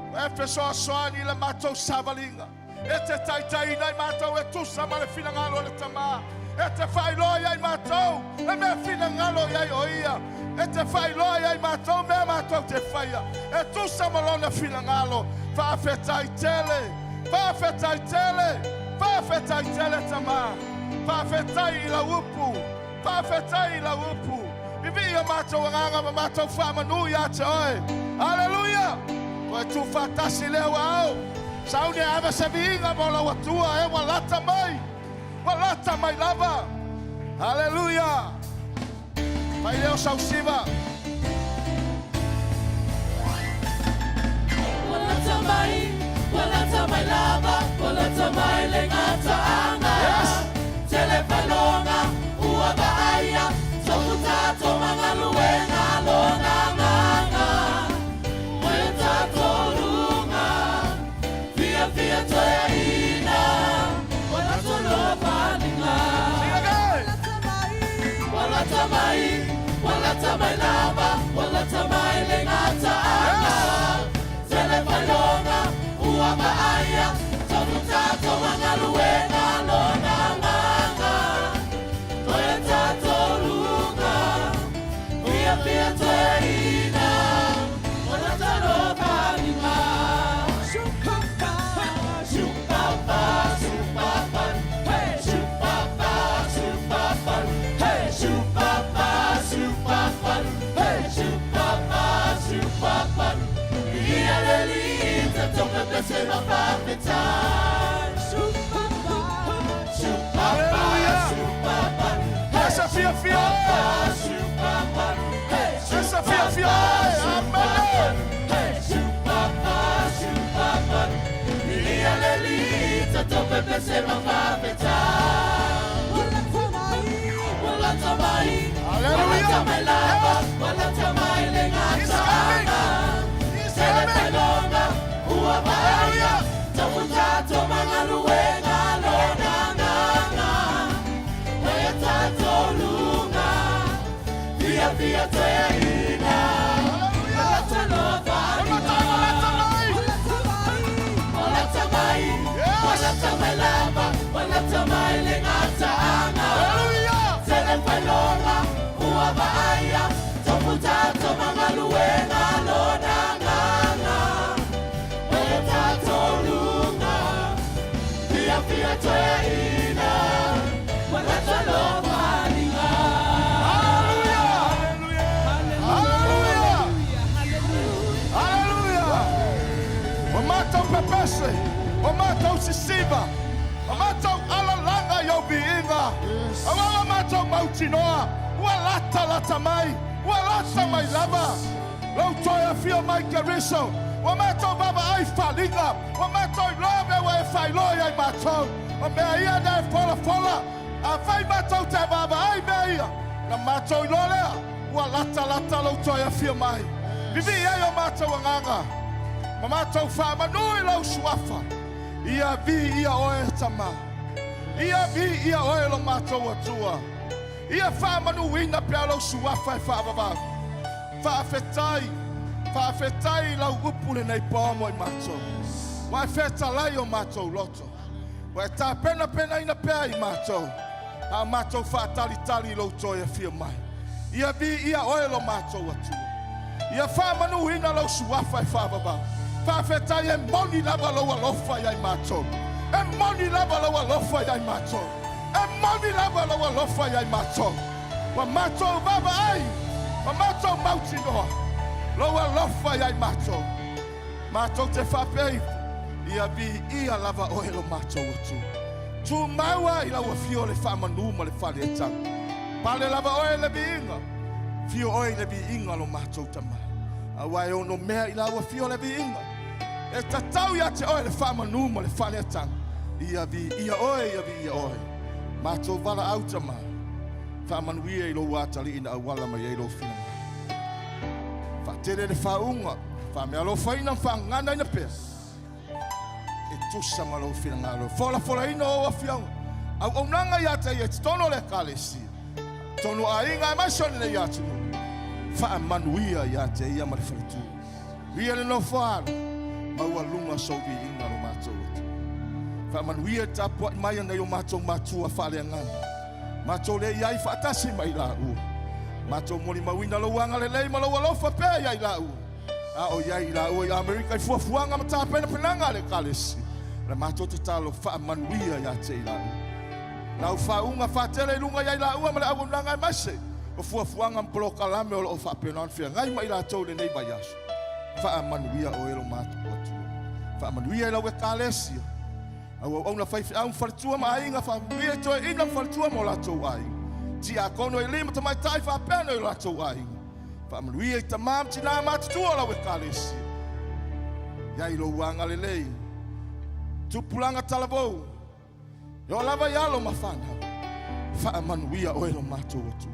E fesoasoani i le matou savaliga. E te taitaiina ai matou e tusa ma le finagalo o le Tamā. E te faailoa ia i matou le mea finagalo i ai o ia. E te faailoa ia i matou mea matou te faia e tusa ma lona finagalo. Faafetai tele, faafetai tele, faafetai tele Tamā. Faafetai i lau upu, faafetai i lau upu. Vivii o matou agaga ma matou faamanu ia te oe. Aleluia! Toe tuufaatasi lea ua ao. Sauni e ave se viiga mo lau Atua e ua lata mai. Ua lata mai lava. Aleluia! Mai lea o sau siva. Ua lata mai, ua lata mai lava, ua lata mai le gataaga. Yes. Tele failonga, ua vaaia, tofu tatou magaluega lona agaga. Moe tatou luga, fiafia toeaina, ua lata loa faliga. Sing again. Ua lata mai, ua lata mai lava, ua lata mai le gataaga. Tele failonga, ua vaaia, tofu tatou magaluega lona agaga. Toe tatou luga, fiafia toeaina, ua lata loa faliga. Shupapa, shupapa, hey, shupapa, shupapa, hey, shupapa, shupapa, hey, shupapa, shupapa. Ia le lita topepese mafafetai. Shupapa, shupapa, Hallelujah. shupapa, hey, Esa fiafia. shupapa, hey, Esa fiafia. Amen. Hey, shupapa, shupapa, ia le lita topepese mafafetai. Ua lata mai, Hallelujah. ua lata mai lava, ua lata mai le He's gataaga. coming. He's Tele coming. failonga, ua vaaia, Hallelujah. tofu tatou magaluega lona agaga. Oe tatou luga, fiafia toeaina, ua lata loa One more time, faliga. ua lata mai. Ua lata mai, Yes. ua lata mai lava, ua lata mai le gataaga. Hallelujah. Tele failonga, ua vaaia, tofu tatou magaluega lona agaga. Oe tatou luga, fiafia toeaina, ua lata loa faliga. Hallelujah. Hallelujah. Hallelujah. Ua matou pepese. Ua matou sisiva. Ua matou alalaga i ou viiga. Auā ua matou mautinoa. Ua lata lata mai. Ua lata mai lava. Lou toe afio mai Keriso. Ua matou vaavaai i faliga. Ua matou iloa mea ua e faailoa ia i matou. O mea ia na e folafola. Afai matou te vaavaai i mea ia. Na matou iloa lea. Ua lata lata lou toe afio mai. Vivii ai o matou agaga. Ma matou faamanu i lou suafa. Ia viia oe Tama. Ia viia oe lo matou Atua. Ia faamanuina pea lou suafa e faavavau. Faafetai, faafetai i lau upu lenei po mo i matou. Ua e fetalai o matou loto. Ua e tapenapenaina pea i matou. A matou faatalitali i lou toe afio mai. Ia viia oe lo matou Atua. Ia faamanuina lou suafa e faavavau. Faafetai e moni lava lou alofa ia i matou. E moni lava lou alofa ia i matou. E moni lava lou alofa ia i matou. Ua matou vaavaai, ua matou mautinoa. Lou alofa ia i matou. Matou te faapea ifo, ia viia lava oe lo matou Atua. Tumaua i lau afio le faamanu ma le faaletaga. Pale lava oe le viiga. Fio oe i le viiga lo matou Tama. Auā e ono mea i lau afio le viiga. E tatau ia te oe le faamanu ma le faaletaga. Ia viia oe, ia viia oe. Matou valaau Tama. Faamanuia i lou atalii na auala mai ai lou finagalo. Faatele le faauga, faameaalofaina ma faagaganaina pea. E tusa ma lou finagalo. Folafolaina o ou afioga. Auaunaga ia te ia i totonu o le ekalesia. Totonu o aiga aemaise o lenei atunuu. Faamanuia ia te ia ma le faletua. Ia le nofo alo, maualuga sou viiga lo matou Atua. Faamanuia i le tapuai mai a nai o matou matua faaleagaga. Matou le i ai faatasi ma i laua. Matou molimauina lou agalelei ma lou alofa pea ia i laua. A o i ai i laua i Amerika i fuafuaga ma tapenapenaga a le Ekalesia. O le matou tatalo faamanuia ia te i laua. Lau faauga faatele i luga ia i laua ma le auaunaga aemaise o fuafuaga ma polokalame o lo o faapena ona feagai ma i latou i lenei vaiaso. Faamanuia oe lo matou Atua. Faamanuia i lau Ekalesia. Au auauna faifeau ma faletua ma aiga, faamanuia i toeaiina ma faletua ma o latou aiga. Tiakono i lima tamaitai faapea ona i o latou aiga. Faamanuia i tamā ma tinā matutua o lau Ekalesia. Ia i lou agalelei, tupulaga talavou, e oo lava i alo ma fanau. Faamanuia oe lo matou Atua.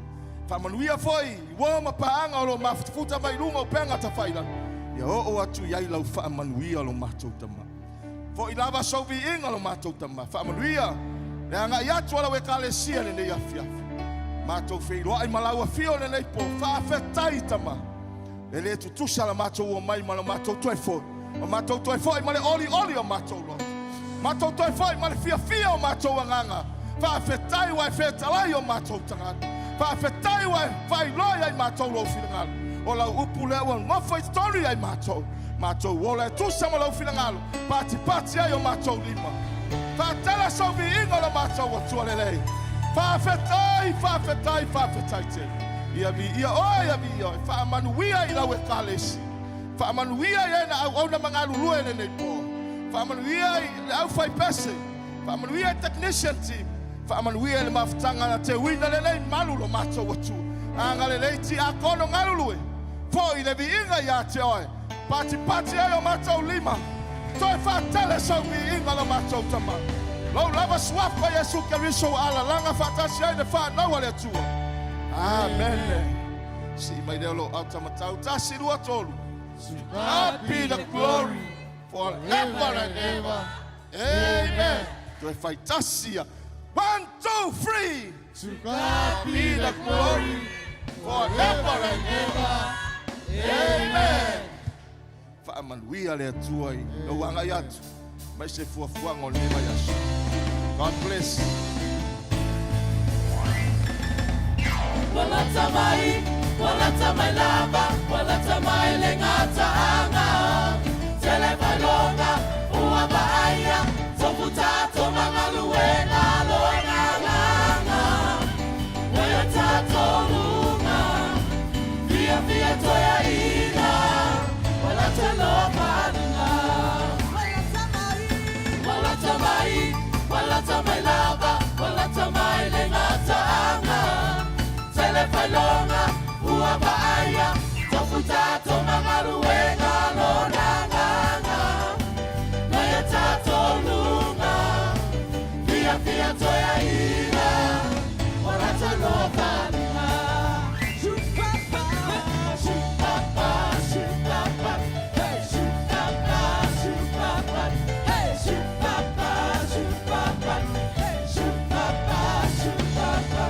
Faamanuia foi i uo ma paaga o lo o mafutafuta mai luga o upega tafailagi. Ia oo atu i ai lau faamanuia lo matou Tama. Foi lava sou viiga lo matou Tama. Faamanuia le agai atu a lau Ekalesia i lenei afiafi. Matou feiloai ma lau afio i lenei po. Faafetai Tama. E le tutusa la matou omai ma la matou toe foi. O matou toe foi ma le olioli o matou loto. Matou toe foi ma le fiafia o matou agaga. Faafetai ua e fetalai o matou tagata. Faafetai ua e faailoa ia i matou lou finagalo. O lau upu lea ua nofo i totonu ia i matou. Matou ola e tusa ma lou finagalo, patipati ai o matou lima. Faatala sou viiga o lo matou Atua lelei. Faafetai, faafetai, faafetai tele. Ia viia oe, ia viia oe. Faamanuia i lau Ekalesia. Faamanuia i e na auauna ma galulue i lenei po. Faamanuia i le aufaipese. Faamanuia i technician team. Faamanuia i le mafutaga na teuina lenei malu lo matou Atua. Agalelei tiakono galulue. Foi le viiga ia te oe. Patipati ai o matou lima. Toe faatele sou viiga lo matou Tama. Lou lava suafa Iesu Keriso ua alalaga faatasi ai le fanau a le Atua. Amene. Sii mai lea o lou autamatau. Tasi, lua, tolu. To God be the glory forever and ever. Amen. Toe fai tasi ia. One, two, three. To God be the glory forever and ever. Amen. Faamanuia le Atua i lou agai atu mai se fuafuaga o lenei vaiaso. God bless. Ua lata mai, ua lata mai lava, ua lata mai le gataaga. Tele failoga ua vaaia, tofu tatou ma galuega lona agaga. Ua ia tatou luga, fiafia toeaiina, ua lata loa faaliga. Ua lata mai, ua lata mai lava, ua lata mai le gataaga. Tele failoga ua vaaia, tofu tatou ma galuega lona agaga. Ua ia tatou luga, fiafia toeaiina, ua lata loa faaliga. Shupapa, shupapa, shupapa, hey, shupapa, shupapa, hey, shupapa, shupapa, hey, shupapa, shupapa.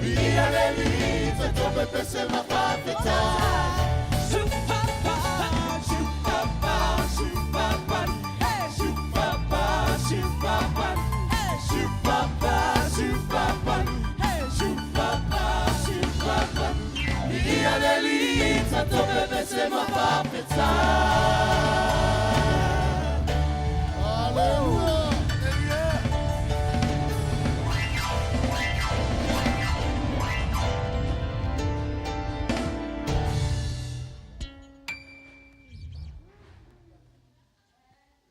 Ia le lita topepese mafafetai. Shupapa, shupapa, shupapa, hey, shupapa, shupapa, hey, shupapa, shupapa, hey, shupapa, shupapa. Ia le lita topepese mafafetai.